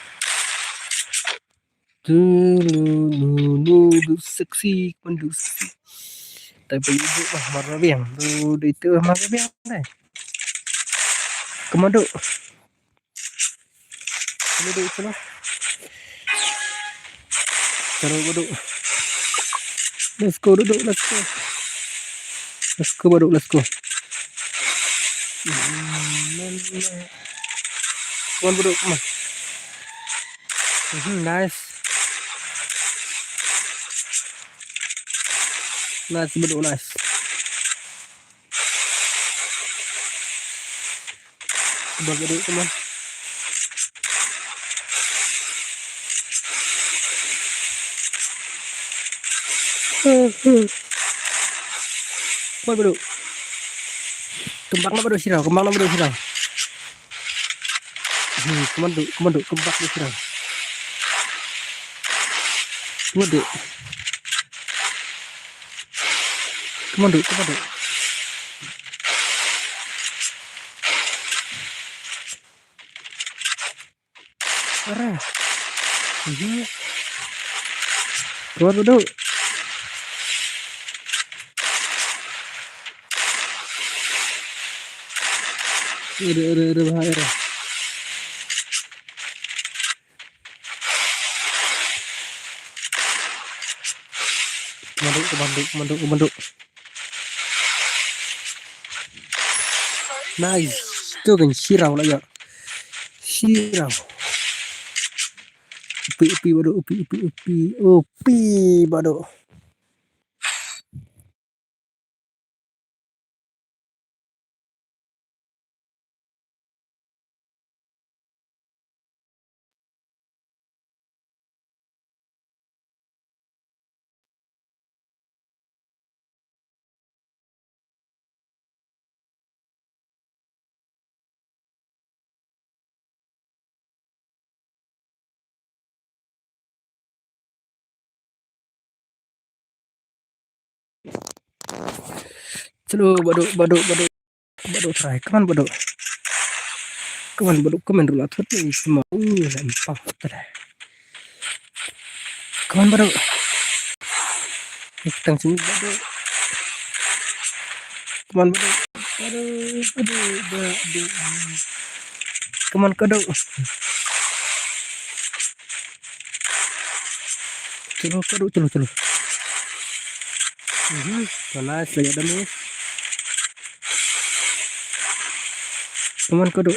Du, du, du, du, du sexy, come on, du sexy. Tapi ibu mah marah biang. Du, du itu marah biang deh. Come on, du. Chalo, du, chalo. Chalo, Badu. Let's go, Badu, let's go. Let's go, Badu, let's go. Come on, Badu, come on. Mhm, nice. Nice, Badu, nice. Kebal ka duk, kebal. Kebal ka duk. Kembang na ba duk sirau, kembang na ba duk sirau. Hmm, kemanduk, kemanduk, kembang duk sirau. Kemanduk. Kemanduk, kemanduk. Ara. Mhm. Keluar duduk. Ada, ada, ada bahaya dah. Kemanduk, kemanduk, kemanduk, kemanduk. Nice. Tu kan sirau lah ya. Sirau. Upi, upi, Badu, upi, upi, upi, upi, Badu. Chalo, Badu, Badu, Badu. Badu try. Come on, Badu. Come on, Badu. Come on, Badu. Thut ni semua. Uh, lempang. Try. Come on, Badu. Ni tang sini, Badu. Come on, Badu. Badu, Badu, Badu. Come on, Badu. Chalo, Badu, chalo, chalo. Mhm, nice, lagi ada ni. Come on, Badu.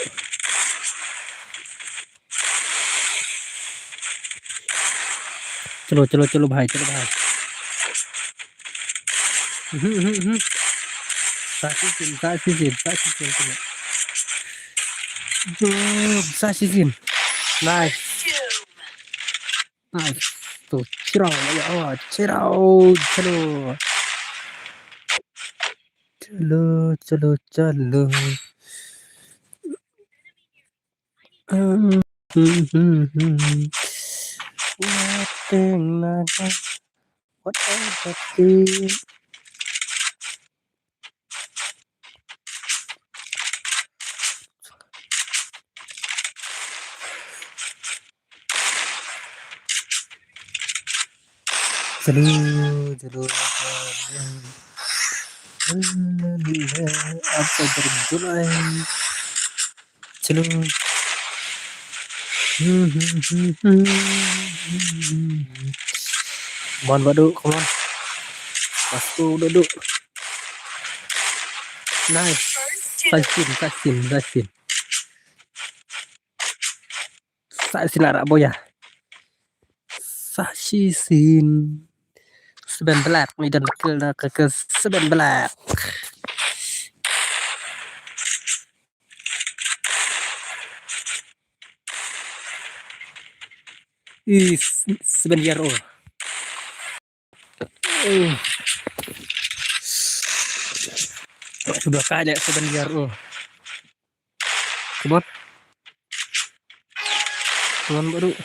Chalo, chalo, chalo, bhai, chalo, bhai. Mhm, mhm, mhm. Sa shisien, sa shisien, sa shisien, chalo. Mhm, sa shisien. Nice. Nice. To, chirau, ya, oh, chirau, chalo. Chalo, chalo, chalo. Hmm, hmm, hmm, hmm. Nothing like that. What else I feel? Chalo, chalo, chalo. Apa bergulai? Chalo. Come on, Badu, come on. Let's go, Badu. Nice. Sa shisien, sa shisien, sa shisien. Sa shisien la rak boya. Sa shisien. Seven Black, ni dan kill na ke, ke Seven Black. Is seven year old. Oh. Sudah kaya seven year old. Come on. Come on, Badu.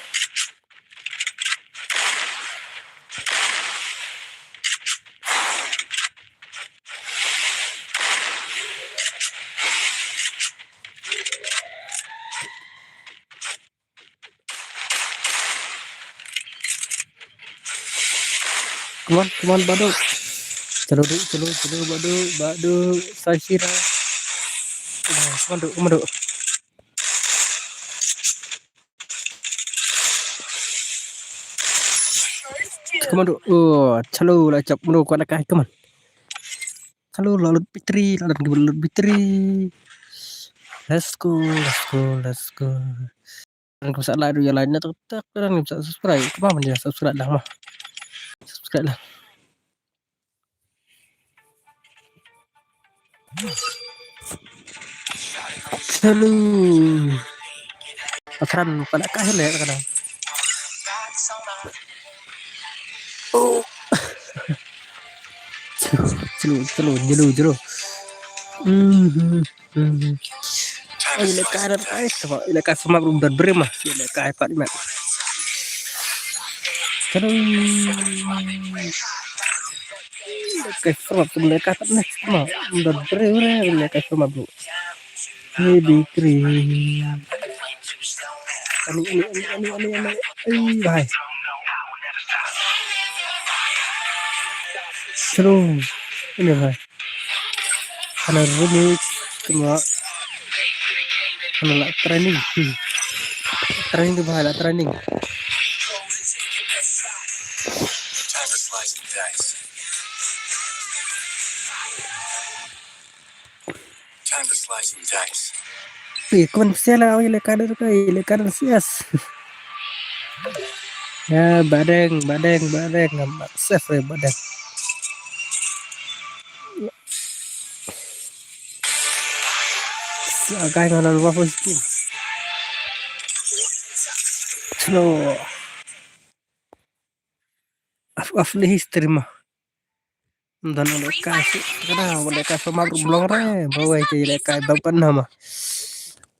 Come on, come on, Badu. Chalo, Du, chalo, chalo, Badu, Badu, Sashira. Come on, Du, come on, Du. Come on, Du. Oh, chalo, la chap, Badu, kau nak kai, come on. Chalo, la lut B three, la lut B three. Let's go, let's go, let's go. Kren ka sa la du ya la na tak tak kren ka sa subscribe. Kaba ban ya subscribe lang ma. Subscribe lang. Chalo. Akran pada ka hele ka da. Oh. Chalo, chalo, chalo, chalo. Mhm. Hmm. Ai, ila ka rat ai, tama, ila ka sama brum dan brim ah. Ila ka ai pat mat. Terus. Ila ka sama brum, ila ka pat mat, tama. Brum dan brim, ila ka sama brum. Ini B three. Ani, ani, ani, ani, ani, ani. Ai, bhai. Terus. Ini, bhai. Hana remix, cuma hana la training. Hmm. Training tu bahaya la training. Pi kon sela oi le kader ko, le kader sias. Ya, badeng, badeng, badeng, ngam akses re badeng. Sa kai ngam lal wafu skin. Slow. Af, af le history ma. Dan le ka si, kada le ka so ma brum long re, ba wai te le ka bang pan nama.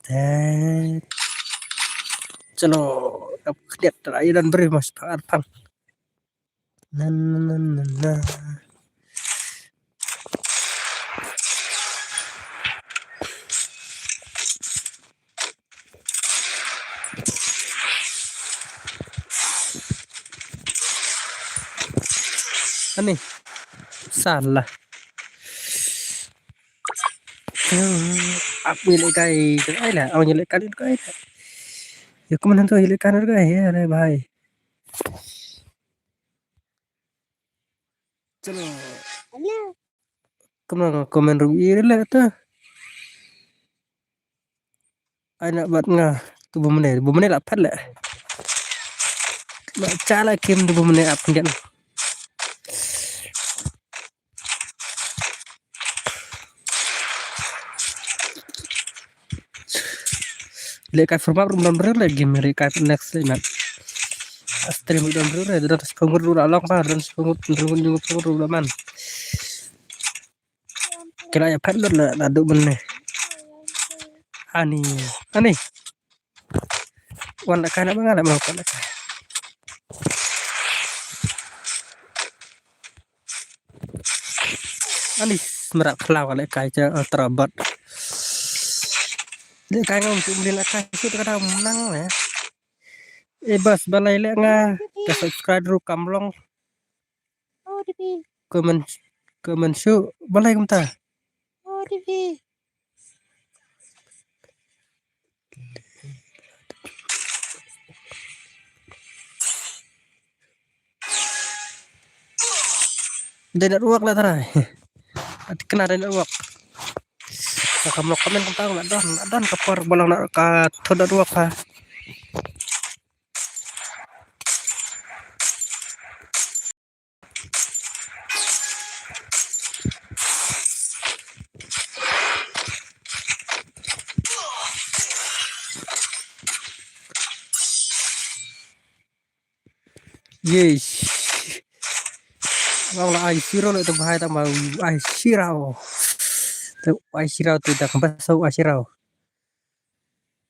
Te. Chalo, kap khdiat ra i dan bri mas pangar pang. Na, na, na, na, na. Ni. Salah. Ap ïalehkai, ai la, ong ïalehkai, ïalehkai. Ïa kumne to ïalehkai, ïalehkai, ïa le bhai. Chalo. Kumno nga comment ruh ïa le to. Ai na bad nga tu bumne, bumne la phat le. Ba cha la kim tu bumne ap khyndiat. Lehkai format rum dam rir le game lehkai next le mat. Stream dam rir le dan spongur ru la long pa dan spongur ru ru ru man. Kila ya phat lut la la du bun ne. Ani, ani. Wan lehkai na ba nga la ma wan lehkai. Ani, mera khlaw lehkai cha ultra bot. Lehkai ngam tu mlin lehkai shu ta ka dau menang eh. Eh bas balei leh nga ka subscribe ru kam long. Comment, comment shu balei kumta. Dei network la trai. At kena dei network. Ka kam lok kamen kumta la don, la don ka por ba long na ka thon network ha. Yes. Ngau la ai siro le tu bahai ta mau ai sirau. Tu ai sirau tu dak bas ai sirau.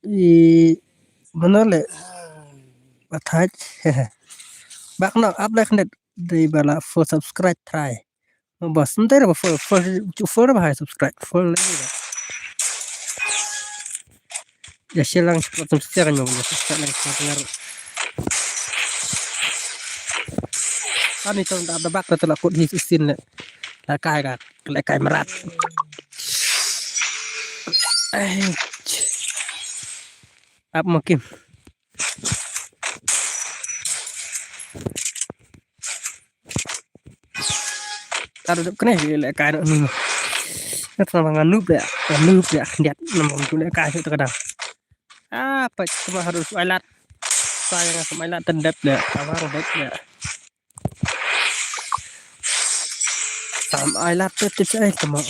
I mano le bathaj. Bak no ap le khnet dei bala for subscribe try. Bas ntai ba for for for ba hai subscribe for le. Ya silang support tum siang nyo ya silang support ngar. Ani tong da da bak da la kut hi sin le. Lehkai ka lehkai merat. Ai. Ap makim. Ka dep kene lehkai ni. Nga tang nga nup de, nga nup de khyndiat namar tu lehkai tu ka dang. Ah, pa cuma harus ailat. Saya nga sam ailat tendep de, awang dep de. Sam ailat tu tip saya cuma.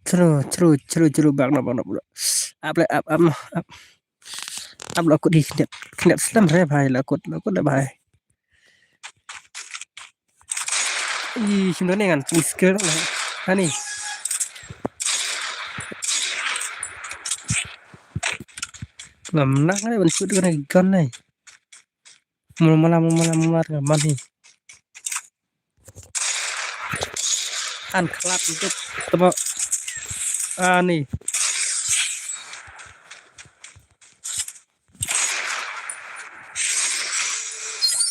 Chru chru chru chru bak na bak na bak. Ap le ap ap na ap. Ap la kut hi khyndiat khyndiat slem re bhai la kut la kut le bhai. I shim dane ngan pui skill na. Hani. Ngam nak ngai ban shoot kana gun nai. Mula mula mula mula ngam man hi. An khlap juk temo. Ani.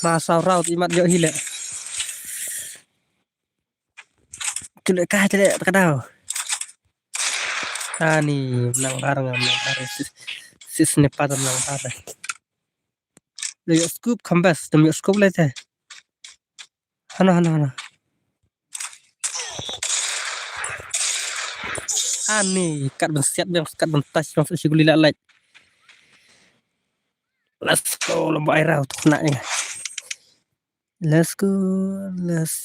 Ma saw raw ti mat jok hi le. Chule ka chule ka daw. Ani nang bar ngam nang bar sis sis ne pa nang bar. Le yok scoop kham bas tem yok scoop le te. Hana hana hana. Ani kat ban siat bang kat ban tas bang sa shiguli la lait. Let's go lo bai rau tu kena ya. Let's go. Let's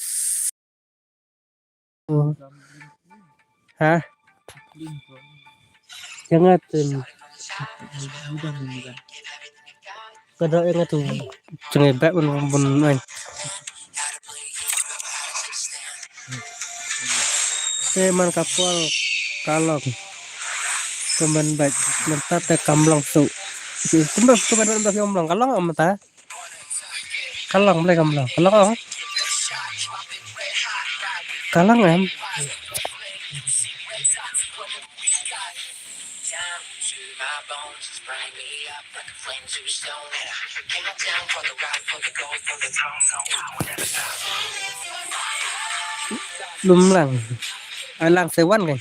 go. Ha? Jangan tu. Kada yang tu. Cengai bak pun pun ai. Te man ka pol ka long. Kumban bak mynta te kam long tu. Kumban kumban bak kam long ka long mynta. Ka long blei kam long ka long. Ka long em. Lum lang. Ai lang se wan kai.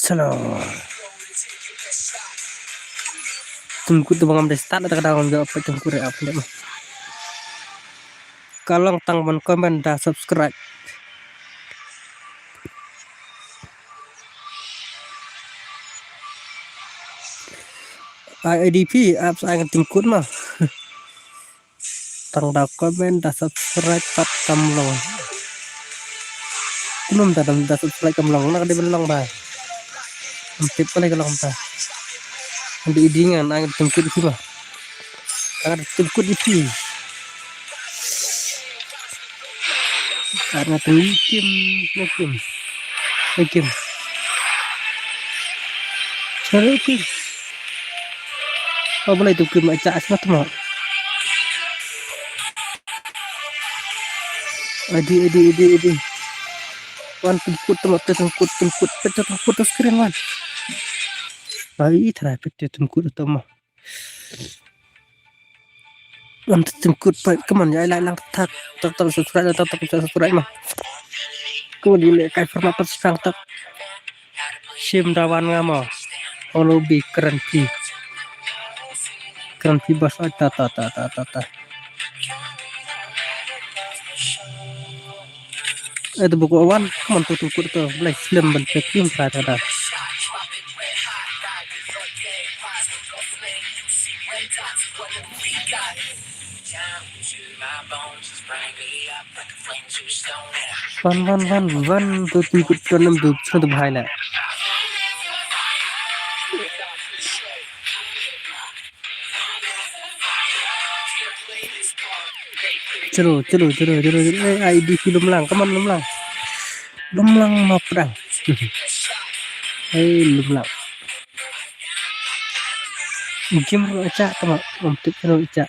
Chalo. Tum kut tu bangam de start ta ka dang jawab tum kut re ap le. Ka long tang ban comment da subscribe. Ai I D P apps ai ngan tum kut ma. Tang da comment da subscribe pat kam long. Kumno da da subscribe kam long na ka dei ban long ba. Ym tip balei ka long ba. Ym dei ding ngan ai tum kut ïa phi ba. Ai tum kut ïa phi. Ai tum kim na kim. Na kim. Sorry kim. Oh, balei tu kim ai cha sma tu ma. Adi, adi, adi, adi. Wan tum kut tu ma, tum kut, tum kut, tum kut tu screen wan. Ai, try pet tum kut tu ma. Wan tum kut pet, come on, ya, like lang tak, tak, tak, subscribe, tak, tak, subscribe ma. Ko di le kai format pet sang tak. Shim da wan nga mo. Olo bi kren pi. Kren pi bas ai ta ta ta ta ta ta. Eh, tu buku wan, come on tu tu kut tu. Blai film ban pek film sa ta ta. Wan, wan, wan, wan, tu tu tu tu nam tu tu tu bhai la. Chalo, chalo, chalo, chalo, chalo. Eh, I D P lum lang, come on lum lang. Lum lang ma pdang. Eh, lum lang. Jim ro cha, come on. Ym tip ro cha.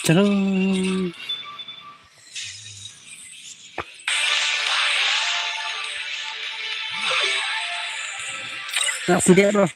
Chalo. Nak sendiri noh.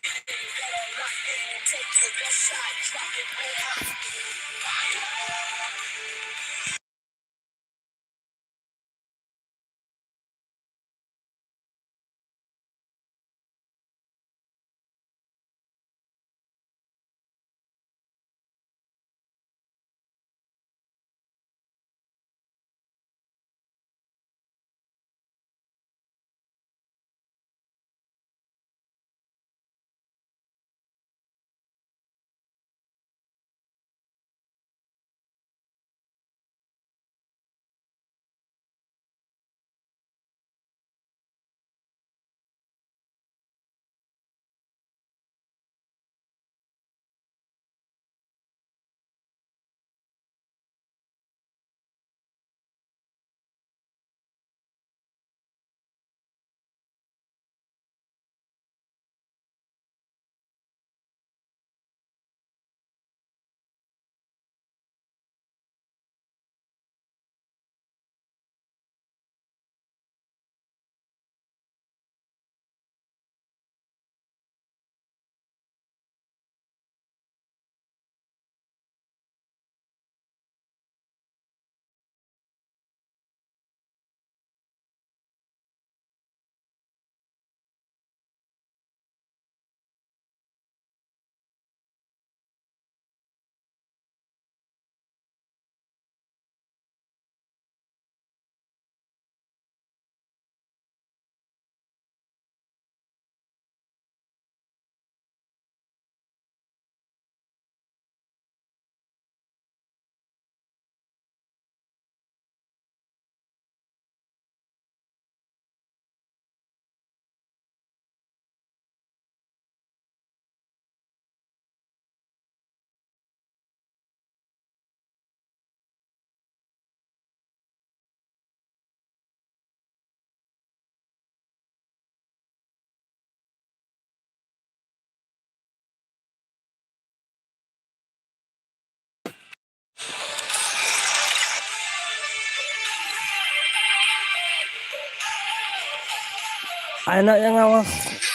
Ai na yang awas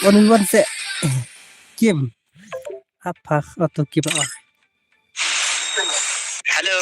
one v one se. Kim. Apa auto kim apa? Hello.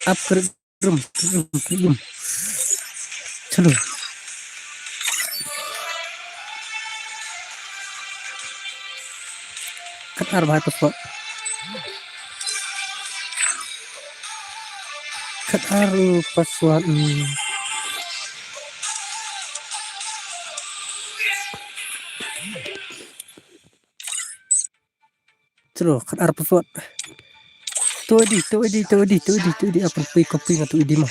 Up ke room, room, room. Chalo. Khat ar bhai password. Khat ar password. Hmm. Chalo, khat ar password. Tu ID, tu ID, tu ID, tu ID, tu ID. Apa pui copy nga tu ID ma.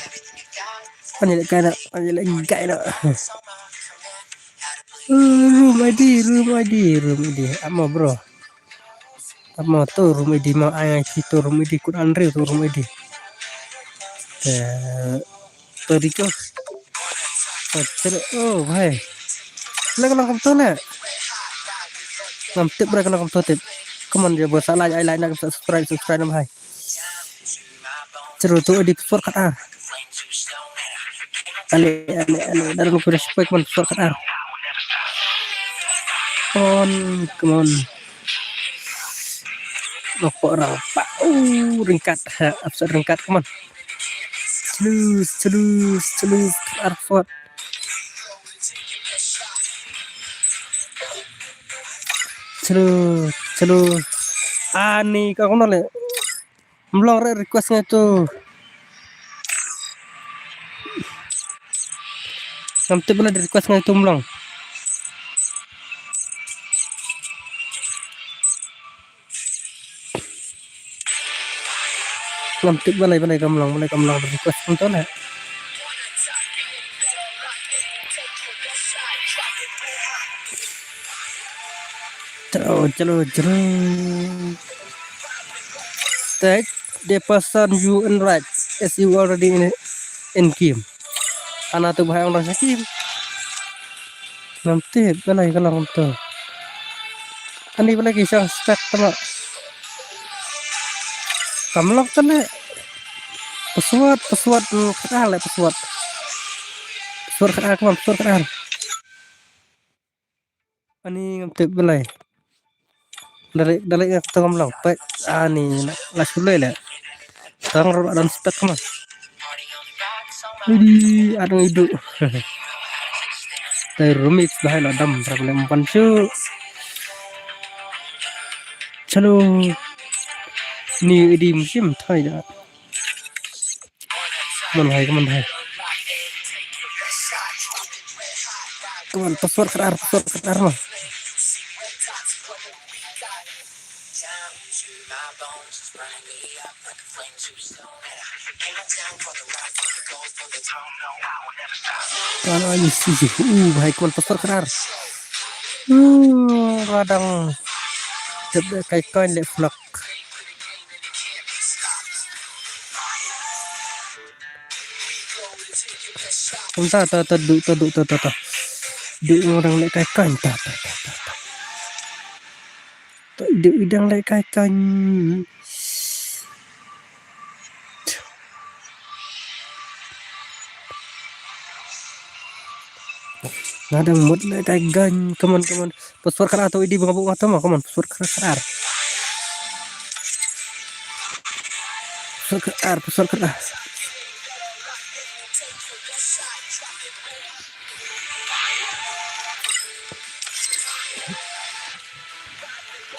Ani le kai na, ani le kai na. Room ID, room ID, room ID. Apa bro? Apa tu room ID ma, ai ai tu room ID, kut Andre tu room ID. Eh, Tadi ko. Acha, oh bhai. Lagi lang kam tu na. Ngam tip bro, lang kam tu tip. Come on, je bro, sa like, ai like na, subscribe, subscribe na bhai. Chalo tu ID password khat ar. Ale, ale, ale, dah nunggu respect man password khat ar. Come on, come on. Nokok rang pa. Uh, ringkat. Ha, upset ringkat, come on. Celus, celus, celus. Arfot. Celus, celus. Ani ka kono le. Mlong re request ngai tu. Ngam tip bala request ngai tu mlong. Ngam tip balei balei ka mlong, balei ka mlong request kumto na. Chalo, chalo, chalo. Take the person you invite as you already in, in game. Ana tu bhai ong dang sha game. Ngam tip balei ka long kumto. Ani balei ki shang spek tama. Kam long tane. Password, password, mm, khat ar le password. Password khat ar, come on, password khat ar. Ani ngam tip balei. Dari, dari nga tong ngam long. Pek, ani la, la shu lei le. Tang ro dan spek ma. Idi, adong idu. Tai remix bahai la dam, ra lem pan shu. Chalo. Ni idi musim thai da. Come on, bhai, come on, bhai. Come on, password khat ar, password khat ar ma. Come on, you see. Uh, bhai, come on, password khat ar. Uh, radang. Tep kai coin le flok. Kum ta, ta, ta, du, ta, du, ta, ta, ta. Du, orang leh kai kan, ta, ta, ta, ta, ta. Dei u dang leh kai kan. Nga dang mut leh kai kan. Come on, come on. Password khatar to idi bang buk ngato ma. Come on, password khatar. Password khatar, password khatar.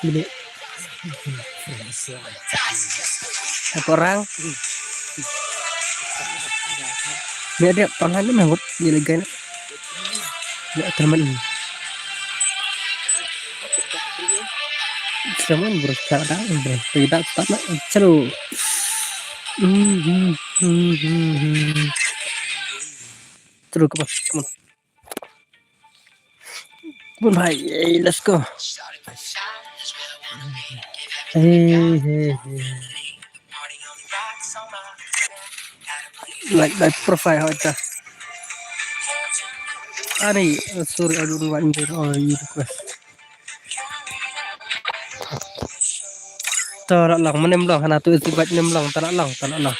Bili. Satu orang. Dia, dia, orang lain mah ngut, dia lega na. Dia teman ini. Teman bro, tak ada, bro. Tidak, tak nak. Seru. Hmm, hmm, hmm, hmm, hmm. Seru, come on, come on. Bun bhai, eh, let's go. Hey, hey, hey. Like, like profile hoita. Ani, uh, sorry, I don't want your, uh, your request. Tara lang, manem lang, hana tu isi bat nem lang, tara lang, tara lang.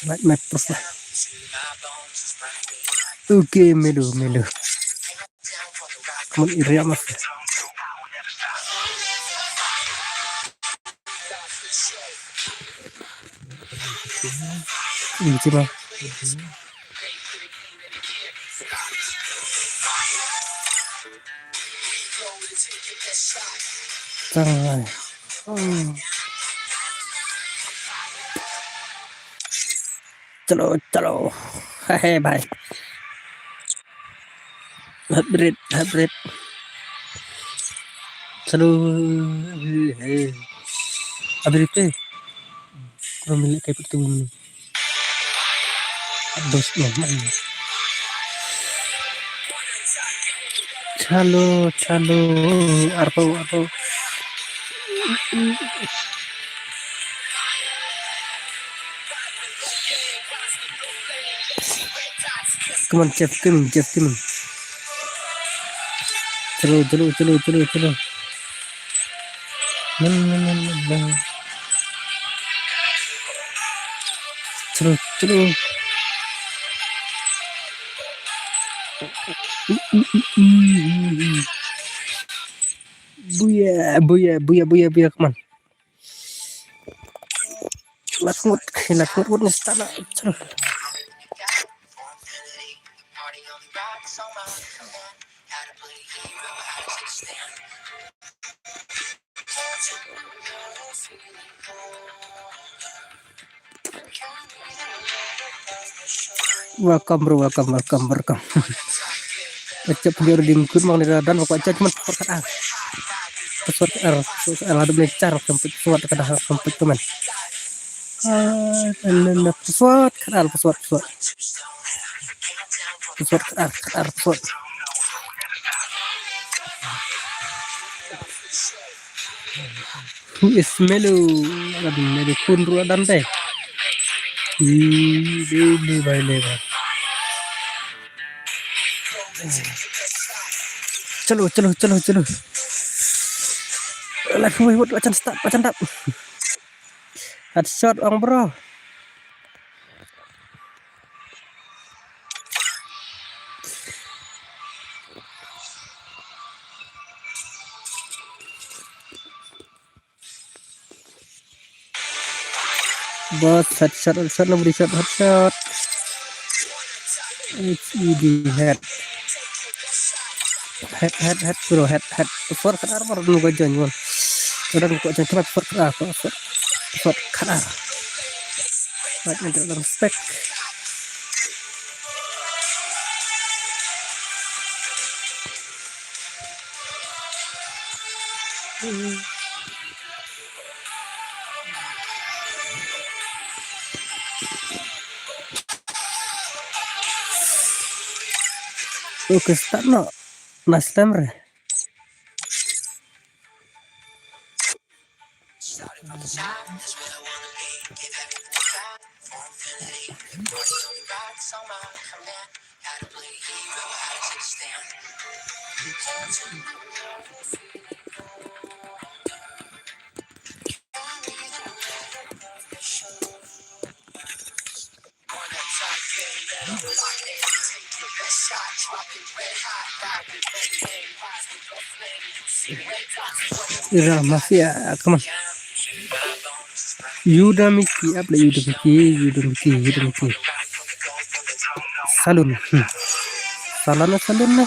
Bat me profile. Okay, melu, melu. Come on, area mas. Ini sih, Bang. Tang. Hmm. Chalo, chalo. Hey, bhai. Hybrid, hybrid. Chalo. Hey, hey. Hybrid eh. Kuro mili kai put tu. Dos no man. Chalo, chalo. Arpo, arpo. Come on, Jeff, come on, Jeff, come on. Chalo, chalo, chalo, chalo, chalo. Na, na, na, na, na. Chalo, chalo. Buya, buya, buya, buya, buya, come on. Lat ngut, lat ngut, ngut ni start na. Chalo. Welcome, bro, welcome, welcome, welcome. Acep ngi redim kut mang ni da dan ko acep cuma password khatar. Password khatar, password khatar, ada boleh car sampai password khatar sampai teman. Ah, dan, dan, dan, password khatar, password, password. Password khatar, khatar, password. Who is Melo? Aduh, Melo pun ruh dan teh. Ih, dei, dei, bai, dei, bai. Chalo, chalo, chalo, chalo. Alah, wait, wait, wacan start, wacan start. Headshot, ong, bro. Boss, headshot, headshot, nobody shot, headshot. H E D, head. Head, head, head, bro, head, head. Password khatar, bro, nunggu join, bro. Orang kau join, khatar, password khatar, password, password khatar. Right, nanti orang spek. Okay, start noh. Nice time re. Ira mafia, come on. Yuda Miki, apa Yuda Miki, Yuda Miki, Yuda Miki. Salon. Hmm. Salon, salon na.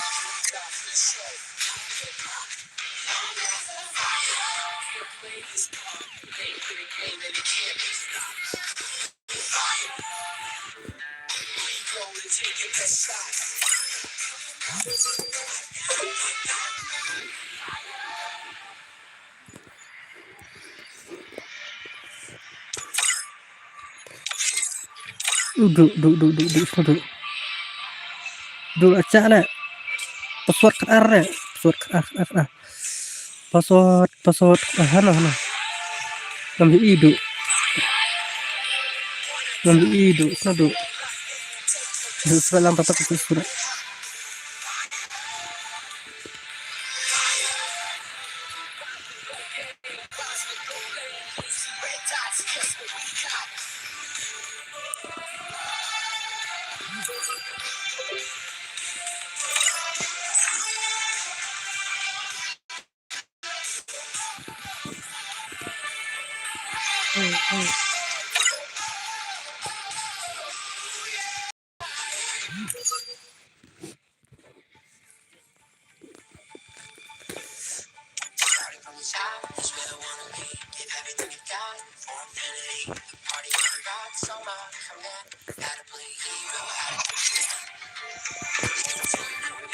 Du, du, du, du, du, du. Du, acha le. Password khat ar le. Password khat ar, khat ar, khat ar. Password, password khat ar, hano, hano. Ngam ju i du. Ngam ju i du, sna du. Du, sna lang tatak tu sna.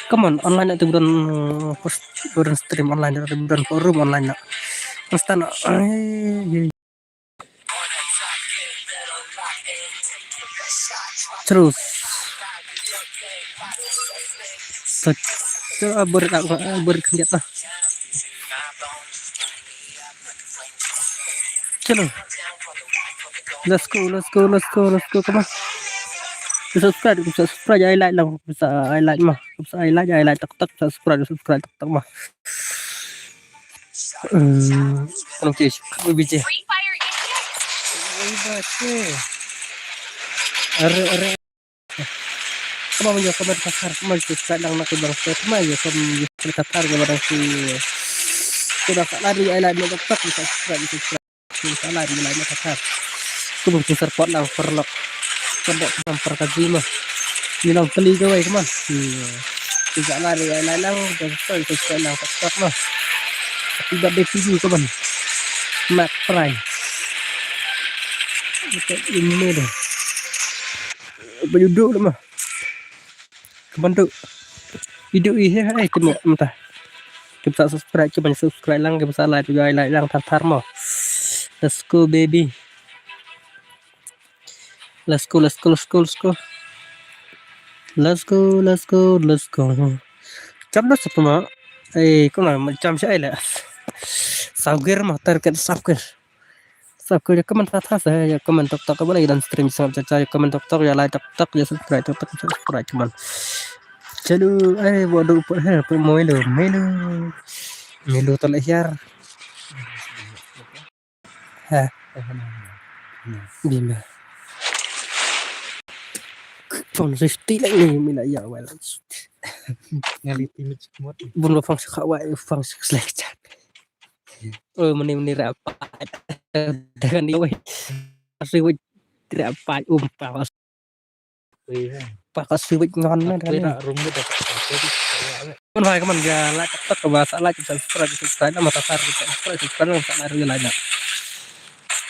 Come on, online na tu, buron, uh, host, buron stream online na tu, buron forum online na. Instan. Ai, ai. Terus. Terus, ah, ber-, ah, ber-, lah. Chalo. Let's go, let's go, let's go, let's go, come on. Subscribe, subscribe, ai like lang, ai like ma. Ai like, ai like, tak, tak, subscribe, subscribe, tak, tak ma. Hmm, okay, B B J. Are, are. Kaba mynta kaba ka thar, kaba mynta ka dang na ki bang set, kaba mynta ka thar kaba dang ki. Kaba ka lari ai lai na tak tak ka subscribe, subscribe. Ka lari lai na ka thar. Kaba mynta support lang paralok. Kaba ka dang par ka jima. Ni lang peli kawai, come on. Hmm. Ka lari ai lai lang, ka subscribe, subscribe lang tak tak ma. Happy birthday to you, come on. Mark Prime. Kita ini deh. Ba ju duk ma. Ka ban duk. I duk i he, eh, timo mynta. Ki bsa subscribe, ki ban subscribe lang, ki bsa like, ki ai like lang thar thar mo. Let's go, baby. Let's go, let's go, let's go, let's go. Let's go, let's go, let's go. Jam na sapa ma? Eh, kumno ma jam sha ai la. Saw gear ma, target saw gear. Sub ka, ïa comment thar thar sa, ïa comment tok tok, ba la ïa don stream sngap cha cha, ïa comment tok tok, ïa like tok tok, ïa subscribe tok tok, subscribe, come on. Chalo, eh, wa do put, eh, put Milo, Milo. Milo to la hiar. Ha. Bima. Phone safety la ni, mi la ïa wa la. Ngali timit semut. Bun ba phone sa kha wa, phone sa select chat. Oh, mani mani rapat. Dengan ni weh. Siwit rapat, um, pa ka siwit ngon na. Tapi dengan ni. Rak rum dia dapat apa di sekolah, weh. Kan, hai, kaman, ya, like, tak, tak, bahasa like, subscribe, subscribe, nama, subscribe, subscribe, subscribe, subscribe, like, like.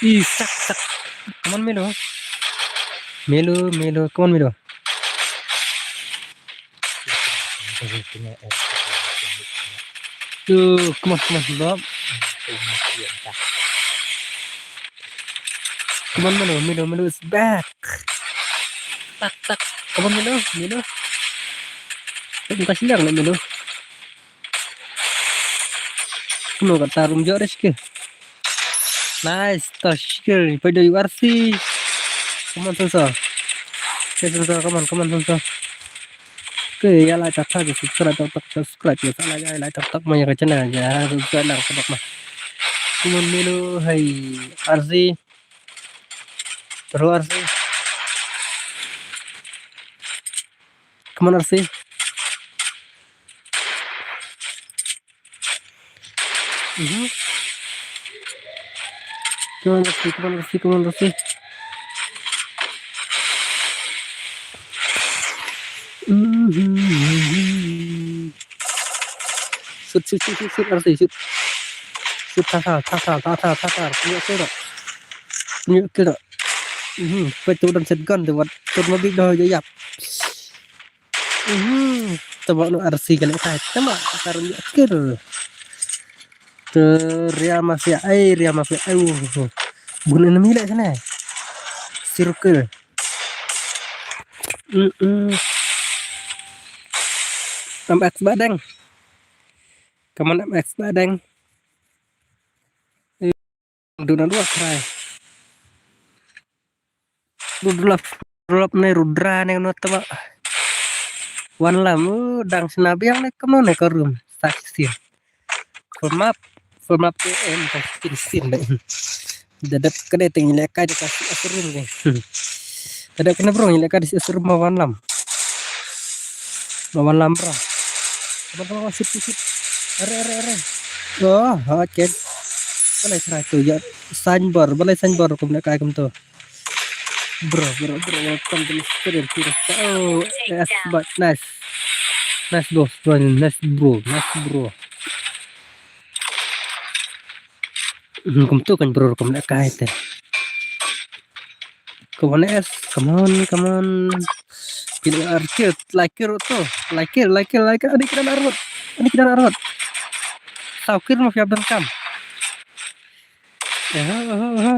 Ih, sak, sak. Kaman, Milo. Milo, Milo, kaman, Milo. Duh, come on, come on, Bob. Come on, Milo, Milo, Milo is back. Tak, tak. Come on, Milo, Milo. Tak, buka silang lah, Milo. Kumno kata rum jor ke. Nice, Tashkil, pada U R C. Come on, Sensor. Okay, Sensor, come on, come on, Sensor. Okay, ïa like, subscribe, subscribe, subscribe, ïa like, ïa like, subscribe, ma ïa ka channel, ïa subscribe lang, subscribe ma. Come on, Milo, hey, R C. Terus R C. Come on, R C. Mhm. Come on, R C, come on, R C, come on, R C. Mhm. Shoot, shoot, shoot, shoot, shoot, R C, shoot. Shoot, thar, thar, thar. Punya kill tak? Punya kill tak? Mhm. Peit tu don shotgun tu, wat. Tu ma bik dah, ya, yap. Mhm. Tama no R C ka leh kai. Tama, ka rum ïa kill. Te Real Mafia, ai, Real Mafia, ai, uh. Bun enemy leh sene. Zero kill. Mm-mm. M X Badeng. Come on, M X Badeng. Duna dua try. Rudra, Rudra ne Rudra ne no tama. Wan lam, uh, dang sna biang ne, come on ne, ka rum. Sa shisien. Full map, full map ke em, ka shisien shisien ne. Da dep ka dei teng leh kai da ka si asrum ne. Da dep ka ne bro leh kai da si asrum ma wan lam. Ma wan lam bro. Come on, come on, shoot, shoot, shoot. Are, are, are. Oh, okay. Balei try tu ïa. Sanbor, balei Sanbor kum leh kai kum tu. Bro, bro, bro, welcome to the stream. Oh, yes, but nice. Nice bro, bro, nice bro, nice bro. Hmm, kum tu kan bro, kum leh kai te. Come on, S, come on, come on. Kila arkir, like it tu, like it, like it, like it. Ani kena arut, ani kena arut. Saw kill ma fiap dan kam. Aha, aha, aha.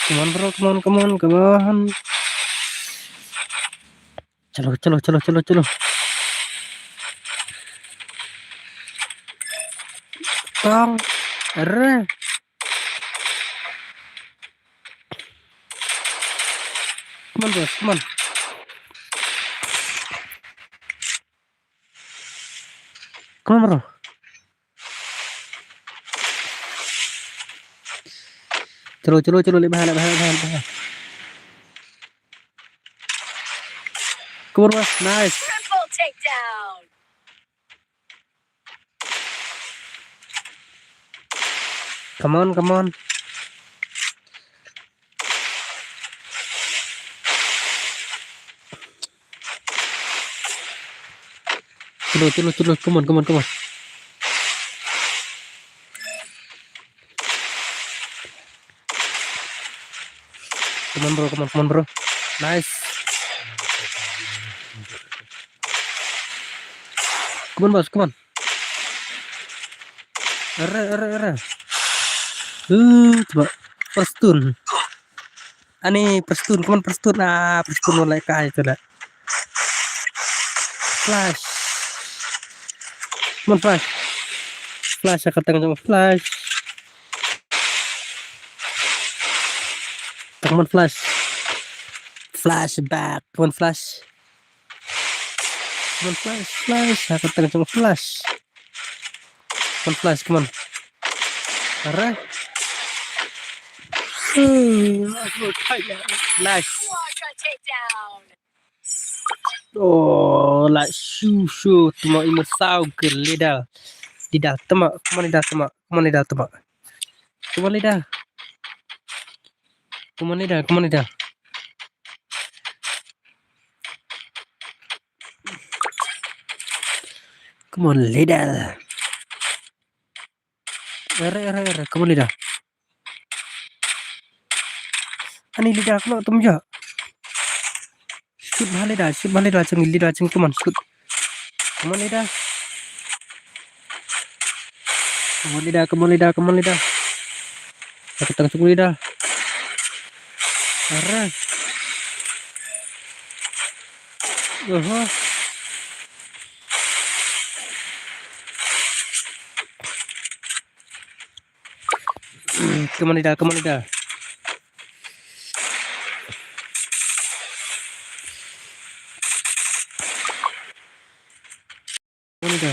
Come on, bro, come on, come on, come on. Chalo, chalo, chalo, chalo, chalo. Tong. Are. Come on, bro, come on. Come on, bro. Chalo, chalo, chalo, leh bha, leh bha, leh bha, leh bha. Come on, bro. Nice. Triple takedown. Come on, come on. Chalo, chalo, chalo. Come on, come on, come on. Come on, bro, come on, come on, bro. Nice. Come on, boss, come on. Are, are, are. Uh, coba. Prestone. Ani Prestone, come on, Prestone. Ah, Prestone mulai kai tu dah. Flash. Come on, Flash. Flash, aku tengok, Flash. Come on, Flash. Flashback. Come on, Flash. Come on, Flash, Flash. Aku tengok, Flash. Come on, Flash, come on. Alright. Hmm, nice. Oh, la shu shu, tama imo saw ke leda. Leda, tama, come on, leda, tama, come on, leda, tama. Come on, leda. Come on, leda, come on, leda. Come on, leda. Ere, ere, ere, come on, leda. Ani leda, kano tum ja. Shoot bha leda, shoot bha leda, chung leda, chung, come on, shoot. Come on, leda. Come on, leda, come on, leda, come on, leda. Aku tang chung leda. Ere. Oho. Come on, Ida, come on, Ida. Come on, Ida.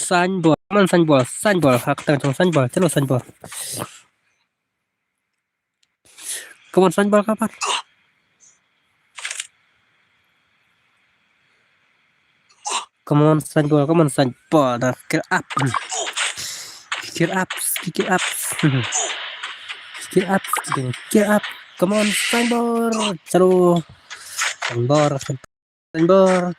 Sanbor, come on, Sanbor, Sanbor, ha ka tang jong Sanbor, chalo Sanbor. Come on, Sanbor, come on. Come on, Sanbor, come on, Sanbor. Now, kick it up. Kick it up, kick it up. Kick it up, kick it up. Come on, Sanbor. Chalo. Sanbor, Sanbor.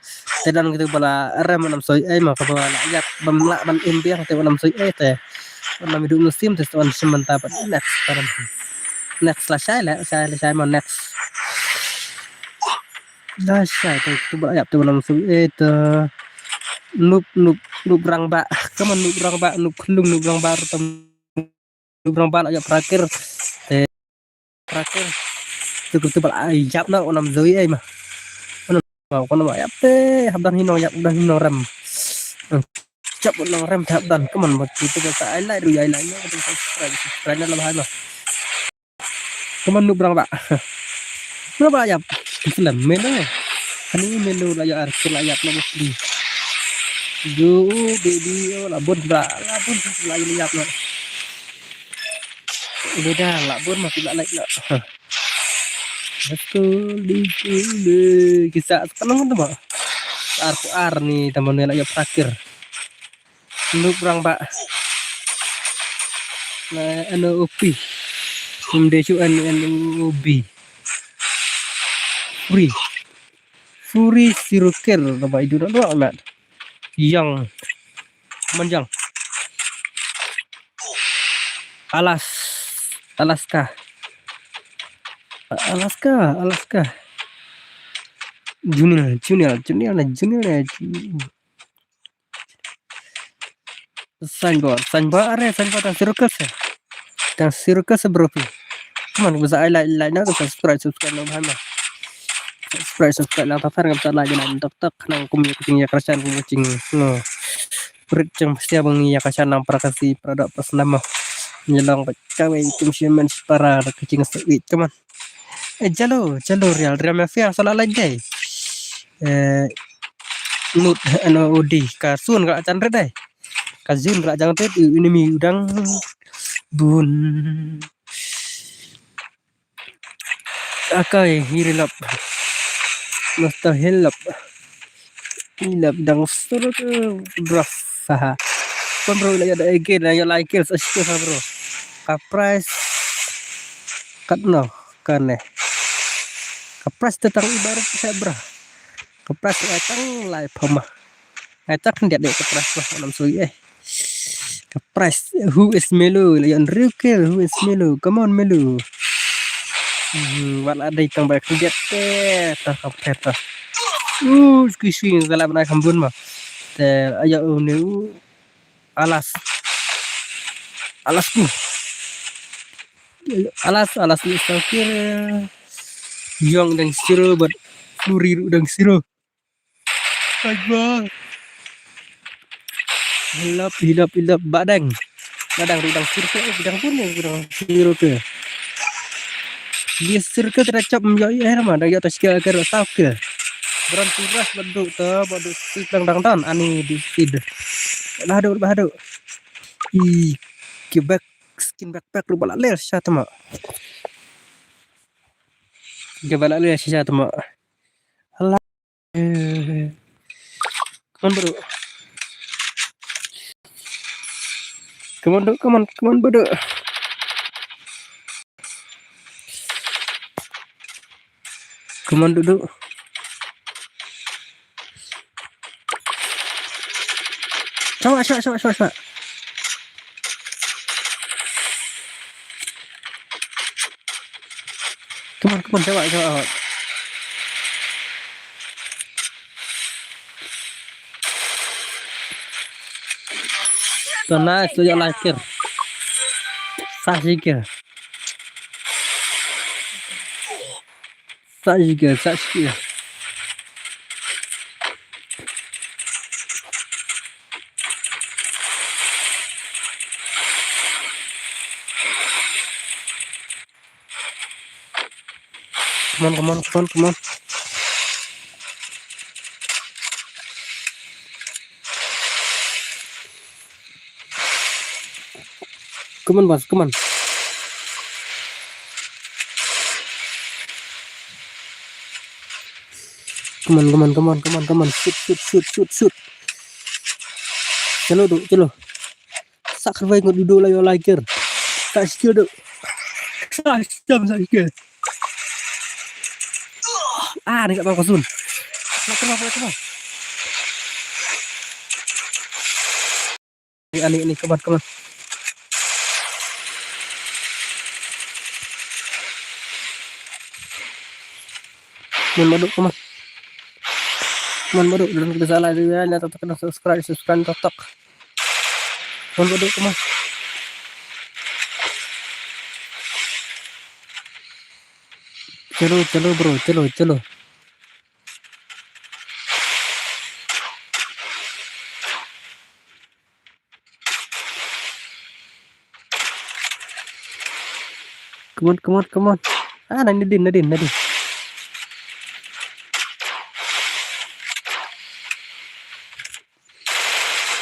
Te don kitu ba la rem, ym soi ei mo, kaba la ïap, bym lah ban im biang te, ym soi ei te. Ym i du mynsiem te, wan shim bynta bad next. Next la shai la, shai la, shai mo next. La shai te, kitu ba la ïap te, ym soi ei te. Nup, nup, nup rangbah. Come on, nup rangbah, nup khlung, nup rangbah ruh tam. Nup rangbah la ïap prakir. Te prakir. Tu, tu, tu, ba la ïap noh, ym soi ei mo. Ym, ym ïap te, hap don hi nong ïap, don hi nong rem. Jop nong rem te hap don. Come on, ba kitu ba sa ai like ruh, ai like noh, subscribe, subscribe noh la bha mo. Come on, nup rangbah. Nup rangbah la ïap. Islam melo. Ani melo la ïap, ar la ïap noh mesti. Yo, baby, oh, la bun ba, la bun la ïap noh. Beda la bun, masih la like noh. Betul di sini. Kisah sekarang tu ba. Ar ku ar ni, teman ni la ïap prakir. Nup rangbah. Na N O P. Ym dei shu N, N O B. Free. Free Sirukir, na ba idu na dua mat. Yang. Manjang. Alas. Alaska. Alaska, Alaska. Junior, Junior, Junior na, Junior na. Sanbor, Sanbor, are Sanbor tang Syracuse. Tang Syracuse, bro, phi. Come on, ba sa ai like, like na, subscribe, subscribe na, bha mo. Subscribe, subscribe lang, ta thar ngam sa like, like tok tok, nang kum ïa ka jingïakyrchan, kum ïa ka jing, no. Prit jong phi sia ba ngi ïakyrchan nang para Khasi, para doh para snam mo. Ngi long ba kawei kum shi men shi para, ka jingïasuk, come on. Eh, jalo, jalo Real, Real Mafia, sa la like dei. Eh, Nud, N O D, ka sun ka la jan red dei. Ka jun ka la jan red, u enemy u dang bun. Akai, hi rilap. Mustahil lap. Ilap dang sur tu, bro. Haha. Kon bro, la ïa da again, la ïa like kills, asyik ha, bro. Ka price. Kat no, kane. Ka price te tang ibarat sa, bro. Ka price ai tang lai pama. Ai tang khyndiat dei ka price, bro. Ym soi ei. Ka price, who is Melo? La ïa Enrique, who is Melo? Come on, Melo. Hmm, wat la dei tang ba khyndiat te, ta ka peta. Uh, ski ski, ka la bna kham bun mo. Te, ïa, u ne, u. Alas. Alas ku. Alas, alas ni sakir. Yong dang siro, but Fluri dang siro. Agba. Hilap, hilap, hilap, badang. Badang, rudang sirke, eh, bidang pun ni, bidang sirke. Dia sirke teracap menjadi, eh, nama, dah jatuh sikit, agak rasa ke. Beran turas, baduk, tu, baduk, siklang dang dan, ani di sid. Bahadu, bahadu. I, kebek, skin backpack, lu balak ler, sya tema. Dia balak ler, sya tema. Alah. Eh, come on, bro. Come on, do, come on, come on, bro. Come on, do, do. Coba, coba, coba, coba, coba. Come on, come on, coba, coba. So nice, tu ïa lakir. Sah sikir. Sah sikir, sah sikir. Come on, come on, come on, come on. Come on, boss, come on. Come on, come on, come on, come on, come on. Shoot, shoot, shoot, shoot, shoot. Chalo, do, chalo. Sa kharwai ngut duh la ïoh lai ker. Sa skill duh. Sa jam sa skill. Ah, ni kat bawah kasun. Nak kena, nak kena. Ni, ani, ni, come on, come on. Mon Baduk, come on. Mon Baduk, dan kita salah juga, tok tok kena subscribe, subscribe tok tok. Mon Baduk, come on. Chalo, chalo, bro, chalo, chalo. Come on, come on, come on. Ah, na, nadin, nadin, nadin.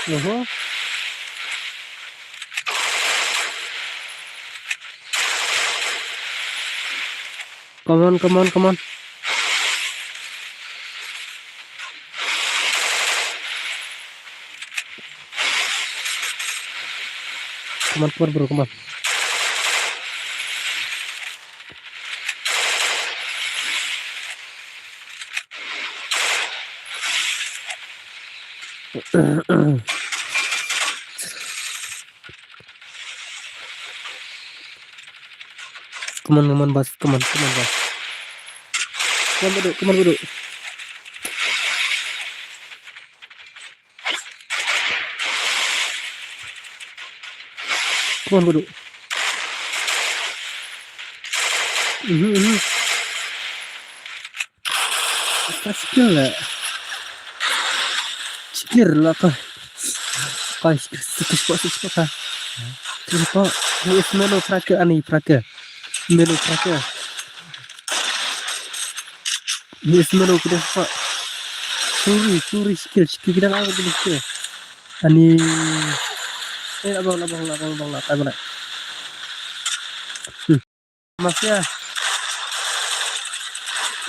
Oho. Come on, come on, come on. Come on, come on, bro, come on. Come on, come on, boss. Come on, come on, boss. Come on, Baduk. Come on, Baduk. Come on, Baduk. Mhm, mhm. Ka skill la. Skill la ka. Ka skill, skill, skill, skill, skill ka. Skill ka. Ni is Melo Frake, ani Frake. Melo Frake. Ni is Melo kita ka. Sorry, sorry, skill, skill kita ka, kita skill. Ani. Eh, abang, abang, abang, abang, abang, abang. Hmm. Mafia.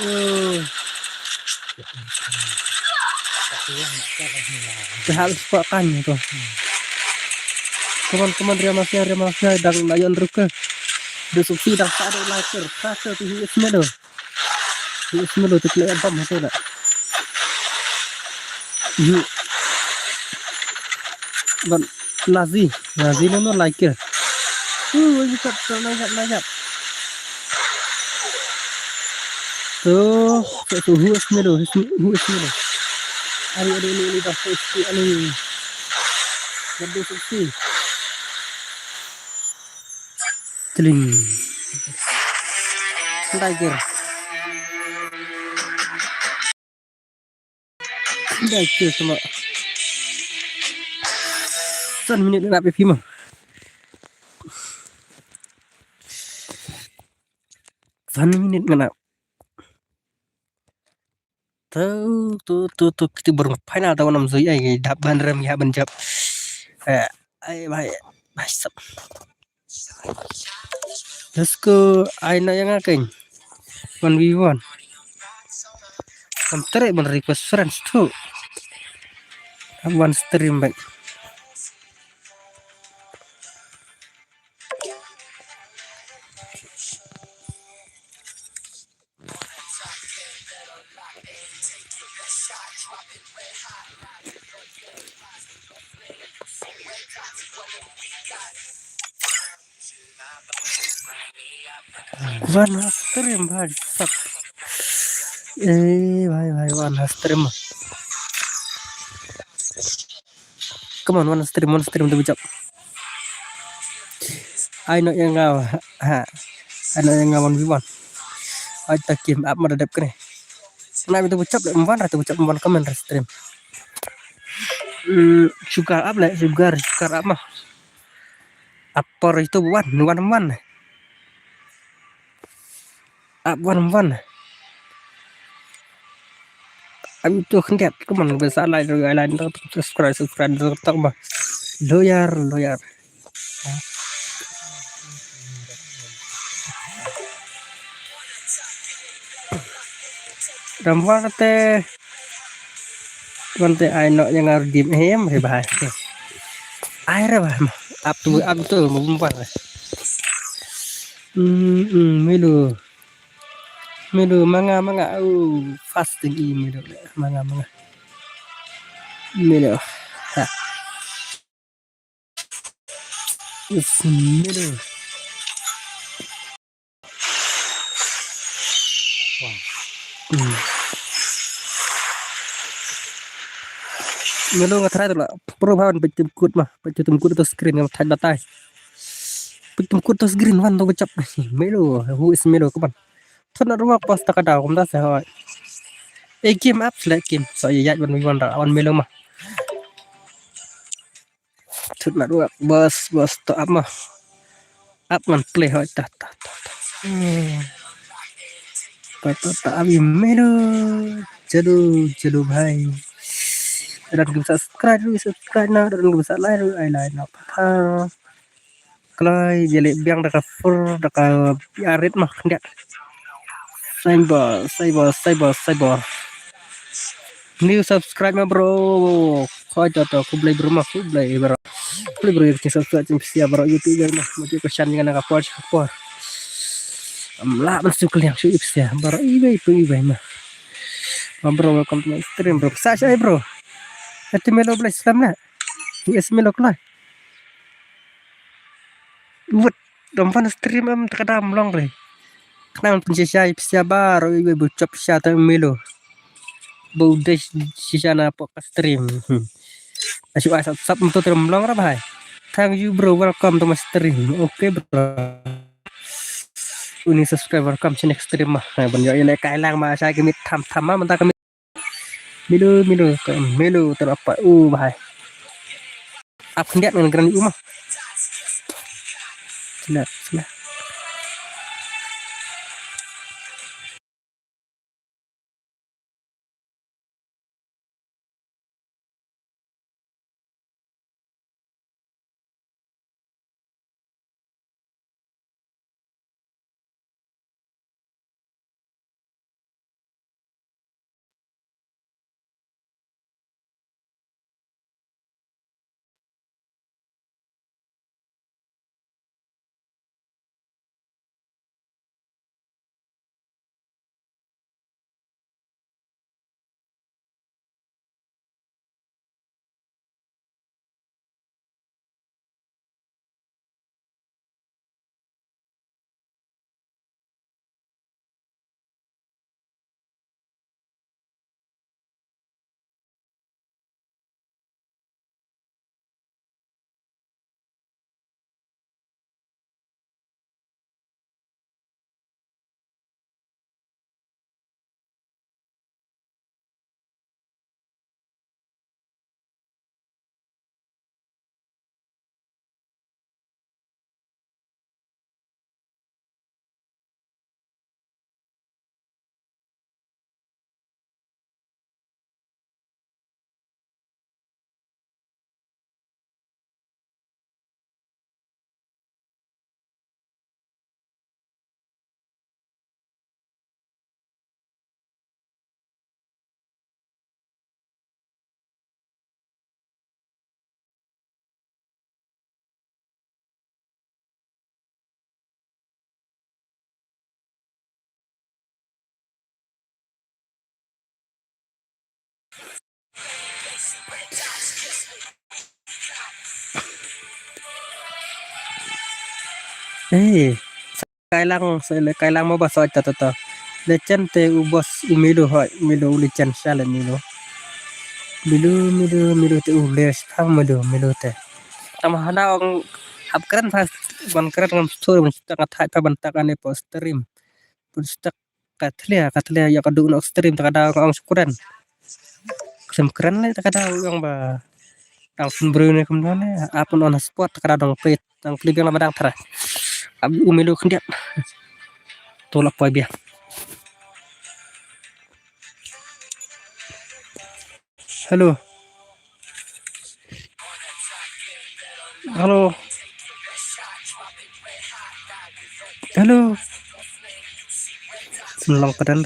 Uh. Dah habis kuat kan tu. Come on, come on, Ria Mafia, Ria Mafia, dang layan ruka. Dah suksi, dang tak ada lighter. Kata tu hias mana? Hias mana tu kelek abam tu dah. Yu. Ban Nazi, Nazi no no like. Uh, lagi kat, kat, lagi kat, lagi kat. Tu, tu, tu, who is Melo? Who is, who is Melo? Ari, ari, ari, ari, dah, tu, tu, ari. Gaduh seksi. Teling. Tiger. Dai ke sama. San minit na pi ma. San minit ngana. Tu, tu, tu, tu, kita baru final tahu nam zui ai, dap ban rem ya ban jap. Eh, ai, bai, bai, sap. Let's go. Ai na yang akan. One v one. One three, one request friends too. One stream back. One stream bhai sap. Eh bhai bhai one stream. Come on, one stream, one stream tu bijak. Ai no yang ngau ha. Ai no yang ngau one v one. Ai ta kim ap ma da dep kene. Na mi tu bijak le mwan ra tu bijak mwan kamen ra stream. Hmm, sugar ap le sugar sugar ap ma. Apor itu wan wan wan. Ap wan wan. Am tu khyndiat kumno ba sa like, like, like, subscribe, subscribe, tak ba. Loyar, loyar. Ram wan te, wan te ai no yang ar dim em re bahai. Ai re bah, ap tu, ap tu, mo bumpan re. Hmm, hmm, Milo. Milo, manga, manga, oh, fasting i Milo, manga, manga. Milo, ha. Is Milo. Hmm. Milo nga try tu la. Pro ban peit tim kut ma, peit tim kut tu screen nga try batai. Peit tim kut tu screen wan tu bachap. Milo, who is Milo kaban. Thut na ruak pas ta ka daw kumta se hoi. E game up select game. So ya ya wan wan ra wan Milo ma. Thut na ruak bas bas to ap ma. Ap ngan play hoi ta ta ta. Hmm. Ta ta ta abi Melo. Jalo jalo bhai. Dan kim subscribe ru subscribe na, dan kim sa like ru ai like na. Pa pa. Kloi jale biang da ka fur da ka arit ma khyndiat. Cyber cyber cyber cyber. New subscribe ma bro. Khoi to to khublei bro ma khublei bro. Khublei bro ïa ki subscribe jingpysia bro YouTube ïa ma. Mo ki ko shan ïa na ka por ka por. Am la ban su kliang shu ipsia bro ibai pu ibai ma. Ma bro welcome to my stream bro. Sa sha bro. Ati Melo blei slam na. U S Melo kloi. Wut dom fan stream am takadam long re. Khnang pun shisha ipsia bro ibai bu chop sha ta Melo. Bau dei shisha na pok ka stream. Hmm. Ashu ai sap sap mutu terem long ra bhai. Thank you bro, welcome to my stream. Okay bro. Uni subscriber kam sini stream ma. Hai ban yo ile kai lang ma sa kimi tham tham ma menta kimi. Milu milu milu terapa u bhai. Ap khyndiat ngan gran u ma. Sila sila. Eh, kailang, kailang mo ba soi ta ta ta. Lecen te u bos u Milo hoi, Milo u lecen sha le Milo. Milo, Milo, Milo te u les pa Milo, Milo te. Tama hana ong hap kren pa ban kren ngam stur ban stak athai pa ban tak ane po stream. Pun stak ka thlia ka thlia ïa ka duk nok stream ta ka daw ka ong sukren. Ksem kren le ta ka daw ong ba dang sun bru ne kum ne ap on on spot ta ka daw dong pet dang kli biang la madang thara. Ab u Milo khyndiat. To la poi biang. Hello. Hello. Hello. Sum long padan.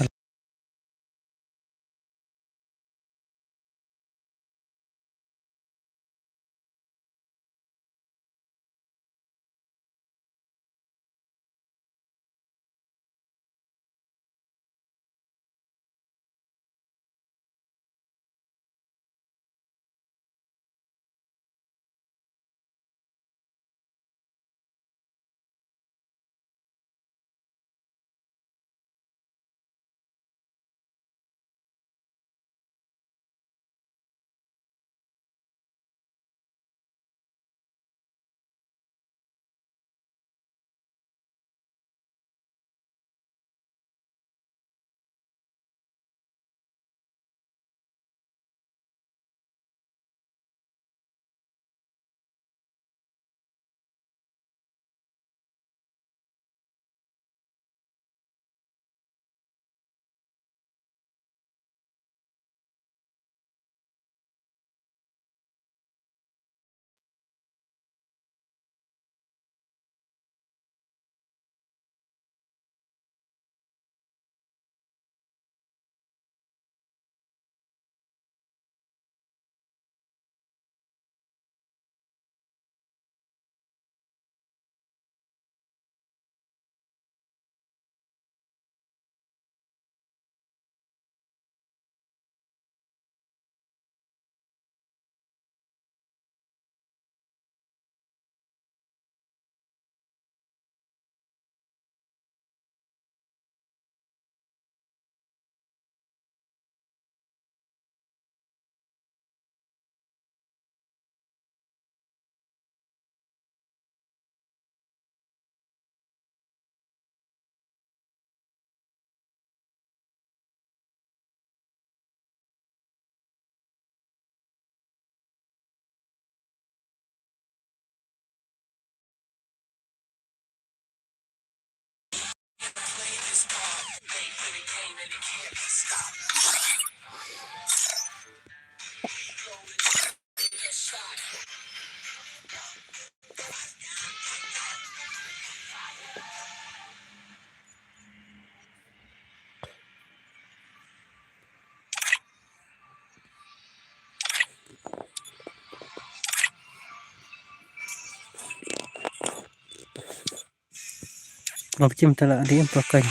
Ngam chim tala di em token.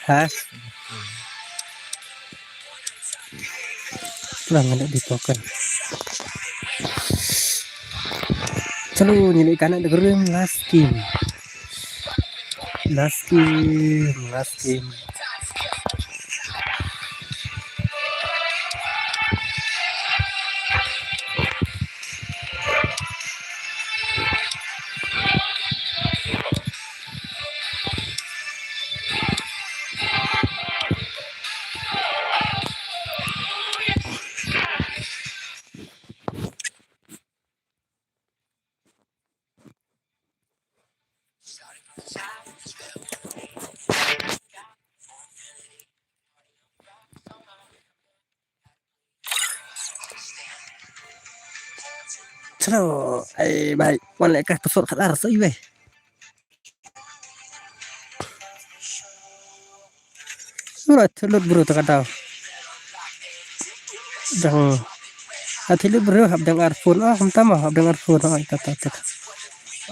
Ha? Lang ada di token. Chalo, ngi leh kana da grim last game. Last game, last game. Chalo, ai bai, wan leh ka password khatar sa iwe. Sura thilot bro ta ka daw. Dang. A thilot bro hap dang ar phone. Ah, kumta ma hap dang ar phone. Ah, ta ta ta.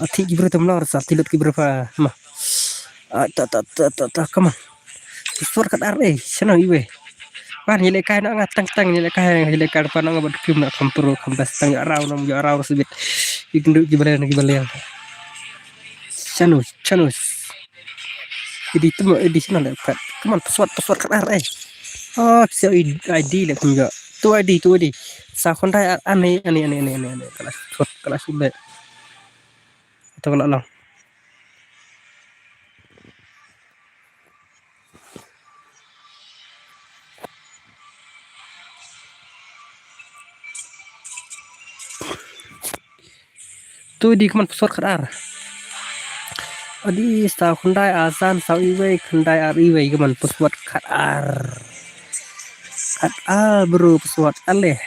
A thi ki bro tam lar sa thilot ki bro pa ma. Ah, ta ta ta ta ta, come on. Password khatar eh, shano iwe. Wan, ngi leh kai na nga tang tang, ngi leh kai, ngi leh kai pa na nga bad kim na kam pro, kam bas tang ya raw nam ya raw sibit. Ikin du ki balen, ki balen. Chano, chano. Idi tu mo, idi sino le pat. Come on, password, password khatar eh. Oh, so I D le kum jo. Tu I D, tu I D. Sa khon dai ani, ani, ani, ani, ani, ani. Kala sut, kala sut le. Atau kala lang. Tu di kaman password khatar. Adi sa khyndai asan sa iwei khyndai ar iwei kaman password khatar. At al bro, password ale.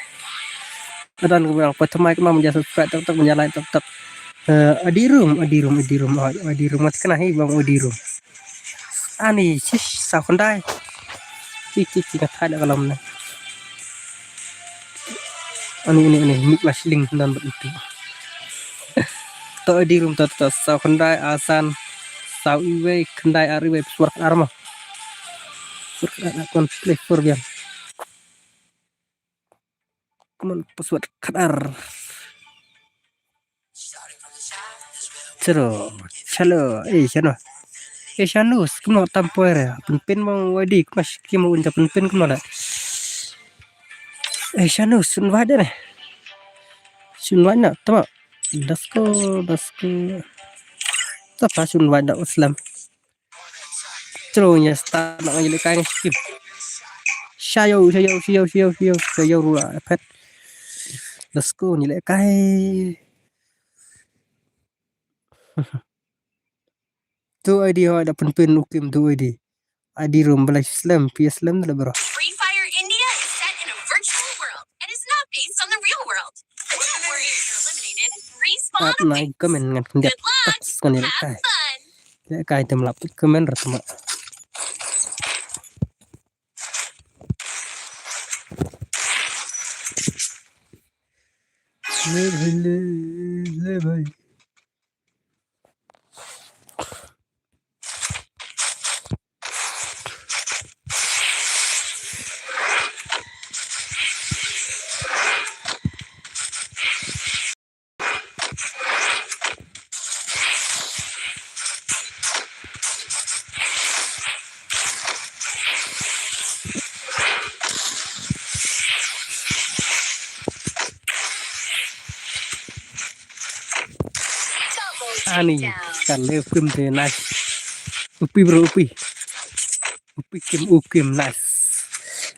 Adan ko bang, pa thamai ko mam ja subscribe tak tak, ja like tak tak. Eh, Adirum, Adirum, Adirum, oh, Adirum mat kena hi bang Adirum. Ani, sis, sa khandai. Ci ci ci ka thai da kalam ne. Ani, ani, ani, mik la sling dan bet itu. To Adirum to to, sa khandai asan. Sa iwei khandai ar iwei password arma. Password ar kon play for biang. Come on, password khatar. Chalo, chalo, eh, shano. Eh, shano, kumno tam poire. Pynpin mo wadi, kumno shiki mo unja pynpin kumno la. Eh, shano, sun wadi ne. Sun wadi na, tama. Dasko, dasko. Tapa sun wadi na uslam. Chalo, nya start na ngi le kai ngi skip. Shayo, shayo, shayo, shayo, shayo, shayo rula pet. Let's go, ngi le kai. Tu I D ho da pynpin u Kim tu I D. I D room balai slam, P S slam da bro. Free Fire India is set in a virtual world and is not based on the real world. Don't worry if you're eliminated. Respawn. At nai comment ngan kyndiat. Good luck. Kan le kai. Have fun. Le kai tem lap comment rat ma. Le bhai, le, le bhai. Ani, kan le u Kim te nice. U Pi bro, u Pi. U Pi Kim, u Kim, nice.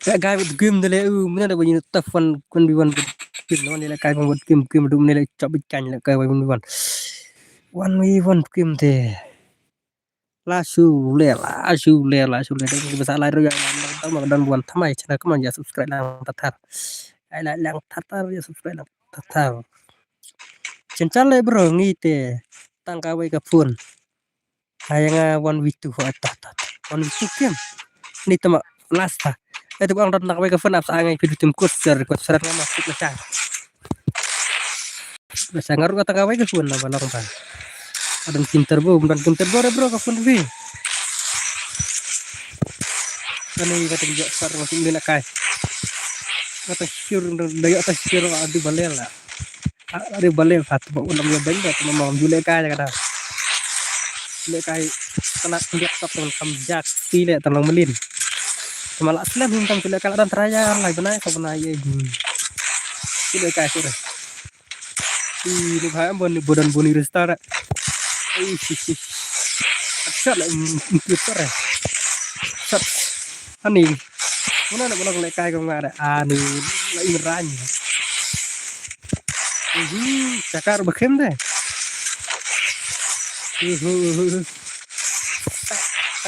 Ya guy with Kim de le u, mena da ba yin tough one, one v one with Kim, no, ne le kai with Kim, Kim du ne le chop bit kan le kai one v one. One v one Kim te. La shu le, la shu le, la shu le. Dang ba sa lai ro ya, dang ma dang buan thamai channel, come on ya subscribe lang tatar. Ai la lang tatar ya subscribe lang tatar. Chen chale bro ngi te tang kawei ka phone. Hai nga one v two ho ta ta. One v two Kim. Ni tama last ta. Eh tu bang dot nak kawei ka phone ap sa ngai video tim kut share request share nga masuk na chang. Ba sa nga ruh kata kawei ka phone na ba long ba. Adan Kim Turbo, adan Kim Turbo re bro ka phone bi. Kani kata ki jok sar masuk ni nak kai. Kata syur, da yok ta syur adu balel la. Adu balel satu ba ulam ya benda tu memang jule kai kata. Jule kai kena kuliah tap dengan kam jak sile tolong melin. Cuma lak slam hintam jule kai adan teraya lai benai ka benai ye. Jule kai sure. Ih, ni bhai ambon ni bodan boni restara. Ih, ih, ih. Shot la, mm, mm, shot eh. Shot. Ani. Muna na muna le kai ko ngare. Ani. La in rany. Ih, cakar bekem de. Ih, ih, ih.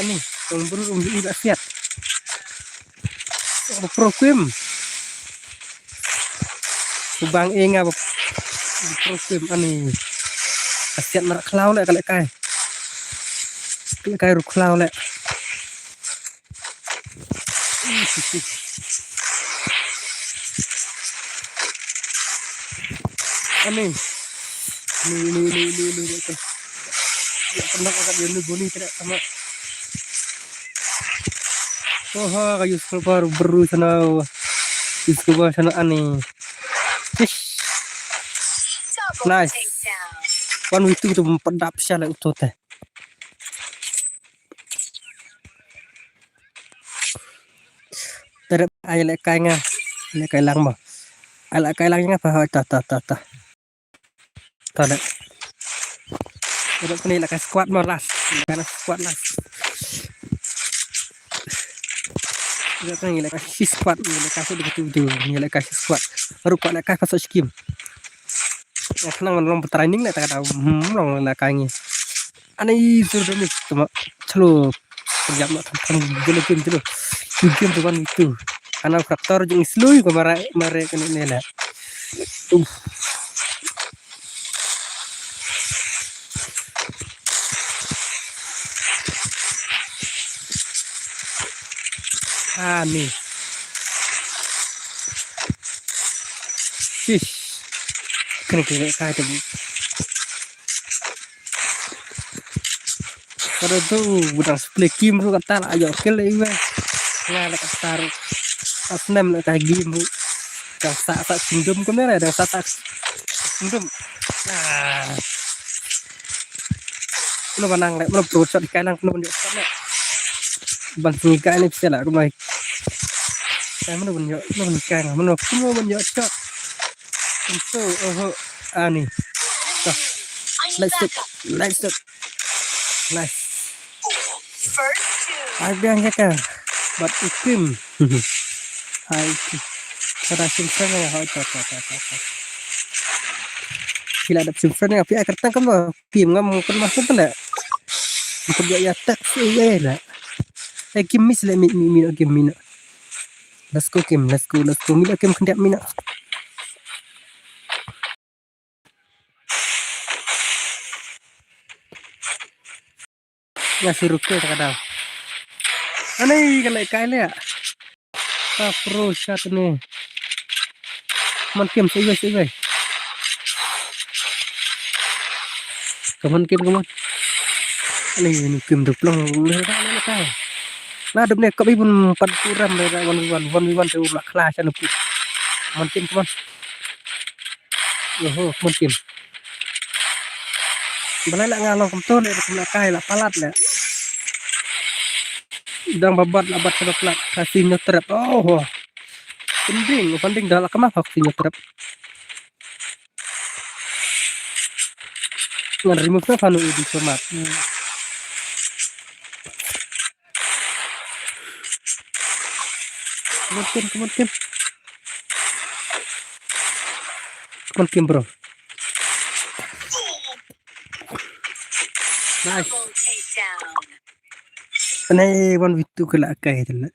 Ani, kong bru um di la siat. Ba pro Kim. Ku bang e nga ba pro Kim ani. Ka siat mar khlaw le ka le kai. Ka le kai ru khlaw le. Ani. Ni, ni, ni, ni, ni, ni. Ya, pernah ka dia ni boni tidak sama. Oha, ka use cover bru sana. Use cover sana ani. Ish. Nice. One v two tu padap shala utote. Tere ai le kai nga. Le kai lang mo. Ai le kai lang nga pa ta ta ta ta. Tade. Tade kini la ka squad mo last. Kana squad last. Tade kini la ka shi squad, ni la ka shi de tu tu, ni la ka shi squad. Baru ko la ka paso skim. Ya kena ngan long training la ta ka, hmm, long la ka ngi. Ani sur de ni tuma. Chalo. Jam na tham tham gele game chalo. Game tu one v two. Kana traktor jong i slui ko mara mara kane ne la. Uf. Ani. Shish. Kene kene kai te bu. Kada tu budang split kim ru kata la ayo kel iwe. Nga la kata ru. Asnem la ka game ru. Dang sa sa singdum kum ne la dang sa sa singdum. Ah. Mano banang le, mano pro shot kai lang, mano ban yo shot le. Ban sing kai ni pisa la, kumai. Kai mano ban yo, mano ban kai lang, mano, mano ban yo shot. Itu, oho, ani. Tuh. Nice shot, nice shot. Nice. Ai biang ka ka. Bat ikim. Ai. Kada simsan ya, hoi, tuh, tuh, tuh, tuh, tuh. Sila dap simsan ya, pi ai kertang kam lo. Kim ngam kan masuk kan dak. Bukan dia ya tak sih ya dak. Eh, Kim mis le mi mi mi Kim mina. Let's go Kim, let's go, let's go. Mina Kim kendak mina. Ya si Ruke tak ada. Anai kena kai le. Ah, pro shot ni. Come on, Kim, save, save. Come on, Kim, come on. Ani ni Kim tu plong le da le ka. La dum ne ko bi bun pat kuram le da one v one, one v one tu la kla chan pu. Come on, Kim, come on. Yo ho, come on, Kim. Balai la nga long kumto le kum la kai la palat le. Dang babat la bat sa palat ka senior trap. Oh ho. Pending, pending dah la kemah hok senior trap. Ngan remove na panu di somat. Come on, Kim, come on, Kim. Come on, Kim, bro. Nice. Anai one v two kala kai tala.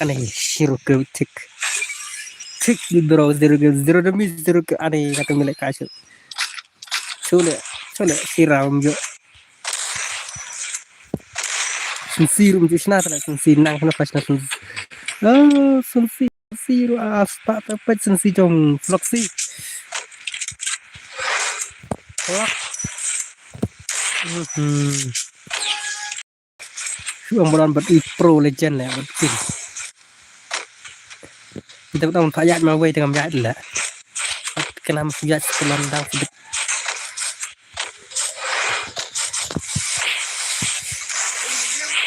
Anai zero kill tick. Tick bro, zero kill, zero damage, zero kill. Anai kata milik kasut. Chule, chule, siram jo. Sunsi rum ju shna tala, sunsi nang kena pas na sunsi. Oh, sunsi, sunsi ru as pa ta pa sunsi jong floxi. Flox. Hmm. Shu ang bulan bat i pro legend le bat kin. Kita betul tak yat ma wei tengah yat le. Kena mas yat sekelan dang sedek.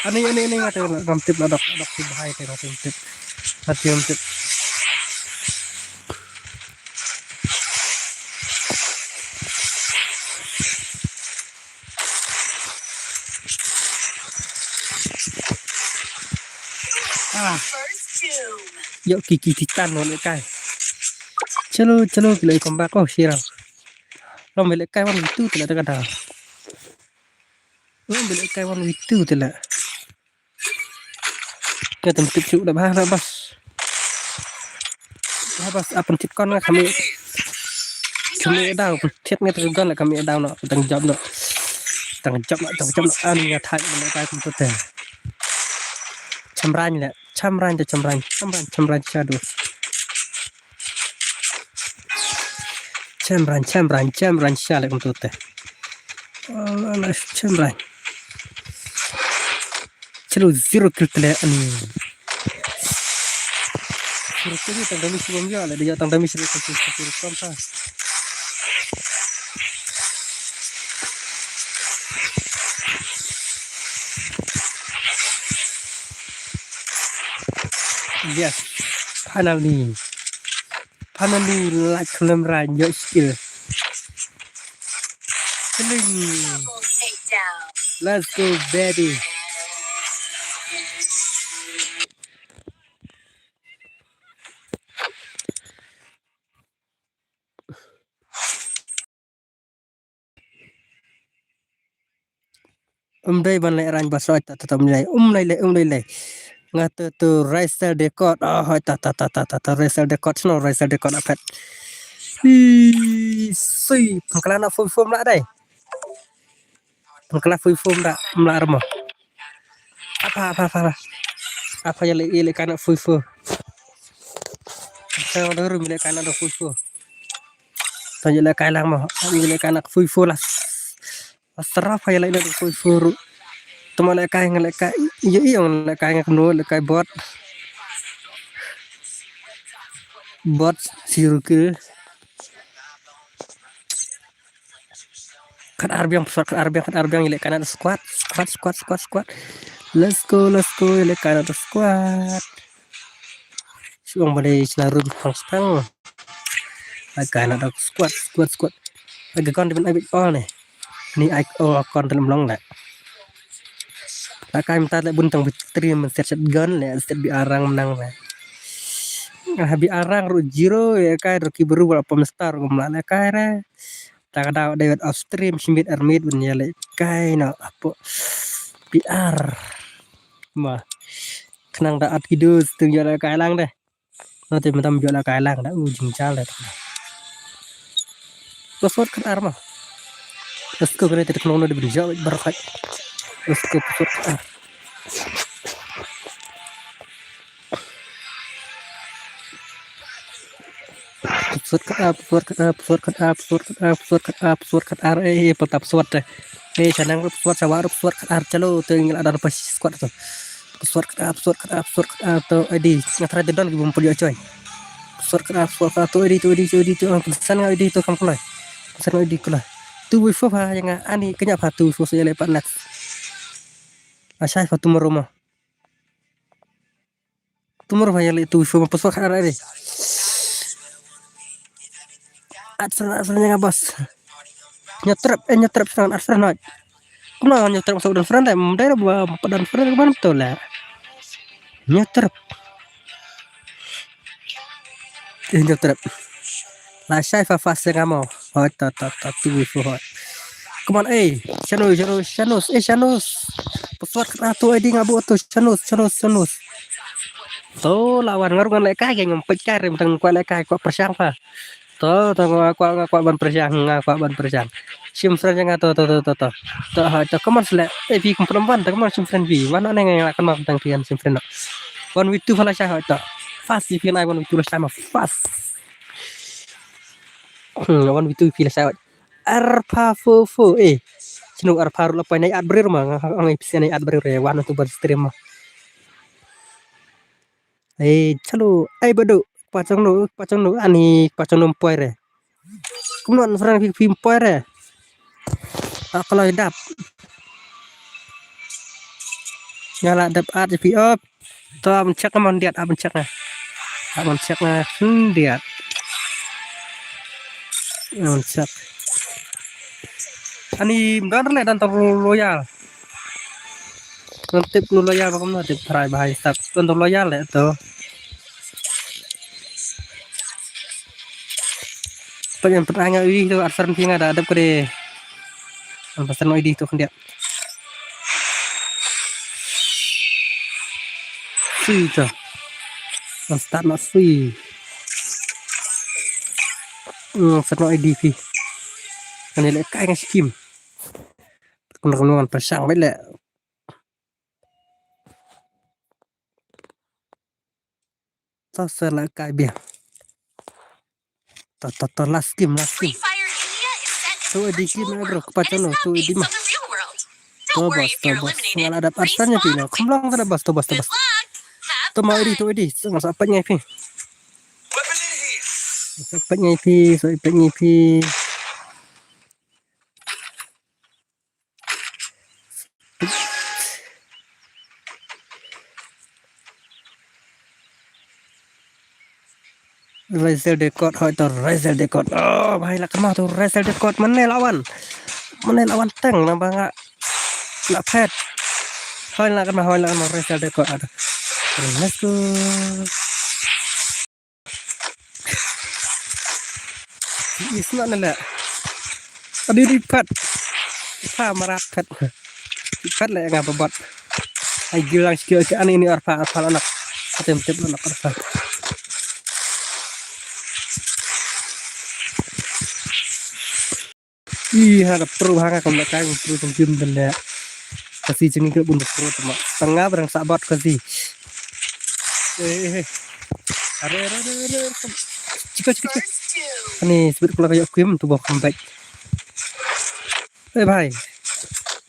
Ani ani ani ngata ngam tip la dok dok tip bahai te ngam tip. Ngam tip. Ah. Yo ki ki titan wan kai. Chalo chalo ki lai comeback oh shira. Long bele kai one v two tela ta kada. Long bele kai one v two tela. Ka tam tip chuk da bah da bas. Da bas apan tip kon nga kami. Kami da thiat nga tu gon la kami da no tang jop no. Tang jop no tang jop no an nga thai bele kai kum tu te. Chamran le chamran te chamran chamran chamran shadow. Chamran chamran chamran sha le kum tu te. Chamran. Chalo zero kill tele ani. Zero kill tang dami sibam ya le dia tang dami sibam sibam sibam sibam. Yes. Finally. Finally, like khlem ra nyok skill. Killing. Let's go, baby. Um dei ban leh rang ba soi ta ta ta um lei, um lei lei, um lei lei. Nga tu tu Raisel Dekot. Oh, hoi ta ta ta ta ta ta Raisel Dekot, sno Raisel Dekot apet. Hi, sui, pengkala na fui fum lah dei. Pengkala fui fum dah, mla remo. Apa, apa, apa, apa. Apa ya leh, ya leh kana fui fu. Sa da rum leh kana da fui fu. Ta ya leh kai lang mo, ya leh kana fui fu lah. Asraf ya leh da fui fu ru. Tuma leh kai nga leh kai. Iyo, iyo, leh kai nga kno leh kai bot. Bot siru ke. Kat ar biang, squad, kat ar biang, kat ar biang, ya leh kana da squad, squad, squad, squad, squad. Let's go, let's go, ya leh kana da squad. Shuang bale sila rum pang stang. Ai kana da squad, squad, squad. Ai ga kon di ben ai bit pal ne. Ni ai o kon dalam long da. La kai mynta leh bun tang bitri men set set gun leh set bi arang menang leh. Ah, bi arang ru zero ya kai ru ki beru wala pom star gum la leh kai re. Ta ka daw David off stream shimit armit ben ya leh kai na apo P R. Ma. Kenang da at kidu stung ya leh kai lang deh. Nate madam jok la kai lang da u jingjal da. Password kat ar ma. Let's go kane te teknong no de bin jok bar khai. Let's go password kat ar. Password kat ar, password kat ar, password kat ar, password kat ar, password kat ar, password kat ar, eh, eh, pata password te. Eh, chanang password sawa password kat ar chalo te ngil ada pa squad tu. Password kat ar, password kat ar, password kat ar tu I D. Nga try te don ki bum pulio choi. Password kat ar, password kat ar tu I D, tu I D, tu I D, tu ang pesan nga I D tu kam kulai. Pesan nga I D kulai. Tu wi fo ha yang ani kenya pa tu wi fo se le pa next. Asai pa tu meruma. Tu meruma yang le tu wi fo password kat ar I D. At friend, at friend yang bos. Nyotrep, eh nyotrep friend, at friend hoi. Kumno nyotrep sa udan friend dai, mdai ra ba padan friend kumno betul la. Nyotrep. Eh nyotrep. La shai fa fa se ngamo. Hoi ta ta ta tu fu hoi. Come on, eh. Shanus, Shanus, Shanus, eh Shanus. Password kat ar tu I D nga bu tu Shanus, Shanus, Shanus. Tu lawan ngarung leh kai ngam pek kai rim tang kwa leh kai kwa persang fa. To, to, nga kwah, nga kwah ban pyrshang, nga kwah ban pyrshang. Shim friend nga to, to, to, to, to. To, ha, to, come on, select. Eh, phi kum pynban, to, come on, shim friend phi. Wan ne nga kan ma tang phi kan shim friend. One v two phala sha, to. Fast phi kan ai one v two la sha ma fast. Hmm, one v two phi la sha. Arpha fo fo, eh. Sino arpha ru la pai nai at brir ma, nga ang phi nai at brir re, wan tu ban stream ma. Eh, chalo, ai badu, pachang no, pachang no, ani pachang no poi re. Kumno an friend phi phi poi re. Akaloi dap. Nga la dap at phi op. To am check mon diat am check na. Am check na hmm diat. Am check. Ani mdan le dan to royal. Ngan tip nu loyal ba kumno tip try ba hai sat. Tun tu loyal le tu. Pynyan pynanga ui tu at friend phi nga da dep kede. An pasan no idi tu khyndiat. Sui tu. An start no sui. Hmm, pasan no idi phi. Kan le kai nga skim. Kumno kumno kan pasang bait le. Ta sa la kai bia. Ta ta ta last game, last game. Tu edi game na bro, kpa chano, tu edi ma. Tu bas, tu bas. Nga la dap arsan nya pino. Kumlong ta bas, tu bas, tu bas. Tu ma edi, tu edi. Sa pat ngai phi. Sa pat ngai phi, sa pat ngai phi. Razel Dekot, hoi to Razel Dekot. Oh, bhai la kama to Razel Dekot. Mane lawan. Mane lawan teng na banga. La phet. Hoi la kama, hoi la kama Razel Dekot. Let's go. Isna nala. Adi di pat. Pa marat pat. Kat le nga babot. Ai gil lang sikio ke ani ini arpha arpha anak. Atem tep anak arpha. Ih, ha da pro ha ka kam da kai pro kam jim dan da. Kasi jing ke bun pro tama. Tanga barang sabat kasi. Eh eh eh. Are are are are. Chika chika chika. Ani sebut kula kayo kuim tu bok kembek. Eh bhai.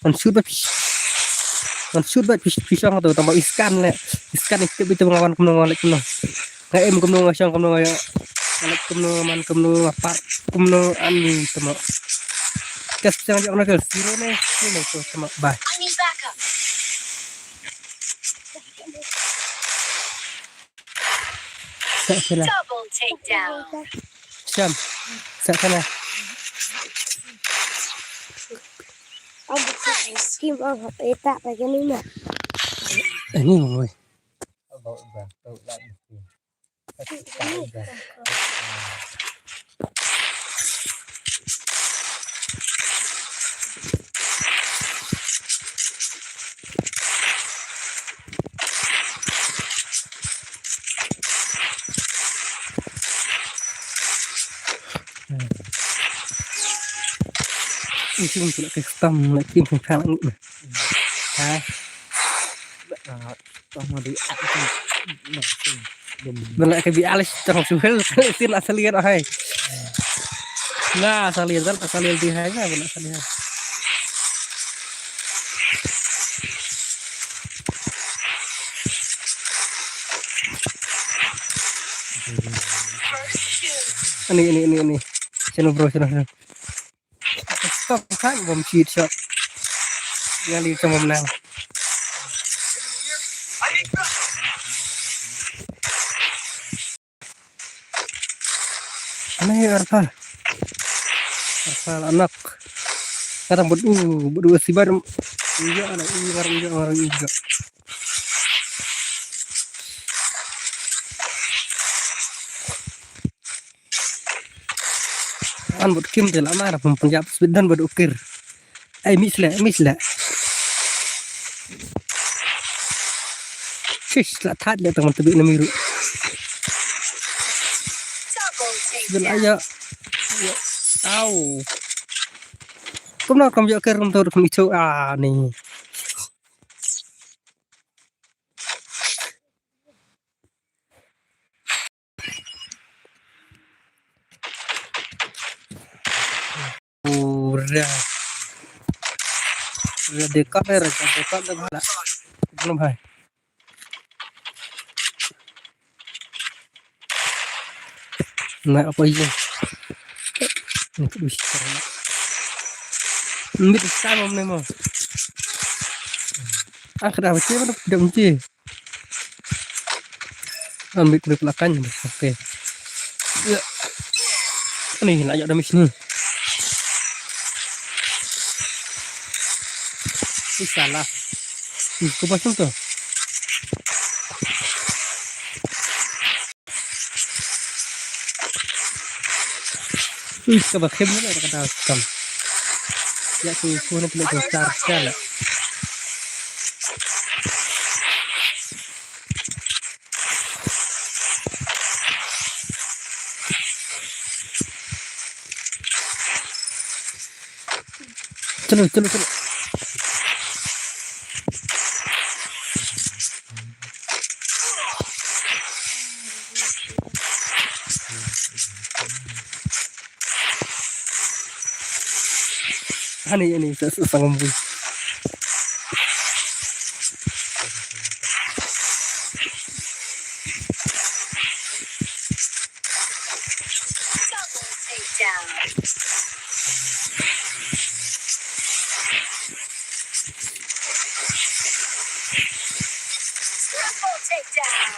Man shoot ba pis. Man shoot ba pis pisang tu tama iskan le. Iskan ikut itu ngawan kumno ngawan kumno. Nga em kumno nga shong kumno nga ya. Nga lek kumno nga man kumno nga pat kumno ani tama. Kes pisang jok na ke zero ne ni ne tu tama. Bye. I need backup. Sa sila. Double takedown. Sham. Sa sila. Ang bukas, kim ang hapeta pa ganina. Ani mo. Ujung tu nak custom nak kim sang sang. Ha. Tong di at. Bela ke bi alis tong suhel tin asal lihat hai. Nah, asal lihat asal lihat di hai bela asal lihat. Ini ini ini ini. Sino bro sino. Stop kan bom cheat shot. Ngali cuma menang. Ani arpha. Arpha anak. Kadang buat uh buat dua sibar. Iya anak iya ngarang iya ngarang iya. An bud kim te la mar pum punjab sbit dan bud ukir. Ai mis le mis le. Shish la that le tang tebi na miru. Sbit la ya. Au. Kum na kum yo kir kum tur kum ichu ani. Ura. Ura dekat eh, ura dekat eh bhala. Belum hai. Na apa iya? Ni tu bisi. Mbit sama mne mo. Ah kada baca mana tidak kunci. Ambil kulit belakang. Oke. Ya. Ni nak ajak damage ni. Ni salah. Ni kau pasang tu. Ui, ka ba khem ne ka da kam. Ya ku ku ne pele ko tar ka la. Chalo, chalo, chalo. Ani, ani, sa, sa, sangam bui. Double takedown. Triple takedown.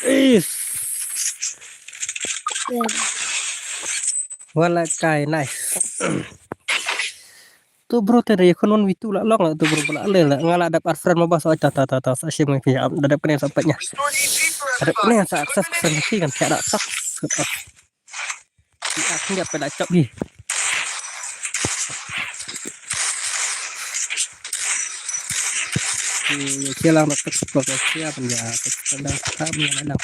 Ace. Wala kai, nice. tu bro, te re khun wan witu la long la tu bro, la le la nga la dep ar friend ma ba sa ta ta ta ta sa shim ngi phi am da dep kane sa pet nya. Da dep kane sa access friend ki kan tiada tak. Ki ak ngiat pe da chop hi. Ki lang da tak tak ya pen ya tak tak da tak mi la dang.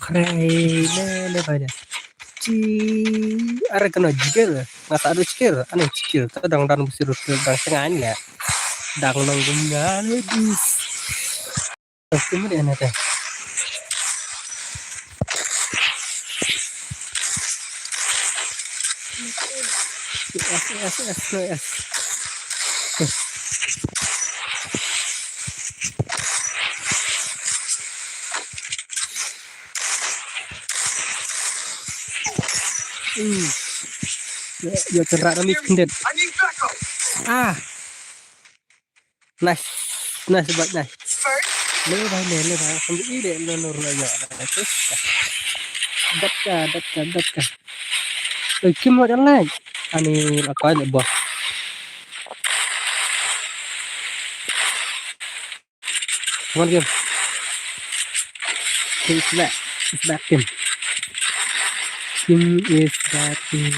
Khrei le le bai le. Ci are kena jikir. Ngasa adu jikir. Ane jikir. Ta dang dan busir dang senganya. Dang nang gumga le bis. Tapi mana ane ta. Yes, yes, yes, yes. Hmm. Yo, yo, cerak kami kendit. Ah. Nice. Nice, bad, nice. Le bai, le, le bai. Sambil ini, le, le, le, ya. Datka, datka, datka. Eh, kim mo jalan. Ani, apa ni, bos? Come on, Kim. Kim is back. Is back, Kim. Kim is back, Kim.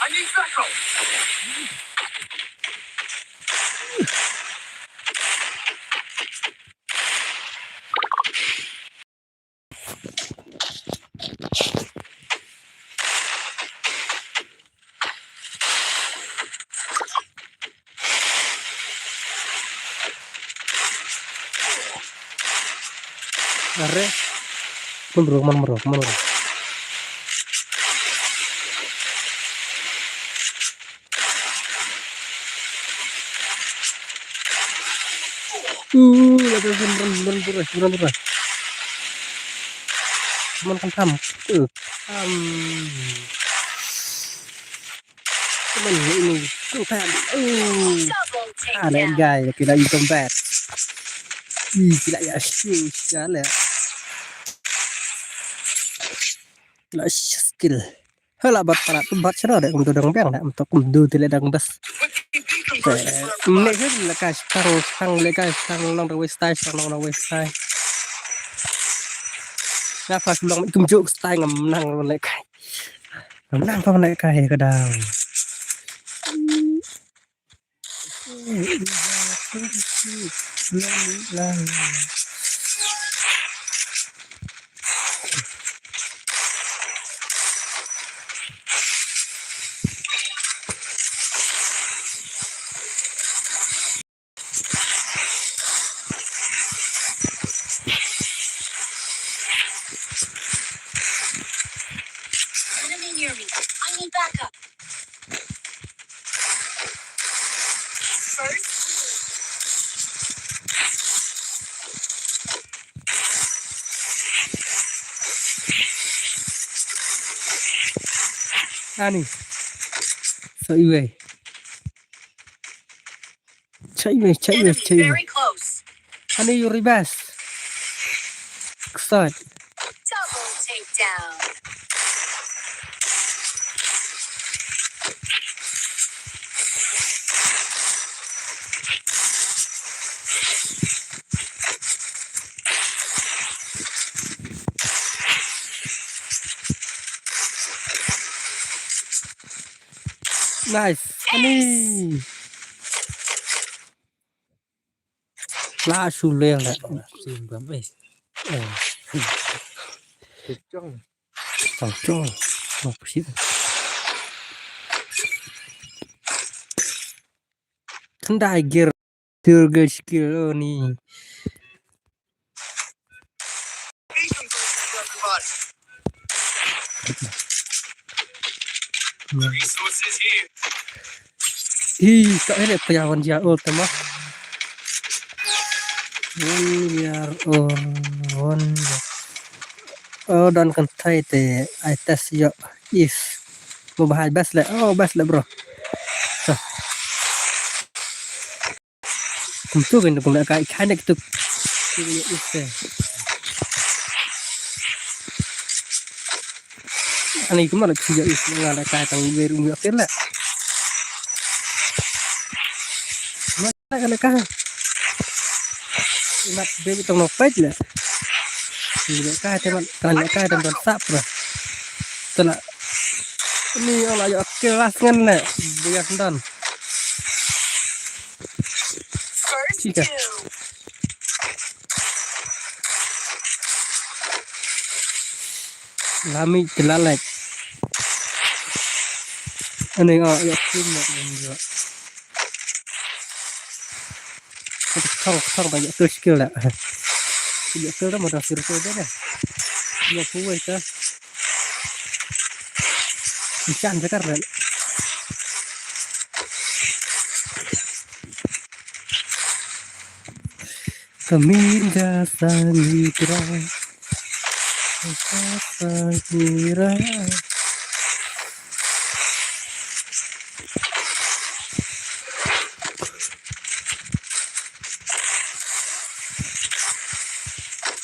I need backup. Are. Mundur, mundur, mundur. Uh, la run, run, run, run, run, run. Cuman kan tam. Uh, tam. Cuman ini kan tam. Uh. Ah, that guy, okay, now you come back. Ih, gila ya, shu, gila ya. Gila skill. Hala bat para tu bat sero de kum tu dang bang de kum tu kum du ti le dang bas. Te ne he le ka stang stang le ka stang long the west side stang long the west side. Nga pas long kum juk stang ngam nang le ka. Ngam nang pa le ka he ka dang. Enemy near me. I need backup. First. Ani. So iwei. Chaiwe, chaiwe, chaiwe. Very close. Ani, you reverse. Excited. Double takedown. Nice. Ani. La shu le la. Sim bam eh. Eh. Chong. Chong chong. Oh, shit. Khyndai gear. Third gear skill, oh, ni. Hi, ka ele pya wan ja ol tema. Wan ja ol, wan ja. Oh, don kan thai te, I test yo if. Mo bahai best le, oh, best le, bro. So. Kumtu kan kum da kai kai nek tuk. Ani kumno la phi ïoh is nga la kai tang wer um ïoh kir la. Nga la kai. Mat be tang no peit la. Ni la kai te mat kan la kai tang don sap la. Te la. Ni ola ïoh kir la ngan la. Buya don. First kill. Lami jelalek. Ani oh ya tim nak juga. Thong thong banyak tu skill dah. Banyak tu dah modal skill tu dah. Dia puas dah. Ikan sekar dah. Kaminda sangira. Sangira.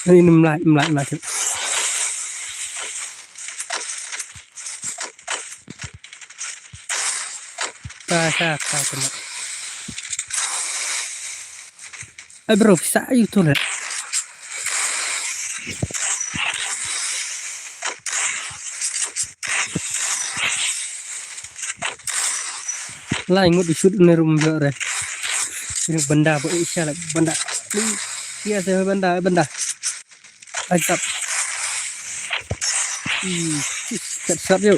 Ini melai, melai, melai. Ta, ta, ta, ta. Ai bro, sa yu tu le. Lai ngut di shoot ne rum jo re. Ini benda bo isha le benda. Ni ya se benda, benda. Ai sap. Hmm, kat sap yu.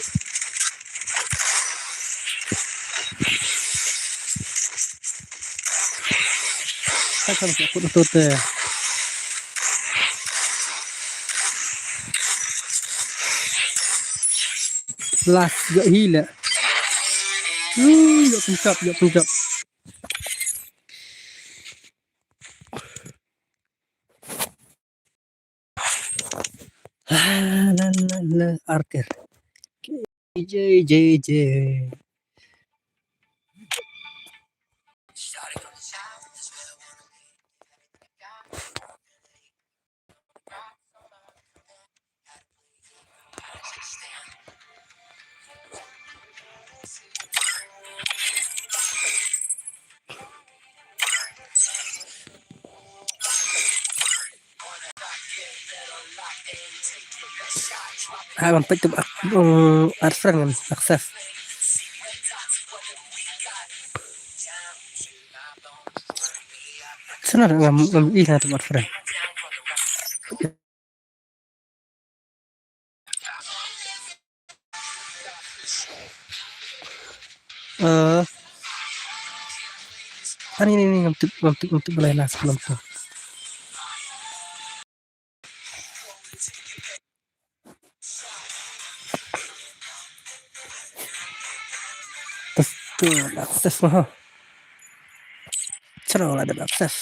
Last ïoh hi la. Ui, ïoh pynjop, ïoh pynjop. La, la, la, la, Arthur. J, J, J. Ah, ban peit tu, ah, um, add friend kan, accept. Sana ngam, ngam ih na tu add friend. Eh. Ani ni, ni, ngam tip, ngam tip, ngam tip balai nas, ngam tip. Tus, tu, akses mah. Chalo, la dep akses.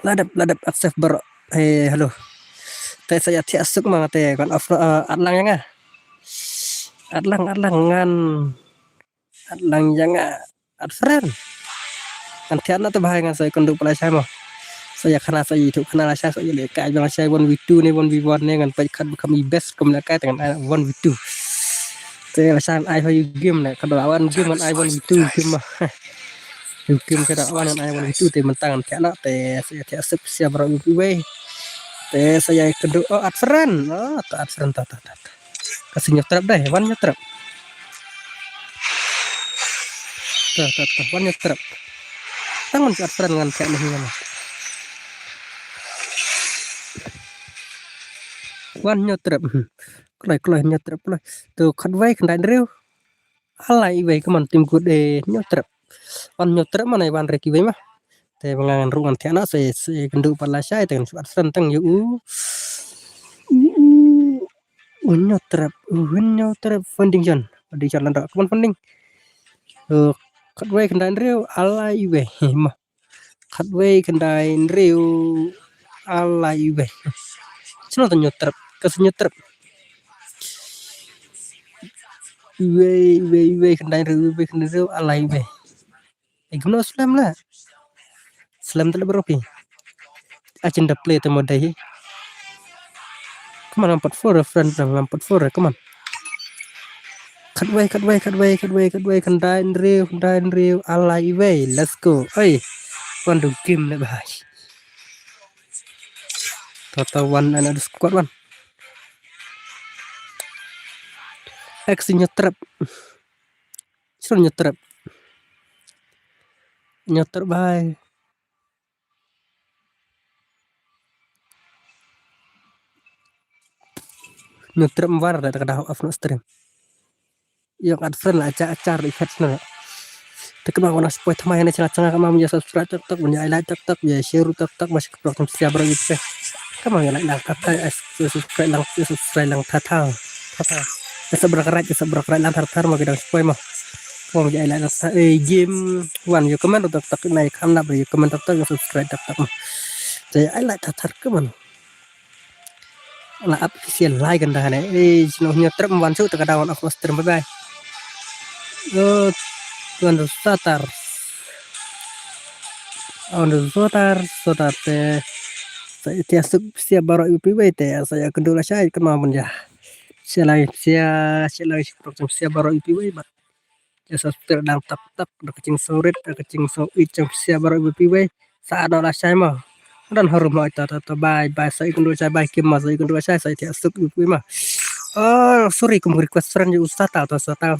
La dep, la dep akses bro. Eh, hello. Te sa ïa thiah suk ma te kan off, eh, at lang ïa nga. At lang, at lang ngan. At lang ïa nga. At friend. Ngan thiah na te bahai ngan sa ïa kynduh pynlashai mo. Sa ïa khana, sa ïa ithuh khana lashai, sa ïa leh kai lashai one v two ne one v one ne ngan peit khat ba kham i best kum leh kai te ngan ai one v two. Te lashai ngan ai ha u game ne, ka da wan game ngan ai one v two game ma. U game ka da wan ngan ai one v two te mynta ngan thiah na te sa ïa thiah sep sia bro iwei. Te sa ïa kynduh, oh, at friend. Oh, ta at friend ta, ta, ta, ta. Ka sing ñiew trap dei, wan ñiew trap. Ta, ta, ta, wan ñiew trap. Tang man at friend ngan thiah na hi ngan. Wan ñiew trap. Hmm. Kloi, kloi, ñiew trap, kloi. Tu khatwei khyndai hynriew. Ala iwei ka man tim kut eh ñiew trap. Wan ñiew trap man ai wan re kiwei ma. Te ba nga ngan ruh ngan thiah na sa, sa kynduh pat lashai te ngan shu at friend tang ïa u. U, u, u ñiew trap, u ñiew trap funding jon. Funding jon lan da ka man funding. Eh, khatwei khyndai hynriew ala iwei. Ma. Khatwei khyndai hynriew ala iwei. Sno ta ñiew trap, ka sa ñiew trap. Iwei, iwei, iwei khyndai hynriew, iwei khyndai hynriew ala iwei. Ai kumno slem la. Slem tele bro pi. Achin da play te mo dei. Come on, ngam pat four friend, ngam pat four, come on. Khatwei, khatwei, khatwei, khatwei, khatwei, khandai hynriew, khandai hynriew, alai iwei, let's go. Oi, wan du game le bhai. Tota wan ana du squad wan. Ex nyo trap. Sron nyo trap. Nyo trap bhai. Nyo trap mvar da ka dah off no stream. Ïa ka friend la acha achar i khat sna. Te kynmaw wana spoi thamai ne channel channel kynmaw ïa subscribe tak tak, ïa like tak tak, ïa share tak tak, ba shi kprok tam sia bro ïa te. Kynmaw ïa like na ka thai, subscribe lang, subscribe lang that that. That that. Ïa subscribe, ïa subscribe lang that that ma ki dang spoi ma. Kynmaw ïa like na ka thai, eh, game one ïa comment tak tak na ïa kham nap ïa comment tak tak, ïa subscribe tak tak ma. Te ïa like that that kynmaw. La ap official lai kan dah ne. Eh, sino nyo trap wan su ta ka down of stream, bye bye. Oh, tuan tu satar. On tu satar, satar te. Sa ïa suk sia baro ipi wei te, sa ïa kendu la shai kynmaw ban ja. Sia lai sia, sia lai sia baro ipi wei ba. Ïa subscribe dang tak tak, da ka jingsngewrit, da ka jingsngew ïeit jong phi sia baro iwei pa iwei. Sa ano la shai ma. Don harum ma ita ta ta bye bye sa ikun dua shai bye kim ma sa ikun dua shai sa ita suk iwei pa iwei ma. Oh, sorry kum request friend ju usa ta ta sa ta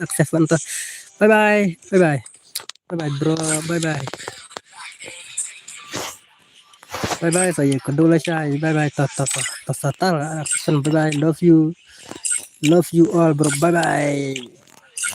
accept ta. Bye bye. Bye bye. Bye bye bro. Bye bye. Bye bye sa ikun dua shai. Bye bye ta ta ta. Ta sa ta la action. Bye bye. Love you. Love you all bro. Bye bye.